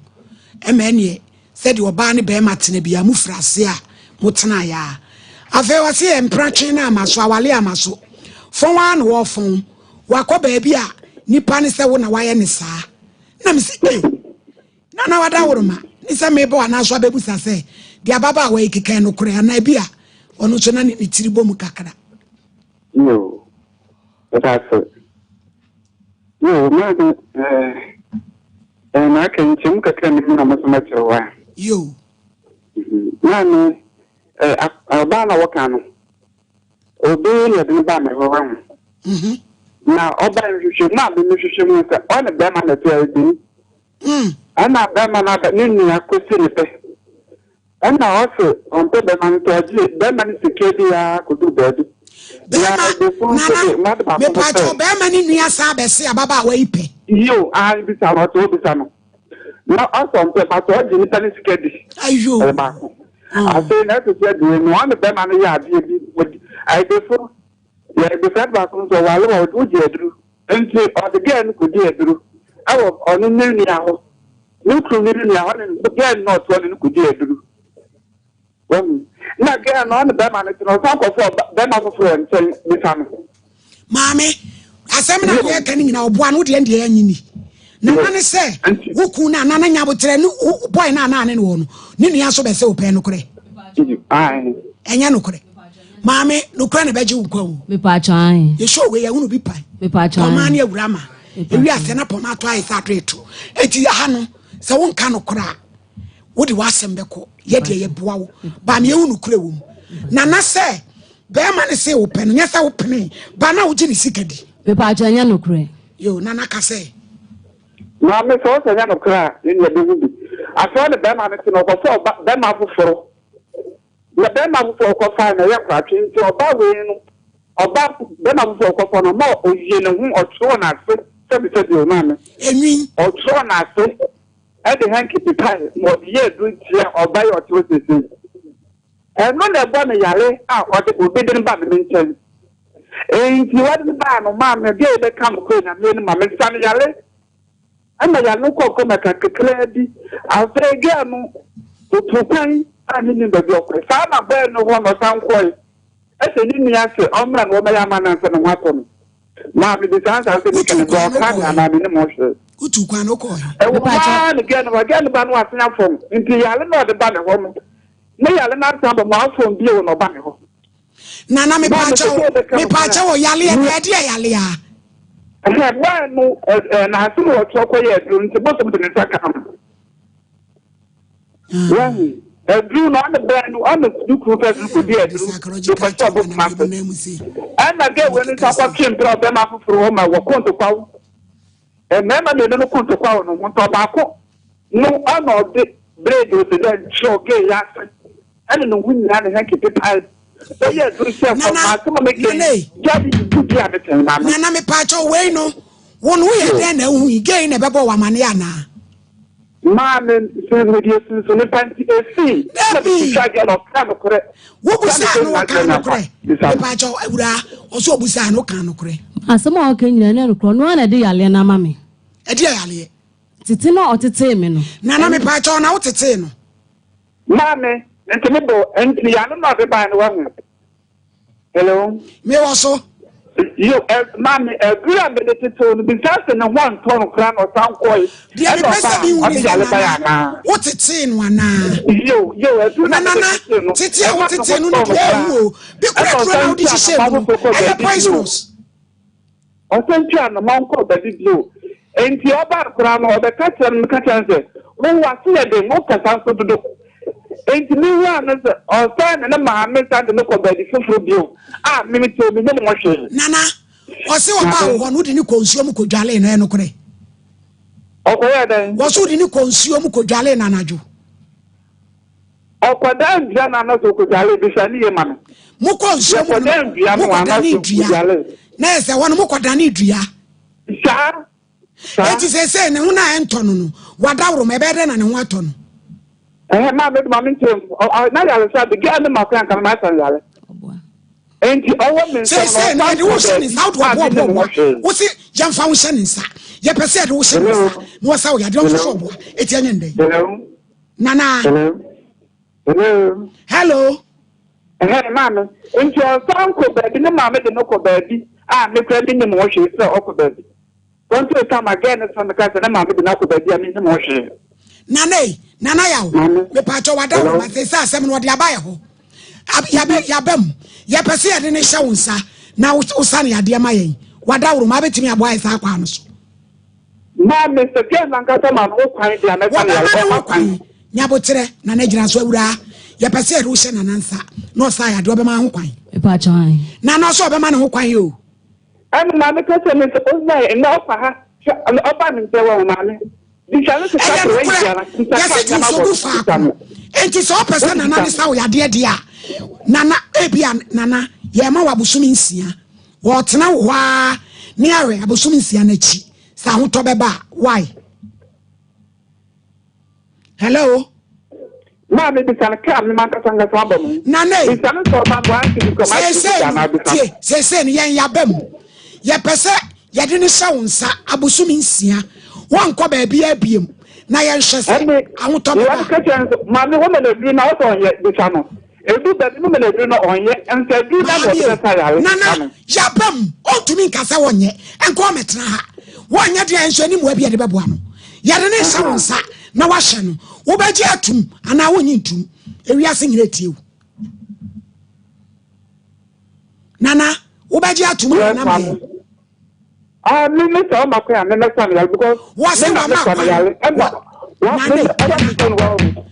ɛma ɛneɛ sɛdeɛ ɔbaa ne bɛrima tena bia mo firi ase a mo tena yɛ a afei ɔse yɛ mpratwe no ama so awale ama so fɔn ara na wɔfɔn wakɔ baabi a nipa ne sɛ wo na wayɛ ne saa na me se ee na na wada woroma ne sɛ mebɔ anaa so abɛbusa sɛ deɛ ababaawa yi keka nokorɛ anaa bi a ɔno nso na ne tiri bɔ mu kakra. Yo, meda ase. Yo, maame, eh, eh, na aka nkyɛmu kakra mi na mo so mɛkyerɛ wa. Yo. Maame, eh, ɔbaa na wɔka no, obi na ɛde no baa me hɔ wahu. Na ɔbaa nhwehwɛ mu a me mehwehwɛ mu sɛ ɔne bɛrima na ɛte a ebi. Ɛna bɛrima no aba ne nua kɔsi ne pɛ. Ɛna ɔse ɔmpɛ bɛma no nti ɔgye bɛma no sika bi aa kɔduru baabi. Bɛma, Nana, mepaakyɛw bɛma ne nua san bɛse ababaawa yi pɛ? Yiw, aane bisa no, ɔse wobisa no. Na ɔse ɔmpɛ but ɔgye nipa no sika di. Ayoo. Ɛyɛ baako. Afei na ɛto so abien no, ɔne bɛma no yɛ adeɛ bi, ayebefo, yɛ ayebefo ade baako nso ɔwale wɔ wogye aduru. Nti ɔde gɛɛ no kɔdi aduru ɛwɔ ɔno ne nua hɔ. Ne kunu ne ne nua hɔ ne gɛɛ no na ɔtoa ne no kɔdi aduru. Wahu? Na gɛɛ no ɔne bɛrima no te no ɔsan kɔfa bɛrima foforɔ nkyɛn bisa no. Maame, asɛm no a yɛreka no nyinaa ɔboa no wodeɛ ndeɛ ɛnye ni. Na na ne sɛ wo kun no anaa na nya aboterɛ ne boy no anaa ne ne wɔ no ne nua nso bɛsɛ wo pɛɛ nokorɛ. Ɛnyɛ nokorɛ. Maame, nokorɛ na ɛbɛgye wo nkwa o. Mepatwa ahe. Yɛ show wei yɛhunu bi pan. Mepatwa ahe. Pɔmaa ne awura ma. Ewi asɛ na pɔmaa to ayɛ sɛ ato eto. Eti aha no sɛ wonka nokorɛ a wode w'asɛm bɛkɔ. Yɛ deɛ yɛboa wo. Ba me yɛhu nokorɛ wɔ mu. Nana sɛ bɛrima ne se wopɛ no nyɛ sɛ wopene ba na wogye ne sika di. Mepatwa ɛnyɛ nokorɛ. Yo, Nana ka sɛ. Maame sɛ ɔsɛ ɛnyɛ nokorɛ a ne nua bɛhu bi. Afei ɔne bɛrima no te no ɔkɔfa ɔba bɛrima foforɔ. Na bɛrima foforɔ ɔkɔfae no ɛyɛ koratwe nti ɔbaa wei no ɔba bɛrima foforɔ ɔkɔfa no ɔma ɔyie ne ho ɔtwerɛ n'ase sɛbisɛbi o maame enwi ɔtwerɛ n'ase ɛde hanky pepae ma ɔde yɛ aduro tia ɔba yi ɔte hɔ seesei ɛno na ɛbɔ no yare a ɔde obi de no ba me nkyɛn nti wɔde no baa no maame deɛ yɛbɛka no kɔ nyame no ma me sa no yare Ɛna yɛano kɔɔ kɔma ka kakraa bi. Afei girl no otuu kwan a mennim baabi a ɔkɔe. Saa na boy no hɔ na ɔsan kɔe. Ɛsɛ ne nua se ɔmmra na wɔmmɛyɛ ama no ansa ne ho atɔ no. Maa mebisaa no saa asɛm yi kɛne, sɛ ɔkaa me anaa mennim ho hwee. Wotuu kwan no wokɔɔ he? Ɛwɔ hɔ ara ne girl no ba, girl no ba no wasen afɔm. Nti yare no a ɔde ba me hɔ no, ne yare no asan aba mu afɔm bio na ɔba me hɔ. Nana mepaakyɛw mepaakyɛw o yaleɛ no ɛdeɛ yaleɛ a. Ɛhɛn bɔɛ no ɛɛ n'ase na ɔtɔ kɔ yɛ aduro nti bosom de ne nsa ka no. Wahu aduro no ɔne bɛn no ɔne ne kunu fɛ no kɔdi aduro de kɔhyɛ ɔbosom ase. Ɛna gɛ wei no nso akɔtwe mpira ɔbɛma foforɔ hɔ ma wɔko ntokwaw. Mmarima mmienu no ko ntokwa wɔ no ho nti ɔbaako no ɛna ɔde blade ose dɛ nkyerɛw gay yi ase ɛne ne ho nyinaa ne hanky pepae bɛyɛ aduru sɛ fam na asɛm a meka yi gya bi bu bi a metɛn ma no. Nana mepaakyɛw wei no wo no woyɛ dɛn na ahu yi gay na ɛbɛbɔ wo amaneɛ anaa? Maame nso mede asunsun nipa nti esii na metwitwa gɛ na ɔka nokorɛ. Wobusaa no ɔka nokorɛ. Mepaakyɛw awuraa ɔsɛ ɔbusaa no ɔka nokorɛ. Asɛm a ɔka nyinaa nyɛ nokorɛ ɔno ara na ɛde yareɛ no ama me. Ɛdeɛ yareɛ? Tete na ɔtetee me no. Nana mepaakyɛw na wotetee no? Maame nti me bo nti yare no a ɔde bae no wahu. Hello. Me wɔ so. Yo, ɛ maame ɛbere a mede tetew no bisa sɛ ne ho antɔ no koraa na ɔsan kɔe. Deɛ mepɛ sɛ mi hu ni sɛ nana wo tetee no anaa. Yo, yo, ɛduru na mede tetee no. Tete a wo tetee no no deɛ ɛhu o. Bi kura duro na wode hyehyɛ mu no ɛyɛ poisonous. Ɔsan twaa no ma ɔnkɔɔ baabi bio. Enti ɔbae koraa no, ɔbɛka kyerɛɛ no, meka kyerɛɛ no sɛ, Wo w'ase yɛ den, wokasa nso dodo. Enti me wuraa no sɛ ɔsan ne ne maame san de no kɔ baabi foforo bio a, me mete hɔ, minnim ho hwee. Nana, ɔse ɔbaa wo hɔ no, wode no kɔɔ nsuo mu kɔdwalee no, ɛyɛ nokorɛ? Ɔkɔyɛɛ dɛn? Wɔse wode no kɔɔ nsuo mu kɔdwalee no anadwo. Ɔkɔdan dua no ano so kɔdwalee, bisa ne yie ma me. Mokɔ nsuo mu no, Yɛkɔdan dua no ano mokɔdanee so dua. kɔdwalee. Na ɛsɛ hɔ no mokɔdanee dua. Saa. Eti seesei ne ho no a ɛntɔ no no, wadaworoma, ɛbɛyɛ dɛn na ne ho atɔ no? Ɛhɛ, maame de maame nkyerɛ mu. Na yare sa de gɛɛ ne ma kora nka ma asan yare. Enti ɔwɔ me nsɛm Seesei no yɛde wo hyɛ ne nsa, wode ɔboa ɔboa ɔboa. Wo se yɛmfa wo nhyɛ ne nsa. Yɛpɛ sɛ yɛde wo hyɛ ne nsa na wɔsa wo yadeɛ ɔnso so ɔboa. Eti ɛnyɛ ndɛ. Nana. Hello. Hello. Ɛhɛn maame. Nti ɔsan kɔ baabi ne maame de no kɔ baabi a me kora me nim ho hwee sɛ ɔkɔ baabi. Wɔnto sa ma gɛɛ no so meka sɛ ne maame de no akɔ baabi a mennim ho hwee. Nana ei, Nana Yaw, mepaakyɛw wada wo ma seesei asɛm no wɔde aba yɛ hɔ. Yɛbɛ yɛaba mu. Yɛpɛ sɛ yɛde no hyɛ wo nsa na wosane adeɛ ma yɛn. Wada wo ma abɛtumi aboa yɛ saa kwan no so. Maame, sɛ gɛɛ no ankasa ma no ho kwan deɛ a mɛsa no yare, Wɔbɛma ne ho ɔmma kwan. kwan. Nyaboterɛ, Nana gyina so awuraa. Yɛpɛ sɛ yɛde wo hyɛ Nana nsa na ɔsa yɛ adeɛ ɔbɛma ho kwan. Mepaakyɛw ae. Nana ɔsɛ ɔbɛma ne ho kwan o. Ɛna maame ka kyerɛ me sɛ ɔnyae nnɛ ɔfa ha hwɛ ɔba me nkyɛn wɔ maame bisa no sesa Ɛyɛ sɛ wayi nokorɛ, biara bisa yɛse ka to nneɛma nso bɔ gu no bisa faako. no Enti sɛ ɔpɛ sɛ Nana bisa ne sa wo yadeɛ deɛ a, Nana, ebia Nana, yɛrema wo abosome nsia. Wɔretena wo hɔ ara ne ahwɛ abosome nsia no akyi sɛ ahotɔ bɛba a, why? Hello? Maame bisa no kaa me mankasa nkasa abɔ me ho. Nana e. Bisa no sɛ ɔba mboa nti bisa ma ase Seesei bisa no, anaa bisa. tie, seesei no yɛn yaba mu. Yɛpɛ sɛ yɛde no hyɛ wo nsa abosome nsia. Wɔnkɔ baabiara biem na yɛnhwɛ sɛ Ɛne ahotɔ deɛ bɛba. ɔde kyerɛ nso maame wo mena aduru na wosɛ ɔnyɛ bisa no. Edu baabi mo mena aduru na ɔnyɛ nso aduru na na Maame ɔde e, bɛsa yare bisa Nana, no. yaba mu. Ɔntumi nka sɛ wɔnyɛ. Nka ɔmmɛtena ha. Wɔnyɛ deɛ nso ɛne mmoa bi a yɛde bɛboa no. Yɛde ne nhyɛ wo nsa na wahyɛ no. Wobɛgye atum anaa wonnye ntum. Ewiase nyina etie wo. Nana, wobɛgye atum anaa na mɛyɛ? Ah, me me sɛ ɔma kwan a me mɛsa no yare because Wɔse me na wama mesa no kwan. yare ɛna Nane,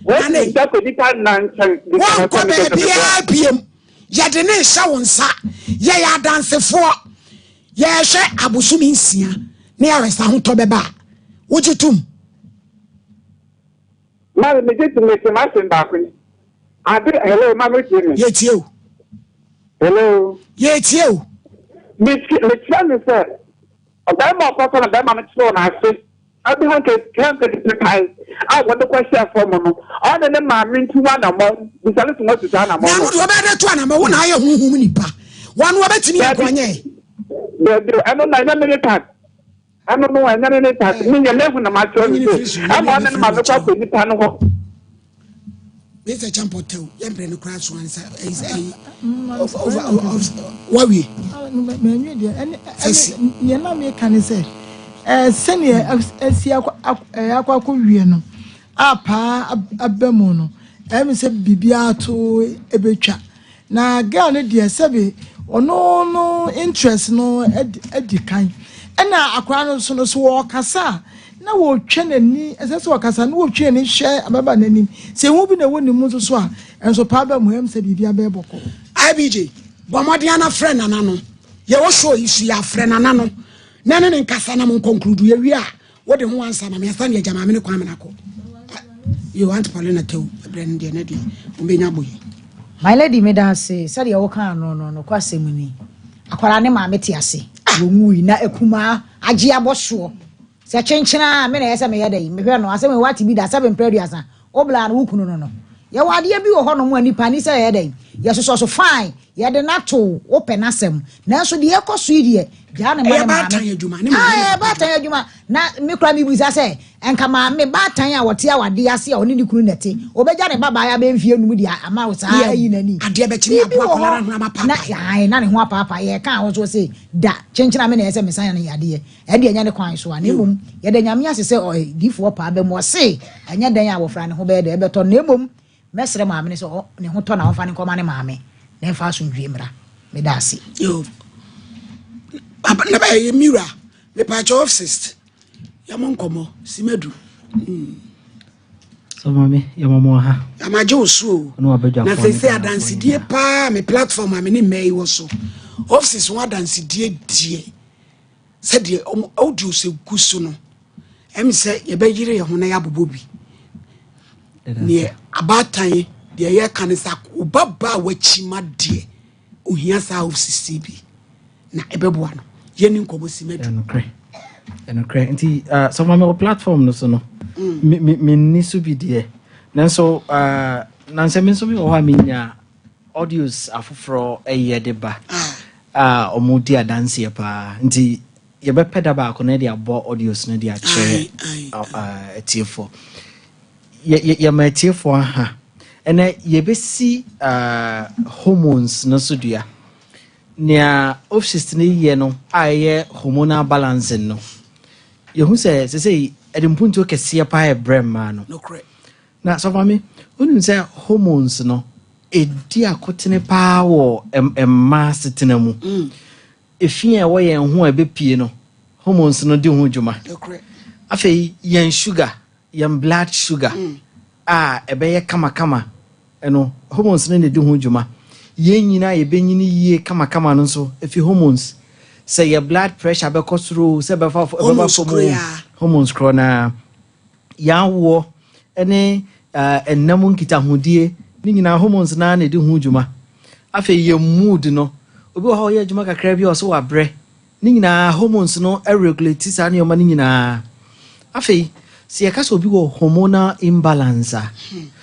Nane, wɔnkɔ baabiara biem. Yɛde ne nhyɛ wo nsa. Yɛyɛ adansefoɔ. Yɛhwɛ abosome nsia ne yɛahwɛ sɛ ahotɔ bɛba a. Wogye tom? Maame megye tom mete m'asɛm baako yi. Ade hello maame wotie me? Yɛtie o. Hello. Yɛtie o. Mekyerɛ ne sɛ ɔbarima ɔkɔsɔ na barima no kyerɛw n'ase ɔde hankɛse pepae a wɔde kɔhyɛɛ fam no ɔne ne maame ntu anammɔn bisa no sɛ wɔatu saa anammɔn no. Na no deɛ ɔbɛyɛ dɛ to anammɔn wo na ayɛ honhom nipa wɔn wɔbɛtumi akɔnyɛ. Dabi ɛno na ɛnyɛ mene tax ɛno no ɛnyɛ mene tax menyɛ mehu na makyerɛ no sɛ ɛma ɔne ne maame kɔ akɔ nipa no hɔ. Mr. Champɔ tɛw yɛn mpere no koraa so ansa ɛyi ɛyi wawie. Mɛnwi deɛ ɛne ɛne nea na meka ne sɛ ɛɛ sɛnea ɛsi akɔ ɛɛ akɔ akɔ wie no a paa aba mu no ɛyɛ mi sɛ biribiara to ebetwa. Na girl no deɛ sɛbe ɔno no interest no adi kan ɛna akwadaa no nso no so wɔkasa a na wɔtwa n'ani ɛsɛ sɛ ɔkasa na wɔtwa n'ani hwɛ ababa n'anim sɛ ehu bi na ɛwɔ ne mu nso so a ɛnso paa bɛ mu ɛm sɛ biribi abɛɛ bɔkɔ. IBJ bɔ mmɔden ana frɛ nana no yɛwɔ show yi so yɛafrɛ nana no na ne ne nkasa na mo nkɔnkludu yɛwie a Wode ho ansa ma me ansa ne agya maame ne kwan mena kɔ. Yo, Aunt Paulina tew ɛbrɛ no deɛ ne deɛ wɔbɛnya bɔ yi. My lady meda ase sɛdeɛ wokaa no no nokwasɛm ni akwadaa ne maame te ase wɔnwui na akumaa agye abɔ soɔ sɛ kyenkyena a me na ɛyɛ sɛ meyɛ dɛ mehwɛ no asɛm wate bi da sɛ mprɛ aduasa wo bla no wo kunu no no yɛwɔ adeɛ bi wɔ hɔ nom a nipa ni sɛ yɛyɛ dɛ yɛsosɔ so fine Yɛde no ato wo, wopɛ n'asɛm. Nanso deɛ ɛkɔ so yi deɛ, gyaa no ma ne maame. Ɛyɛ baatan adwuma, ne maame. Ah, ɛyɛ baatan adwuma. Na me koraa mebisa sɛ, nka maame baatan a ɔte awadeɛ ase a ɔne ne kunu na ɛte, ɔbɛgya ne babaa abɛyɛ mfeɛ num de ama wo saa ayi n'ani? Adeɛ bɛkye ne aboa akwadaa no ho ama paapae. Na, ae, na ne ho apaapae. Yɛka a, wo nso wose, da, kyenkyena me na ɛyɛ sɛ mesan no yadeɛ. Ɛdeɛ ɛnyɛ ne kwan so a. Na mmom, yɛda Nyame ase sɛ ɔ, difoɔ paa ba mu. Ɔse, ɛnyɛ dɛn a abɔfra no ho bɛyɛ dɛ, ɛbɛtɔ no. Na mmom, Mɛsrɛ maame no sɛ ɔ ne ho tɔ na ɔmfa no nkɔma ne maame na ɛmfa asomdwie mmra. Meda ase. Yo. Papa na bɛyɛ mi wura. Mepaakyɛ office. Yɛmɔ nkɔmmɔ. Simadu. Mm. So maame, yɛmɔ mo ha. Amagye wo so o. Na sese adansedie paa me platform a me ne mmaa yi wɔ so. Office ho adansedie deɛ. Sɛdeɛ wɔn audios gu so no, ɛmi sɛ yɛbɛyere yɛn ho na yɛabobɔ bi. Neɛ abaatan deɛ yɛka ne sɛ wo ba a wakyi ma deɛ ohia saa ofisisi bi na ɛbɛboa no. Yɛni nkɔmmɔ si madu. Ɛnokorɛ nti uh, sɛ ɔma me wɔ platform no so no mm. menni so bi deɛ nanso uh, nansɛ me nso mewɔ hɔ a menya audios afoforɔ ɛyɛ de ba ah. a ɔmo di adanseɛ paa nti yɛbɛpɛ da baako no de abɔ audios no de akyerɛ atiefoɔ yɛma atiefoɔ aha ɛnɛ yɛbɛsi uh, hormones no so dua Nea OFSIST no yɛ no a ɛyɛ hormonal balancing no, yɛhu sɛ sesei ɛde mpuntuo kɛseɛ paa ɛbrɛ mmaa no. Na sɔfo maame, wonim sɛ hormones no ɛdi akotene paa wɔ mmaa asetena mu. Mm. Efi a ɛwɔ yɛn ho a ɛbɛpie no, hormones no di ho dwuma. Afei yɛn sugar, yɛn blood sugar mm. a ɛbɛyɛ kamakama Ɛno, hormones no na ɛdi ho dwuma. Yɛn nyini a yɛbɛnyini yie kamakama no nso, ɛfi hormones. Sɛ yɛ blood pressure bɛkɔ soro o, sɛ ɛbɛfa ɛbɛba fam o, hormones korɔ no ara. Yɛn awoɔ ne ɛnna mu nkitahodie, ne nyinaa hormones no ara na ɛdi ho dwuma. Afei yɛn mood no, obi wɔ hɔ a ɔyɛ adwuma kakra bi a ɔsɛ wabrɛ. Ne nyinaa hormones no regulate saa nneɛma no nyinaa. Afei, sɛ yɛka sɛ obi wɔ hormonal imbalance a,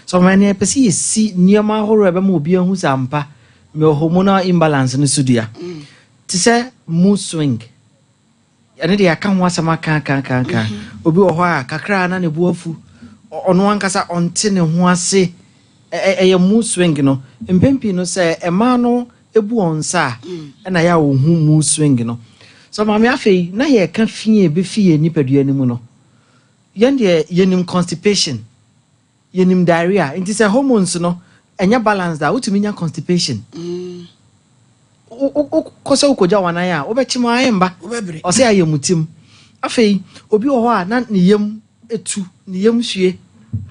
sɛ ɔma ɛnea yɛpɛ sɛ yɛsi nneɛma ahorow a ɛbɛma obi ahu sɛ ampa mewɔ hormonal imbalance no so dua. Te sɛ mood swing. Ɛno deɛ yɛaka ho asɛm aka aka aka aka. Obi wɔ hɔ a kakra na ne bo afu. Ɔno ankasa ɔnte ne ho ase. Ɛyɛ mood swing no. Mpɛn pii no sɛ mmaa no bu wɔn nsa a, ɛna yɛ a wɔhu mood swing no. So maame afei na yɛreka fi a ɛbɛfi yɛn nipadua no mu no, yɛn deɛ yɛnim constipation, yɛnim diarrhea, nti sɛ hormones no ɛnyɛ balanced a wotumi nya constipation. Wokɔ sɛ wokɔgya wɔn anan a wobɛkyem a ɛmba, ɔsɛ ayɛ mu tim. Afei obi wɔ hɔ a na ne yam tu, ne yam hwie,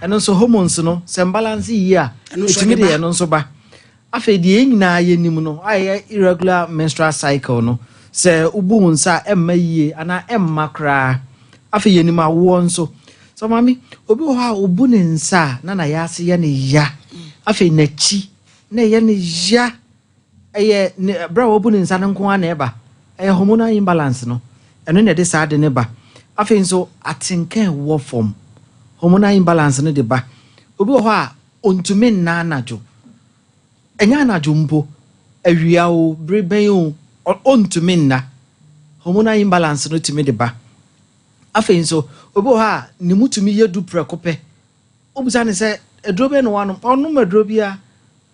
ɛno nso hormones no sɛ mbalance yie a ɛtumi de ɛno nso ba. Afei deɛ yɛn nyinaa yɛnim no a ɛyɛ irregular menstrual cycle no, sɛ wobu wo nsa a ɛmma yie anaa ɛmma koraa. Afei yɛnim awoɔ nso. Sɛ maame, obi wɔ hɔ a ɔbu ne nsa a na n'ayaase yɛ no ya. Afei n'akyi na ɛyɛ no ya. Ɛyɛ ne berɛ a wabu ne nsa no nko ara na ɛba. Ɛyɛ hormonal imbalance no. Ɛno na ɛde saa ade no ba. Afei nso atenka a ɛwɔ fam, hormonal imbalance no de ba. Obi wɔ hɔ a ɔntumi nna anadwo. Ɛnyɛ anadwo mpo, awia o, bere bɛn o, ɔntumi nna. Hormonal imbalance no tumi de ba. Afei nso, obi wɔ hɔ a ne mu tumi yɛ du prɛko pɛ. Wobisa no sɛ, aduro bɛn na wanom? Ɔnnom aduro biara.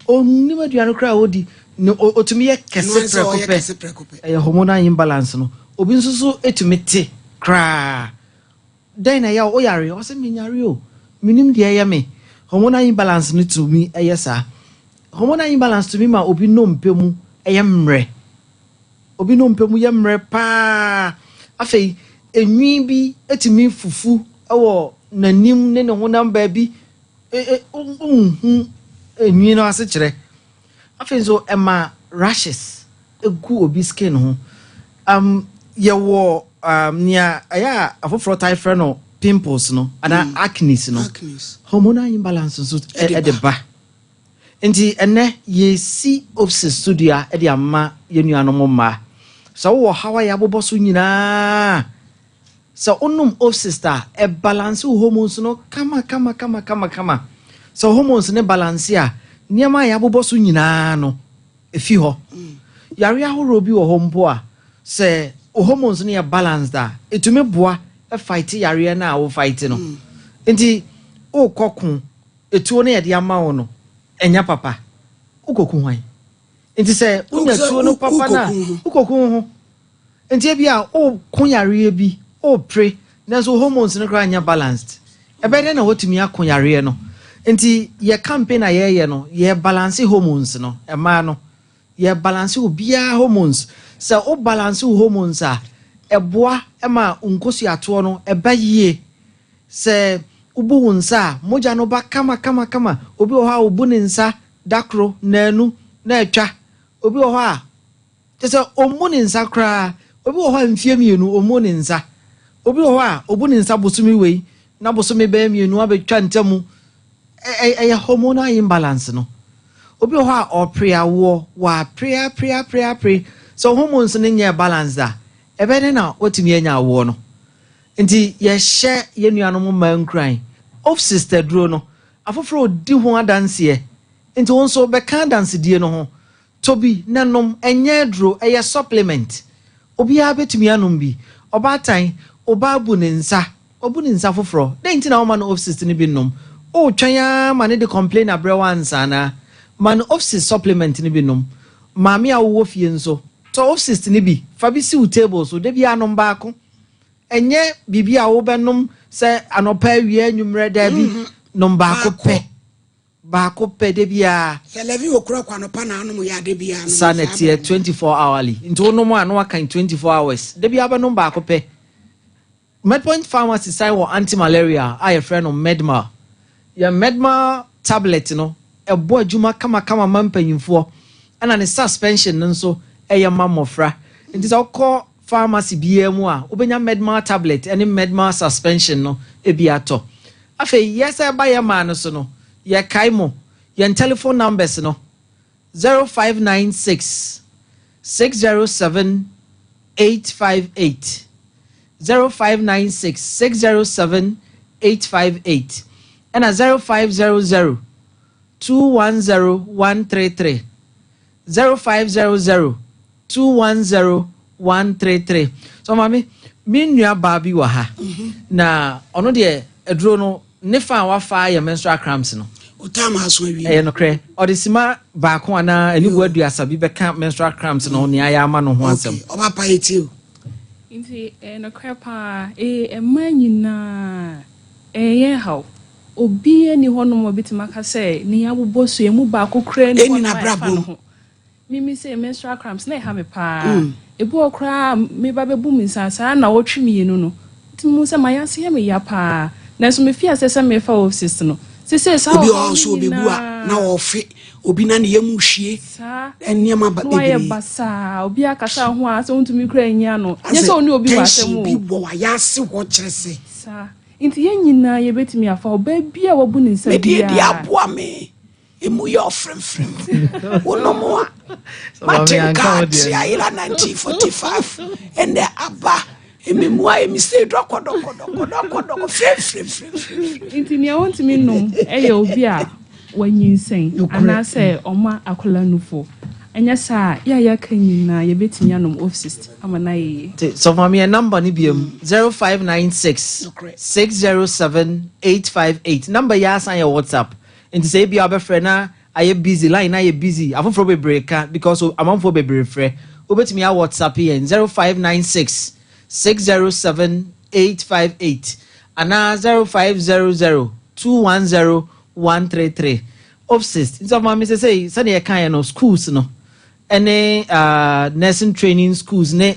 Ɔnnim aduane koraa a ɔdi. Ne ɔtumi yɛ kɛse prɛko pɛ. Ɛyɛ hormonal imbalance no. Obi nso so tumi te koraa. Dɛn na ɛyɛ wo? Woyare? Ɔse menyare o, mennim deɛ ɛyɛ me. Hormonal imbalance no tumi yɛ saa. Hormonal imbalance tumi ma obi nnompe mu yɛ mmerɛ. Obi nnompe mu yɛ mmerɛ paa. Afei, enwi bi tumi fufu wɔ n'anim ne ne honam baabi. Wonhu enwi no asekyerɛ. Afei nso ɛma rashes gu obi skin ho. Um, yɛwɔ um, nea ɛyɛ a afoforɔ tae frɛ no pimples no anaa mm. acnes no. Hormonal imbalance nso ɛde ba. Nti ɛnɛ yɛsi OPSIS so dua de ama yɛn nuanom mmaa. Sɛ wowɔ haw a yɛabobɔ so nyinaa Sɛ wonom Ovcyst a, ɛbalanse wo hormones no kama kama kama kama kama. Sɛ wo hormones no balanse a, nneɛma a yɛabobɔ so nyinaa no, efi hɔ. Yare ahorow bi wɔ hɔ mpo a, sɛ wo hormones no yɛ balanced a, etumi boa fight yareɛ no a wo fight no. Nti wokɔ ko, etuo no yɛde ama wo no, ɛnyɛ papa. Wokɔku hwan? Nti sɛ wonya tuo no papa no a, wokɔku wo ho. Nti ebia woreko yareɛ bi, worepere, nanso wo hormones no koraa nyɛ balanced. Ɛbɛyɛ dɛn na woatumi ako yareɛ no? Nti yɛ campaign a yɛreyɛ no, yɛrebalanse hormones no, mmaa no. Yɛrebalanse obiara hormones. Sɛ wo balance wo hormones a, ɛboa ma wo nkosuatoɔ no ɛba yie. Sɛ wobu wo nsa a, mogya no ba kama kama kama. Obi wɔ hɔ a ɔbu ne nsa da koro, nnanu na atwa. Obi wɔ hɔ a, Kyerɛ sɛ, ɔmmu ne nsa koraa. Obi wɔ hɔ a mfeɛ mmienu, ɔmmu ne nsa. Obi wɔ hɔ a, ɔbu ne nsa bosome wei, na bosome bɛyɛ mmienu abɛtwa ntamu. Ɛyɛ hormonal imbalance no. Obi wɔ hɔ a, ɔpere awoɔ, wapere apere apere apere. Sɛ hormones no nyɛɛ balanced a, ɛbɛyɛ dɛn na watumi anya awoɔ no? Nti yɛhyɛ yɛn nuanom mmaa nkuran. Opsis aduro no, afoforɔ redi ho adanseɛ. Nti wo nso bɛka adansedie no ho. Tɔ bi na nom, ɛnyɛ aduro, ɛyɛ supplement. Obiara bɛtumi anom bi. Ɔbaatan, wo ba abu ne nsa, wabu ne nsa foforɔ, dɛn nti na womma no Opsis no bi nnom? Woretwɛn ara ma no de complain abrɛ wo ansa anaa? Ma no Opsis supplement no bi nom. Maame a wowɔ fie nso, tɔ Opsis no bi, fa bi si wo table so, da biara nom baako. Ɛnyɛ biribi a wobɛnom sɛ anɔpa, awia, anwummerɛ, daabi, nom baako pɛ. Baako pɛ da biara. Sɛ levy wɔ kura kɔ anɔpa na anom yɛ a da biara nom Saa na saa ɛteɛ, bɔ no. 24 hourly. Nti wonom a na wakan 24 hours. Da biara bɛnom baako pɛ. Medpoint Pharmacy san wɔ anti-malaria a yɛfrɛ no Medmal. Yɛn Medmal tablet no, ɛbɔ adwuma kamakama ma mpanyimfoɔ, ɛna ne suspension no nso yɛ ma mmɔfra. Nti sɛ wokɔ pharmacy biara mu a, wobɛnya Medmal tablet ne Medmal suspension no bi atɔ. Afei yɛsan ba yɛn man no so no, yɛkae mo, yɛn telephone numbers no, 0596 607 858, 0596 607 858, ɛna 0500 210 133, 0500 210 133. So maame, me nua baa bi wɔ ha na ɔno deɛ aduro no ne fa a wafa yɛ menstrual cramps no. Ɛyɛ nokorɛ. Ɔde sima baako anaa anibu aduasa bi bɛka menstrual cramps no nea ayɛ ama no ho asɛm. Ɔba pa yɛ tie o. Nti ɛyɛ nokorɛ paa, ee mmaa nyinaa ɛyɛ yɛn haw. Obiara nni hɔnom a obetumi aka sɛ nea abobɔ so yi emu baako koraa nni hɔnom a ɛfa ne ho. Mimi sei, menstrual cramps, na ɛha me paa. Ebi wɔ hɔ koraa a, me ba bɛbu me nsa saa nnawɔtwe mmienu no, wotumi hu sɛ m'ayase yɛ me ya paa. Nanso mefii aseɛ sɛ merefa Ovsys no, seesei saa Obi wɔ ɔhaw hɔ no nso obebu a nyinaa. na ɔrefe, obi na ne yam rehwie, Saa. nneɛma ba Na wayɛ bebree. basaa, obi akasa ho a, asɛ wontumi koraa nyi ano. Nyɛ Asɛ sɛ wo ne obi wɔ asɛm tension o. bi wɔ w'ayase hɔ kyerɛ sɛ. Saa. Nti yɛn nyinaa yɛbɛtumi afa ɔbaa bi a wabu ne nsa Me deɛ deɛ biara. aboa me emu yɛ ɔfrɛmfrɛm wonom a mate nka ate ayera 1945 ɛnɛ aba ememu ayɛ me sɛ dɔkɔdɔkɔdɔkɔdɔkɔdɔkɔ frɛmfrɛmfrɛmfrɛm. Nti nea ontumi nnom yɛ obi a wanyinsɛn anaasɛ ɔma akwadaa nufoɔ. Anyɛ saa a, yɛ a yɛaka nyinaa yɛbɛtumi anom Ovsist ama no ayɛ yie. Nti sɔfo ma me yɛn number no biom, 0596 607 858. Number yi ara san yɛ WhatsApp. Nti sɛ ebia wobɛfrɛ na ayɛ busy, line no ayɛ busy, afoforɔ bebree ka because amanfoɔ bebree frɛ, wobɛtumi a WhatsApp yɛn 0596 607 858 anaa 0500 210 133. Opsist, nti sɔfo maame sesei sɛdeɛ yɛkaeɛ no schools no ɛne uh, nursing training schools ne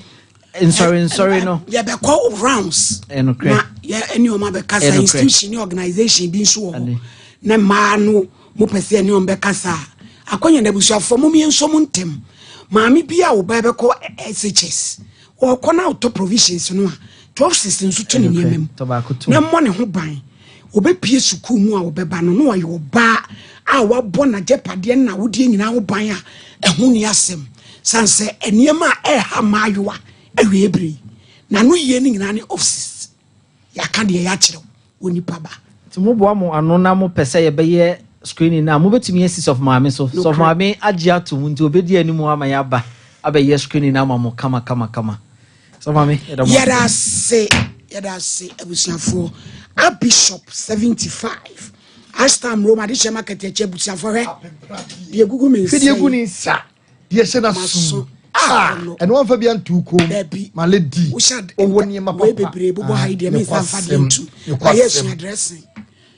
nsɔre nsɔre no. Yɛbɛkɔ rounds. Ɛnokorɛ. Na yɛ ɛne wɔn abɛkasa institution ne organization bi nso wɔ hɔ na mmaa no mo pɛ sɛ ɛne wɔn bɛkasa a akɔnya na abusuafoɔ mo mmiɛnso mo ntɛm maame bi a ɔbaa bɛkɔ SHS Ɔkɔ na ɔtɔ provisions no a, 12 nso to ne nneɛma mu na mmɔ ne ho ban. Ɔbɛpie sukuu mu a ɔbɛba no na ɔyɛ ɔbaa a wabɔ n'agyapadeɛ ne n'awodeɛ nyinaa ho ban a ɛho nni asɛm. Sane sɛ nneɛma a ɛreha mmaayewa awie bere yi, n'ano yie no nyinaa ne offices. Yɛaka deɛ yɛakyerɛ wo, onipa ba. Nti moboa mo ano na mopɛ sɛ yɛbɛyɛ screening no a, mobɛtumi asi Sɔfo Maame so. Sɔfo Maame agye atom nti ɔbɛdi anim ama yɛaba abɛyɛ screening no ama mo kama kama kama. Sɔfo Maame, yɛda mo ase. Yɛda ase, yɛda ase abusuafoɔ. Abishop 75, Ashtam Rome Adehyɛ Market akyi abusuafoɔ hwɛ deɛ egugu me nsa Hwɛ deɛ egu yi. ne nsa. Deɛ ɛhyɛ n'asom. Ah, Ɛno wamfa bi anto kom. Ma lady. Ɔwɔ nneɛma papa. Wei bebree bobɔ ha yi deɛ me nsa nfa deɛ ntu. Ayɛ sua dressing.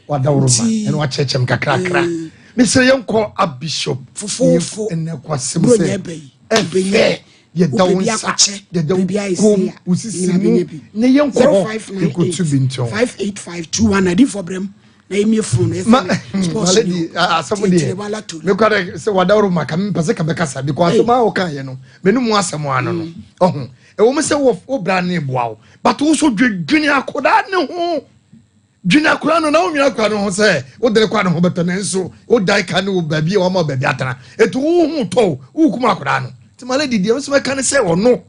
Wadaworo ma ɛna wakyerɛkyerɛ m kakrakra. Mesrɛ yɛnkɔ a bishop. Fofofo. Ɛnɛ kwasɛm sɛ. Ɛfɛ yɛda wo nsa yɛda wo kom wo sisi mu ne yɛnkɔ hɔ yɛnkɔtu bi ntɔn. 58521 adifoɔ brɛm. na yɛmie fon no yɛsɛ sports ni asɛm deɛ mekora dɛ sɛ wadaworo ma ka mempɛ sɛ ka bɛkasa because asɛm a wokaeɛ no mene mu asɛm ano no mm. ɔho ɛwɔ mu sɛ wo bra ne boa wo but wo so dwedwene akodaa ne ho dwene akodaa no na wonwene akodaa no ho sɛ wode ne kɔ ne ho bɛtɔ nanso wodan ka ne wo baabi a wama baabi atena ɛti wo ho tɔ wo wokum akodaa no nti ma lady deɛ nso mɛka ne sɛ ɔno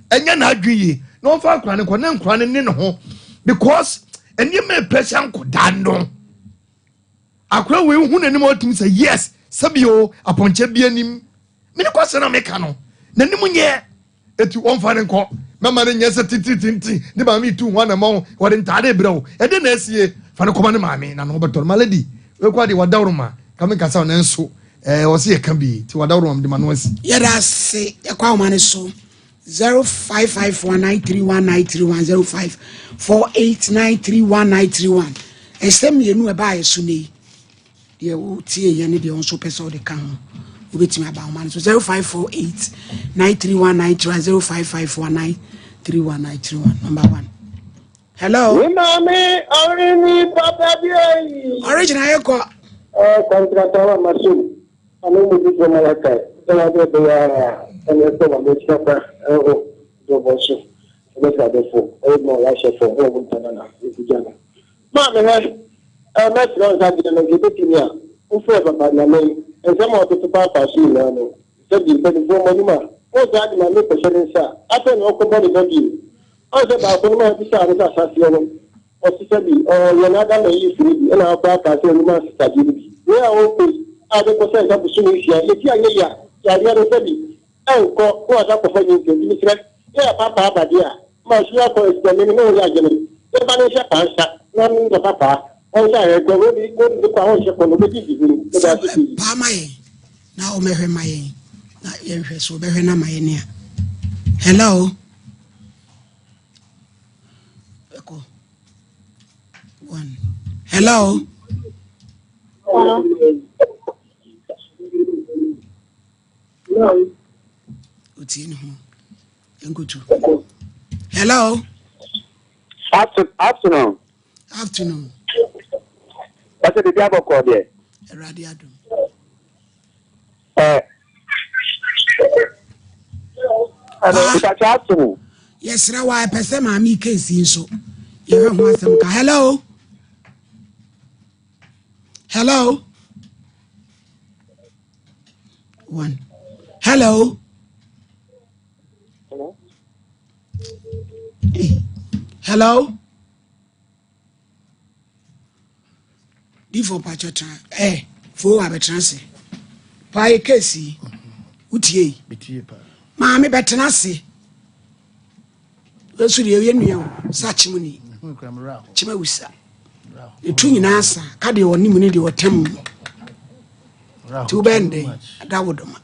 ɛnyɛ n'adwene yie na ɔmfa akora no nkɔ na nkora no ne ne ho Because nneɛma ɛpressure nkɔdaa no. Akora wei hu n'anim a ɔtumi sɛ yes sɛbi o apɔnkyɛ bi anim. Mene kɔsɛ na meka no. N'anim nyɛ. Eti wɔmfa no nkɔ. Mɛma no nyɛ sɛ titiritinti ne maame tu ho anamɔn wɔde ntaade brɛ wo. Ɛde na asie. Fa no kɔma ne maame na ne ho bɛtɔ no. My lady, wei koraa deɛ wadaworo ka me nkasa nanso ɛɛ ɔse yɛka bi nti wadaworo ma mede m'ano asi. Yɛda ase yɛkɔ ahoma no so 0551931931 0548931931 ɛsɛ mmienu ɛbaa yɛ so nnɛ yi deɛ wotie yɛ ne deɛ wo nso pɛ sɛ wode ka ho wobɛtumi aba ahoma no so 0548 931931 0551 931931 number one hello Me maame ɔrini papa bi ayi. Original yɛ kɔ. Ɛ kɔntrata wa ma so ɔno mu bi fɔ ma yɛ kae sɛ wa bɛ bɛ ya ɛna ɛsɛ wa bɛ kyerɛ kwa ɛhɔ dɔbɔ so ɛbɛ sɛ abɛfo ɛyɛ ma wa hyɛ fɔ ɛwɔ mu ntana na ɛgu gya no. Maame hɛ ɛ mɛsrɛ nsa deɛ no nka ɛbɛtumi a wofrɛ papa nyame nsɛm a ɔtoto paapaa so nyinaa no sɛ bi mpanimfoɔ mo anim a wo saa de maame kɔhyɛ ne nsa a afei na ɔkɔbɔ ne ba bio ɔsɛ baako no ma ɔbisaa no sɛ asaseɛ no ɔsesɛ bi ɔyɛ n'ada na ɛyi firi bi ɛna akɔ aka sɛ ɔnum asesadeɛ no bi wei a ɔkɔ yi a de kɔ sɛ nka bosom nsia yɛti anyɛ yi a yareɛ no sɛ bi ɛnkɔ na wasa kɔfa nyinsɛ nti mesrɛ yɛ papa abadeɛ a ma ɔsi akɔ asidame no na ɔyɛ adwene yɛba no nhyɛ paa nsa na ɔno nyɛ papa ɔnhyɛ ayɛ kɔ wɔbi wɔbi kɔ a ɔnhyɛ kɔ no ɔbɛdi di hunu mɛda ase pii. Paa ma yɛn na ɔmɛhwɛ ma yɛn na yɛnhwɛ so ɔbɛhwɛ na ma yɛn nea hello ɛkɔ one hello. Hello. Otie ne ho nkutu hello. Afternoon. Afternoon. Pàṣẹ bíbí abọ́kọ̀ deɛ. Awurade adum. Ẹ ìpàṣẹ afternoon. Yɛsrɛ wa ɛpɛ sɛ maame keesi nso yɛhwɛ ho asɛm ka hello hello one hello. Hello. Hey. Hello. Difo mpakyɛ tena ɛ fo abɛtena ase paa yɛ keesi wotie yi maame bɛtena ase nso deɛ ɛyɛ nua o sɛ akyem ni kyem awusa ɛtu nyinaa sa ka deɛ ɔne mu ne deɛ ɔtam mu nti wobɛyɛ no dɛn ada wo dɔma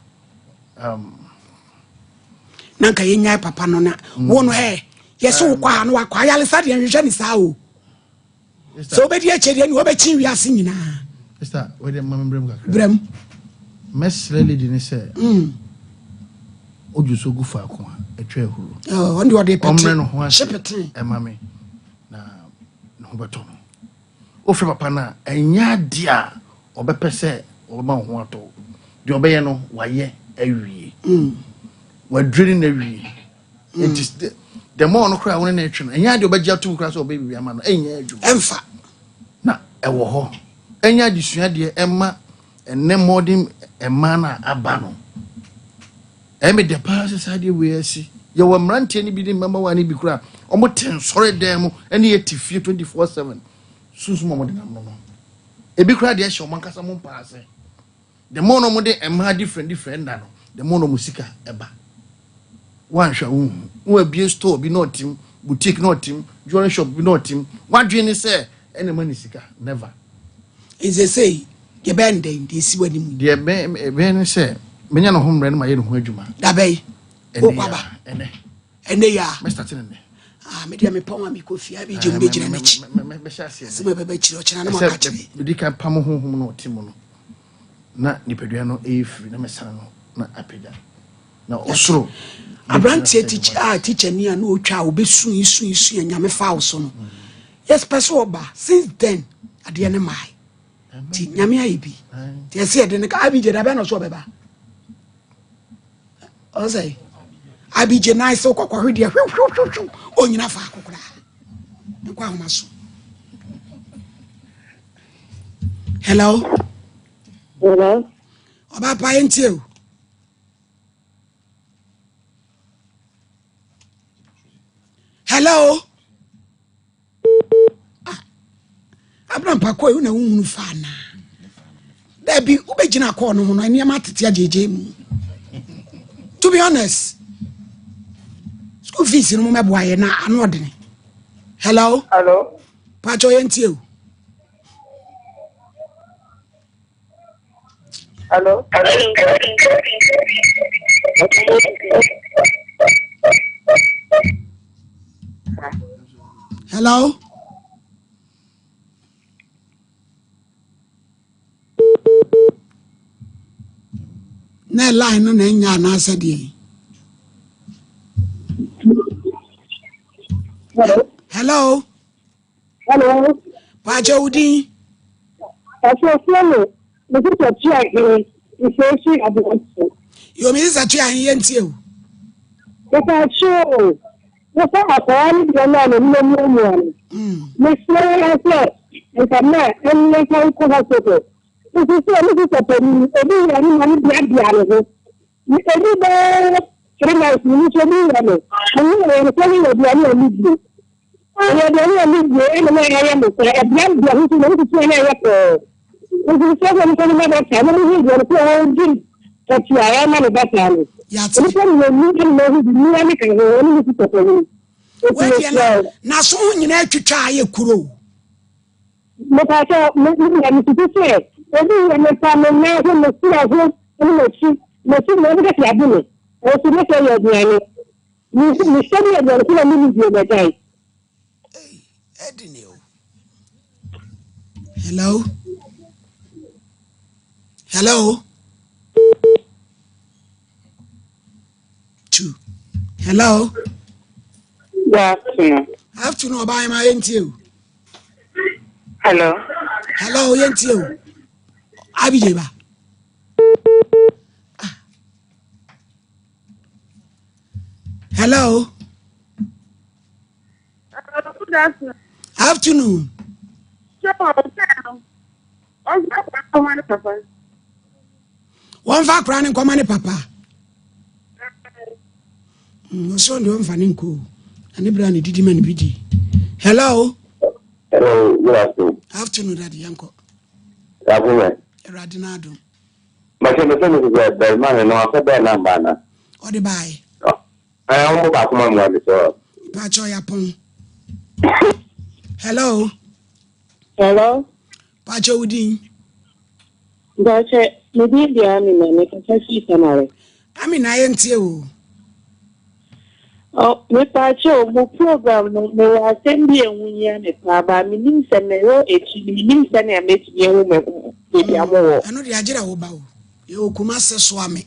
na nka yɛnyae papa no na wo no ɛ yɛsɛ wokɔ a no wakɔ ayalesa deɛ nhwehwɛ ne saa o sɛ wobɛdi akyɛ deɛ ne wobɛkyi wiase nyinaa brɛm mɛsrɛ lady ne sɛ odwo so gu faako a atwa ahuro ɔno deɛ ɔde pete ɔmmerɛ ne ho ase hyepete ɛma me na ne ho bɛtɔ no wofrɛ papa no a ɛnyɛ adeɛ a ɔbɛpɛ sɛ ɔbɛma wo ho atɔ wo. Deɛ ɔbɛyɛ no wayɛ awie wadwiri no awie nti the more no koraa wo ne no retwe no ɛnyɛ adeɛ ɔbɛgye atom koraa sɛ ɔbɛyɛ biribi ama no ɛnyɛ adwuma ɛmfa na ɛwɔ hɔ ɛnyɛ adesua deɛ ɛma ɛnɛ mmɔden mmaa no a aba no ɛmɛ dɛ paa sɛ saa deɛ wei asi yɛwɔ mmeranteɛ no bi ne mmabaawa no bi koraa wɔn te nsɔre dan mu ɛne yɛ te fie 24/7 sunsum a wɔde nam no no ebi koraa deɛ ɛhyɛ wɔn ankasa mo mpaa ase the more no wɔde mmaa different different nna no the more no wɔn sika ɛba wanhwɛ wo hu wɔn abie store bi na ɔtim boutique na ɔtim jewelry shop bi na ɔtim wadwene ne sɛ ɛna ɛma ne sika never. Nsesei deɛ bɛyɛ no dɛn deɛ esi w'anim. Deɛ bɛyɛ ne sɛ menya ne ho mmerɛ no ma yɛ ne ho adwuma. Dabɛyi wokɔ aba ɛnɛ ɛnɛ yi a. Mɛ start ne nnɛ. Ah, me deɛ mepɔn a mekɔ fie a bɛgye mu bɛgyina n'akyi. Mɛhyɛ aseɛ. Asɛm a ɛbɛba akyiri ɔkyena no maka kyerɛ. Medi kan pam honhom no ɔte mu no na nipadua no ɛyɛ firi na mɛsane no na apagya na ɔsoro. Aberanteɛ tikya a tikya ni a na ɔtwa a ɔbɛsu yi su yi su yɛ nyame fa wo so no. Yes, pɛ sɛ ɔba since then adeɛ no mae. Nti nyame ayɛ bi. Nti ɛsɛ yɛde no ka abigye da bɛn na ɔso ɔbɛba. Ɔsɛ abigye nan sɛ wokɔkɔhwe deɛ hwehwehwehwe ɔnyina faako koraa. Nkɔ ahoma so. Hello. Hello. Ɔba pa yɛn tie o. Hello. Abrampa kɔe wo na wohunu fa anaa? Dabi, wobɛgyina kɔɔ no ho no nneɛma atete agyegye mu. To be honest, school fees no mo mɛboa yɛ na ano ɔdene. Hello? Hello? Pakyɛ yɛn tie o. Hello? Hello? Na line no na enya anaasɛ deɛ? Hello? Hello? Hello. Paakyɛ wo din? Ɛsɛ me, me sisa tua he, nfeesi aberanteɛ. Yo, me sisa tua he, yɛntie o. Mepaakyɛ o, wofa akwadaa no deɛ no a n'anim amuamua no. Mesrɛ ara sɛ nka ma ɛnyɛ nka nkɔ hospital. Nso sɛ me sisa panin, obi yɛ ne ma no beabea ne ho. Ɛdu bɛyɛ 3 months no nso obi yɛ no, ɔno yɛ no sɛ ne yɛ aduane a ɔno die. Ɛyɛ aduane a medi ɛna na ɛyɛ me sɛ ɛbeabea ho nti na wotutu a na ɛyɛ pɔɔ. Nti sɛ sɛ nipa no ma dɔkta na mehu aduane ko a ɔdi pɔte a ɛma ne ba saa no. Nnipa mmienu ɛna mahu bi mmea ne ka ho ɛne ne sista panyin. Nti Wei deɛ mesrɛ na wo. n'aso ho nyinaa atwitwa ayɛ kuro. Mepakyɛ me me deɛ mesusu sɛ obi yɛ me fa me nan ho me serɛ ho ne m'akyi m'akyi deɛ ɔbɛka sɛ abo me nso me sɛ yɛ aduane. Mehyɛ bi aduane ko na menni bio magyae. Hello? Hello? Two. Hello? Good afternoon. Afternoon, ọba ayé yẹn o. Hello. Hello, yẹn ti o. Abijay ba. Hello. Good afternoon. Afternoon. Wɔn fa akora ne nkɔma ne papa. Ɔsɔ deɛ ɔmfa ne nkɔ na ne bra ne didi ma ne bi di. Hello. Hello, good afternoon. Afternoon, daddy yankɔ. Afternoon. Awurade n'adom. Bàtɛ mi sɛ mi sɛ bɛrima no na wafɛ bɛɛ namba na. Ɔde baaye. Ɛɛ ɔmo baako ma mu adi sɛ. Pàtó yapɔn. Hello. Hello. Pàtó wo din. Bàtɛ mi din di Amina mi kasa fi Tamale. Amina yɛ ntie o. Oh, mepaakyɛw, mo program no, mewɔ asɛm bi a ɛho hia me paa, but menim sɛ mewɔ akyi no, menim sɛnea mɛtumi ahu me baabi a mowɔ. Ɛno deɛ agyerɛ wo ba o. Yɛwɔ Kumase Soame.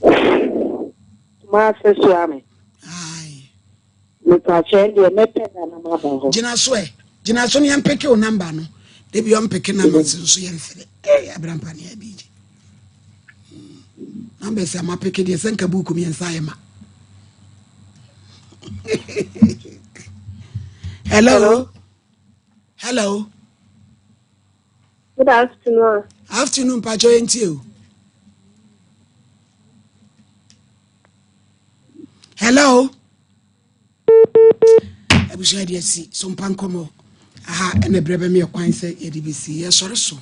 Kumase Soame. Aye. Mepaakyɛw, ɛndeɛ mɛpɛ da na maba hɔ. Gyina so ɛ. Gyina so na yɛmpeke wo number no. Da bi ɔmpeke numbers nso yɛmfrɛ. Ee, Abrampa ne Abigye. Numbers a mapeke deɛ sɛ nka buuku mmiɛnsa ayɛ ma. Hello. Hello. Hello. Good afternoon. Afternoon, Pacho yɛntie o. Hello. Abusua deɛ si so mpa nkɔmmɔ. Aha ɛna berɛ bɛmeɛ kwan sɛ yɛde bɛsi. Yɛsɔre so.